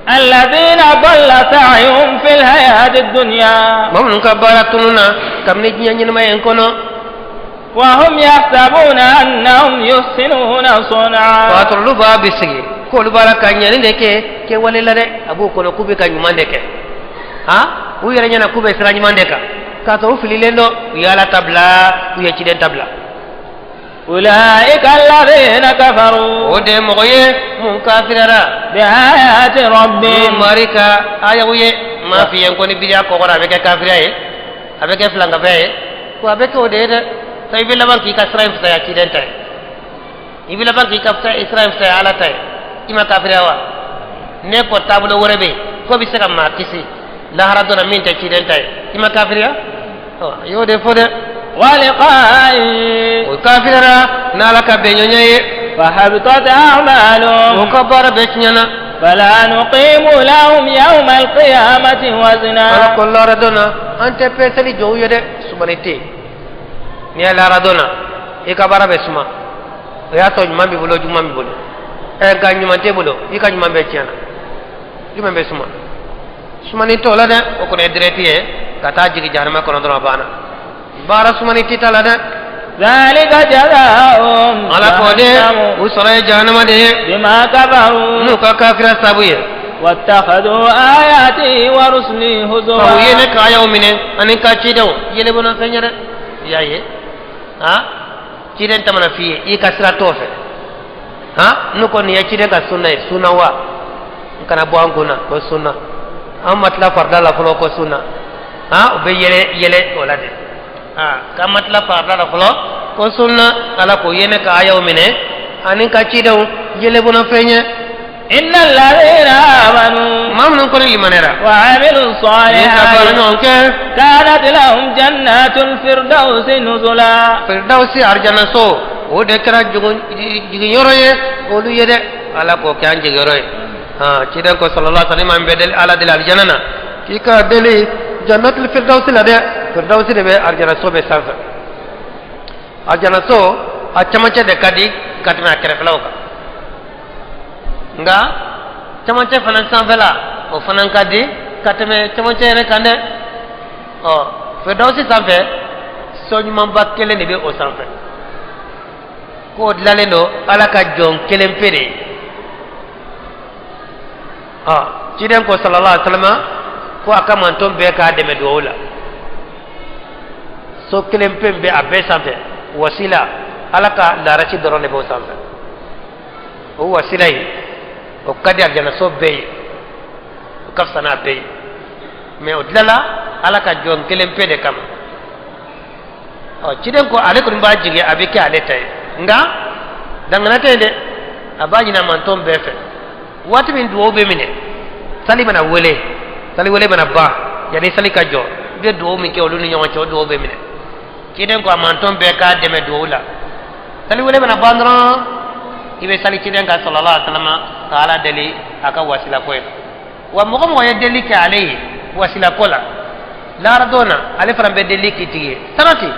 الذين ضل سعيهم في الحياة الدنيا Maa minnu ka baara tununna kabini diɲɛ ɲɛnamaya in kɔnɔ. وهم يحسبون أنهم يحسنون صنعا. O y'a sɔrɔ olu b'a bisigi k'olu b'a la ka ɲɛni de kɛ kɛwale la dɛ. A b'u kɔnɔ k'u bɛ ka ɲuman de kɛ. Han, u yɛrɛ ɲɛna k'u bɛ sira ɲuman de kan, k'a sɔrɔ u fililen dɔ. U ye Ala ta bila, u ye ciden ta bila. أولئك الذين كفروا O de ye mɔgɔ ye mun kafirara بآيات n'u ربهم mari ka ayaw ye. N m'a f'i ye ko ni bidiya kɔgɔra, a bɛ kɛ kafiriya ye, a bɛ kɛ filankafɛn ye. Ko a bɛ kɛ o de ye dɛ. Sa i bɛ laban k'i ka sira in fisaya ciden ta ye, i bɛ laban k'i ka sira in fisaya Ala ta ye. I ma kafiriya wa? Ne ko taabolo wɛrɛ bɛ yen ko bɛ se ka maa kisi lahara dɔ la min tɛ ciden ta ye, i ma kafiriya? Ɔ, i y'o de fɔ dɛ. ولقائه O kafiriyara n'Ala ka bɛnɲɔgɔnya ye. فحبطت O أعمالهم ka baara bɛɛ tiɲɛna. فلا نقيم لهم يوم القيامة وزنا. Ala ko lahara don na, an tɛ peseli jɔ u ye dɛ, sumani tɛ yen. N'i ye lahara don na, i ka baara bɛ suma, o y'a sɔrɔ ɲuman b'i bolo, juguman b'i bolo. Ɛ, nka ɲuman t'e bolo, i ka ɲuman bɛɛ tiɲɛna, jumɛn bɛ suma? Sumani t'o la dɛ. O kɔni ye direct ye ka taa jigin jahanama kɔnɔ dɔrɔn, a banna. Baara sumani tɛ t'a la dɛ. ذلك جزاؤهم Ala k'o de جهنم u sɔrɔ ye jahanama de ye بما كفروا n'u ka kafira sabu ye. واتخذوا آياتي ورسلي Ka u ye ne هزوا ka ayaw minɛ ani ka cidenw yɛlɛbɔnna fɛn ye dɛ. I y'a ye han, ciden tamana f'i ye, i ka sira t'o fɛ. Han, n'u ko nin ye ciden ka sunna ye, sunna wa? N kana bɔ an kunna ko sunna. An ma tila farida la fɔlɔ ko sunna. Han, u bɛ yɛlɛ yɛlɛ o la dɛ. Han, k'an ma tila farida la fɔlɔ ko sunna. Ala k'o ye ne ka ayaw minɛ ani ka cidenw yɛlɛbɔnna fɛn ye. إن الذين آمنوا Maa minnu kɔni limaniyara وعملوا ni ka baara الصالحات ɲɔgɔn kɛ, كانت لهم جنات الفردوس نزلا. Firdawsi arijanaso, o de kɛra jiginyɔrɔ ye olu ye dɛ. Ala k'o kɛ an jigiyɔrɔ ye. Han, ciden ko sallallahu alaihi wasallam, bɛ deli Ala deli arijana na, k'i ka deli jannatul firdawsi la dɛ. Firdawsi de bɛ arijanaso bɛ sanfɛ. Arijanaso a camancɛ de ka di ka tɛmɛ a kɛrɛfɛlaw kan, nka camancɛ fana sanfɛla, o fana ka di ka tɛmɛ camancɛ yɛrɛ kan dɛ. Ɔ, firdawsi sanfɛ, so ɲumanba kelen de bɛ o sanfɛ, k'o dilanlen don Ala ka jɔn kelen pe de ye. Ɔ, ciden ko sallallahu alaihi wa sallam ko a ka manton bɛɛ k'a dɛmɛ duwawu la. So kelen pe bɛ a bɛɛ sanfɛ, wasila, Ala ka larasi dɔrɔn de b'o sanfɛ. O wasila in, o ka di arijanaso bɛɛ ye, o ka fisa n'a bɛɛ ye, mɛ o dilala Ala ka jɔn kelen pe de kama. Ɔ, ciden ko ale kɔni b'a jigin, a bɛ kɛ ale ta ye, nka dangana tɛ yen dɛ. A b'a ɲini a mantɔn bɛɛ fɛ, waati min duwawu bɛ minɛ, sali mana wele, sali wele mana ban, yanni sali ka jɔ, i bɛ duwawu min kɛ olu ni ɲɔgɔn cɛ, o duwawu bɛ minɛ. Ciden ko a mantɔn bɛɛ k'a dɛmɛ duwawu la. Sali wele mana ban dɔrɔn, i bɛ sali ciden kan sallallahu alaihi wasallam ka Ala deli a ka wasila ko ye. Wa mɔgɔ mɔgɔ ye deli kɛ ale ye wasila ko la, lahara don na, ale fana bɛ deli k'i tigi ye. Sarati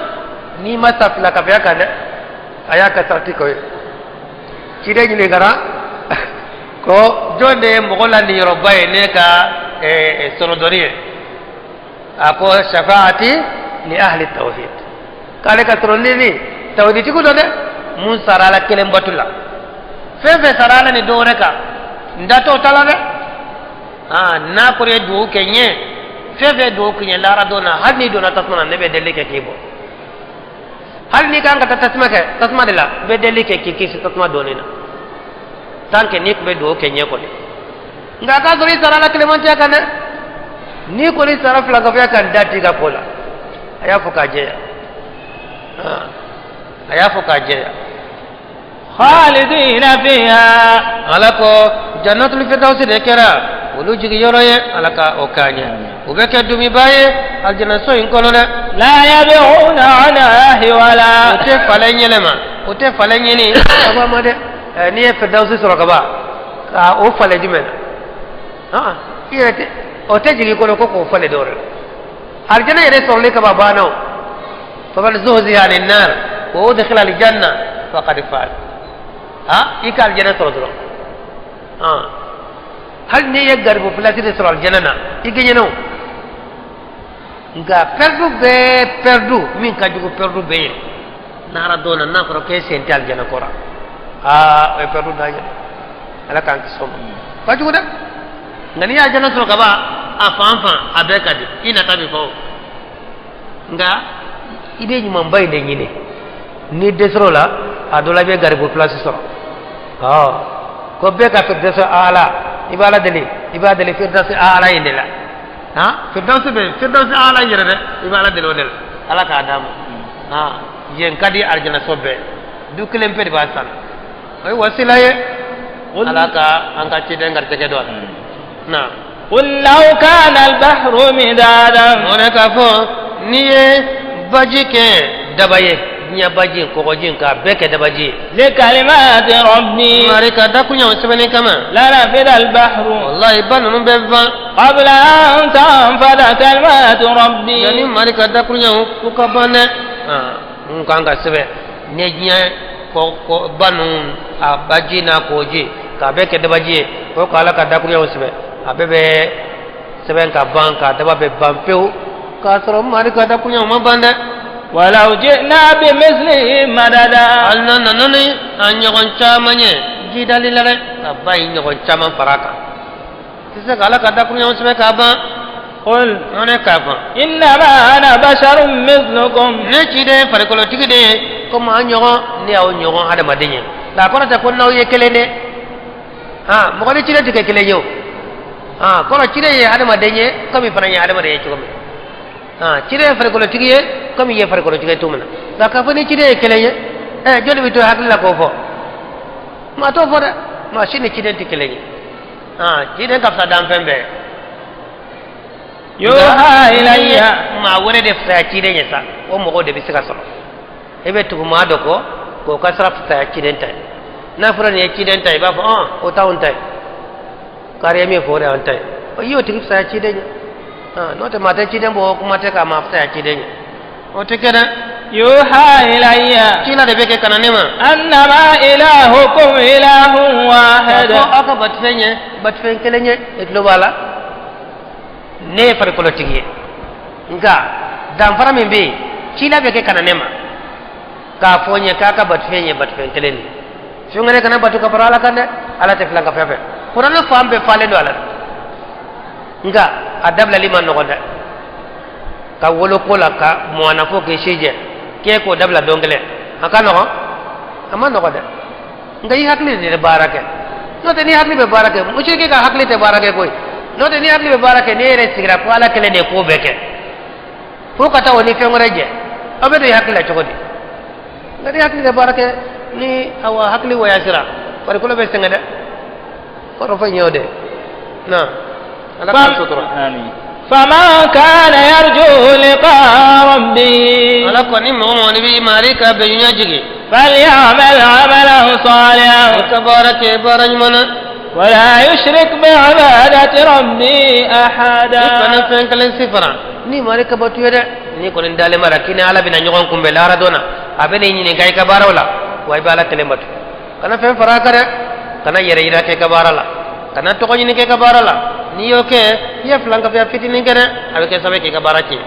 n'i ma sa fila kafiya kan dɛ, a y'a kɛ sarati ko ye. Ciden ɲininkara ko jɔn de ye mɔgɔ la niyɔrɔba ye ne ka sɔrɔdɔni ye? A ko shafaati li ahli tawhid, k'ale ka sɔrɔ ni tawhiditigiw dɔ dɛ, mun sara Ala kelen batu la. Fɛn fɛn sara Ala ni dɔ wɛrɛ kan, n da t'o ta la dɛ. Aa, n'a kɔni ye duwawu kɛ n ye, fɛn fɛn duwawu kɛ n ye lahara don na, hali n'i donna tasuma na, ne bɛ deli kɛ k'i bɔ. Hali n'i kan ka taa tasuma kɛ tasuma de la, n bɛ deli kɛ k'i kisi tasuma donni na, tant que n'i tun bɛ duwawu kɛ n ye kɔni. Nka a k'a sɔrɔ i sara Ala kelenmatiya kan dɛ. N'i kɔni sara filankafoya kan, da t'i ka ko la. A y'a fɔ k'a jɛya, a y'a fɔ k'a jɛya. خالدين فيها. Ala ko jannatul firdausi de kɛra olu jigiyɔrɔ ye. Ala ka o k'a ɲɛ, u bɛ kɛ dumiba ye alijanaso in kɔnɔ dɛ. لا يبغون عنها O حولا. tɛ falen yɛlɛma, o tɛ falen ɲini ka bɔ a ma dɛ. N'i ye firdausi sɔrɔ ka ban, ka o falen jumɛn na? I yɛrɛ tɛ o tɛ jigin i kɔnɔ ko k'o falen dɔwɛrɛ la. Alijana yɛrɛ sɔrɔli ka ban banna o. Faman zuhziha anin nar wa udkhila aljanna faqad faz. Ha, i ka alijana sɔrɔ dɔrɔn, hali n'i ye garibu pilasi de sɔrɔ alijana na, i gɛɲɛna o. Nka pɛrɛdu bɛɛ, pɛrɛdu min ka jugu pɛrɛdu bɛɛ ye n'ara don na, n'a fɔra k'e sen tɛ alijana kɔrɔ, aa, o ye pɛrɛdu dan ye dɛ. Ala k'an kisi o ma, ka jugu dɛ. Nka n'i ye alijana sɔrɔ ka ban, a fan fan a bɛɛ ka di, i nata bɛ fɔ o. Nka i bɛ ɲumanba in de ɲini, n'i dɛsɛr'o la, a dɔ la i bɛ garibu pilasi sɔrɔ. Ɔ, ko bɛɛ ka firdausi ala, i b'a deli, i b'a deli firdausi ala in de la. Han, firdausi bɛ firdausi ala in yɛrɛ dɛ, i b'a deli o de la. Ala k'a d'a ma. Han, yen ka di alijanaso bɛɛ, du kelen pe de b'a san, o ye wasila ye. Ala ka an ka ciden garijɛgɛ dɔ a la na. قل لو كان البحر مدادا. O de k'a fɔ n'i ye baji kɛ daba ye, diɲɛ baji, kɔgɔji, k'a bɛɛ kɛ dabaji ye لكلمات ربي mari ka dakuɲaw sɛbɛnni kama, لنفد البحر wallahi ba ninnu bɛɛ ban قبل أن تنفد كلمات yanni ربي. Mari ka dakuɲaw k'u ka ban dɛ. Mun kan ka sɛbɛn, ni ye diɲɛ kɔ kɔ ba ninnu, a baji n'a kɔji, k'a bɛɛ kɛ dabaji ye, o ka Ala ka dakuɲaw sɛbɛn, a bɛɛ bɛ sɛbɛn ka ban, k'a daba bɛ ban pewu, k'a sɔrɔ mari ka dakuɲaw ma ban dɛ. ولو جئنا بمثله مددا. Hali n'a nana ni a ɲɔgɔn caman ye jidali la dɛ, ka ba in ɲɔgɔn caman fara a kan, tɛ se ka Ala ka dakuruɲaw sɛbɛn k'a ban. قل ne k'a fɔ إنما أنا بشر مثلكم. Ne ciden farikolotigi de ye komi an ɲɔgɔn, ne y'aw ɲɔgɔn hadamaden ye. Nka a kɔrɔ tɛ ko n'aw ye kelen dɛ. Han, mɔgɔ ni ciden tɛ kɛ kelen ye o. Han, kɔrɔ ciden ye hadamaden ye komi fana ye hadamaden ye cogo min. Han, ciden ye farikolotigi ye komi i ye farikolotigi ye cogo min na. Nka k'a fɔ ni ciden ye kelen ye, jɔnni bɛ to hakili la k'o fɔ? Maa t'o fɔ dɛ. Maa si ni ciden tɛ kelen ye. Ciden ka fisa danfɛn bɛɛ. Yuha ilayya. Maa wɛrɛ de fisaya ciden ye sa, o mɔgɔw de bɛ se ka sɔrɔ. E bɛ tugu maa dɔ kɔ k'o ka sira fisaya ciden ta ye. N'a fɔra nin ye ciden ta ye, i b'a fɔ ɔn o t'anw ta ye, kari ye min fɔ o de y'an ta ye. I y'o tigi fisaya ciden ye. N'o tɛ maa tɛ ciden bɔ, kuma tɛ ka maa fisaya ciden ye, o tɛ kɛ dɛ. Yuha ilayya. Cila de bɛ kɛ ka na ne ma. Annama ilahukum ilahun wahid. Ko aw ka batufɛn ye batufɛn kelen ye. E tulo b'a la, ne ye farikolotigi ye, nka danfara min bɛ yen, cila bɛ kɛ ka na ne ma k'a fɔ n ye k'a ka batufɛn ye batufɛn kelen de ye. Fɛn wɛrɛ kana batu ka fara Ala kan dɛ. Ala tɛ filan ka fɛn fɛ. Kuranɛ fan bɛɛ falen don a la, nka a dabilali ma nɔgɔn dɛ. Ka wolo ko la ka mɔna fo k'i si jɛ k'e k'o dabila don kelen, a ka nɔgɔn? A ma nɔgɔn dɛ. Nka i hakili de bɛ baara kɛ. N'o tɛ, n'i hakili bɛ baara kɛ, musiriki ka hakili tɛ baara kɛ koyi. N'o tɛ, n'i hakili bɛ baara kɛ, n'e yɛrɛ sigira ko Ala kelen de ye ko bɛɛ kɛ, fo ka taa o ni fɛn wɛrɛ jɛ, aw bɛ don i hakili la cogo di? Nka n'i hakili tɛ baara kɛ, ni awa hakili wɔyasira, farikolo bɛ sɛgɛn dɛ. Kɔrɔ fɔ ɲɛ o de na Ala k'an sutura. Faman kana yarju liqa rabbi. Ala ko ni mɔgɔ mɔgɔ ni b'i mari ka bɛnɲa jigi, falyamal amalan salihan. I ka baara kɛ baara ɲuman na. Wala yushrik bi'ibadati rabbi ahada. I kana fɛn kelen si fara ni mari ka batu ye dɛ. Ni kɔni dalen b'a la k'i ni Ala bɛna ɲɔgɔn kunbɛn lahara don na, a bɛ n'i ɲininka i ka baaraw la, wa i bɛ Ala kelen batu. Kana fɛn fara a kan dɛ. Kana yɛrɛ yira kɛ i ka baara la, kana tɔgɔ ɲini kɛ i ka baara la. N'i y'o kɛ, i ye filankafoya fitinin kɛ dɛ, a bɛ kɛ sababu ye k'i ka baara tiɲɛ.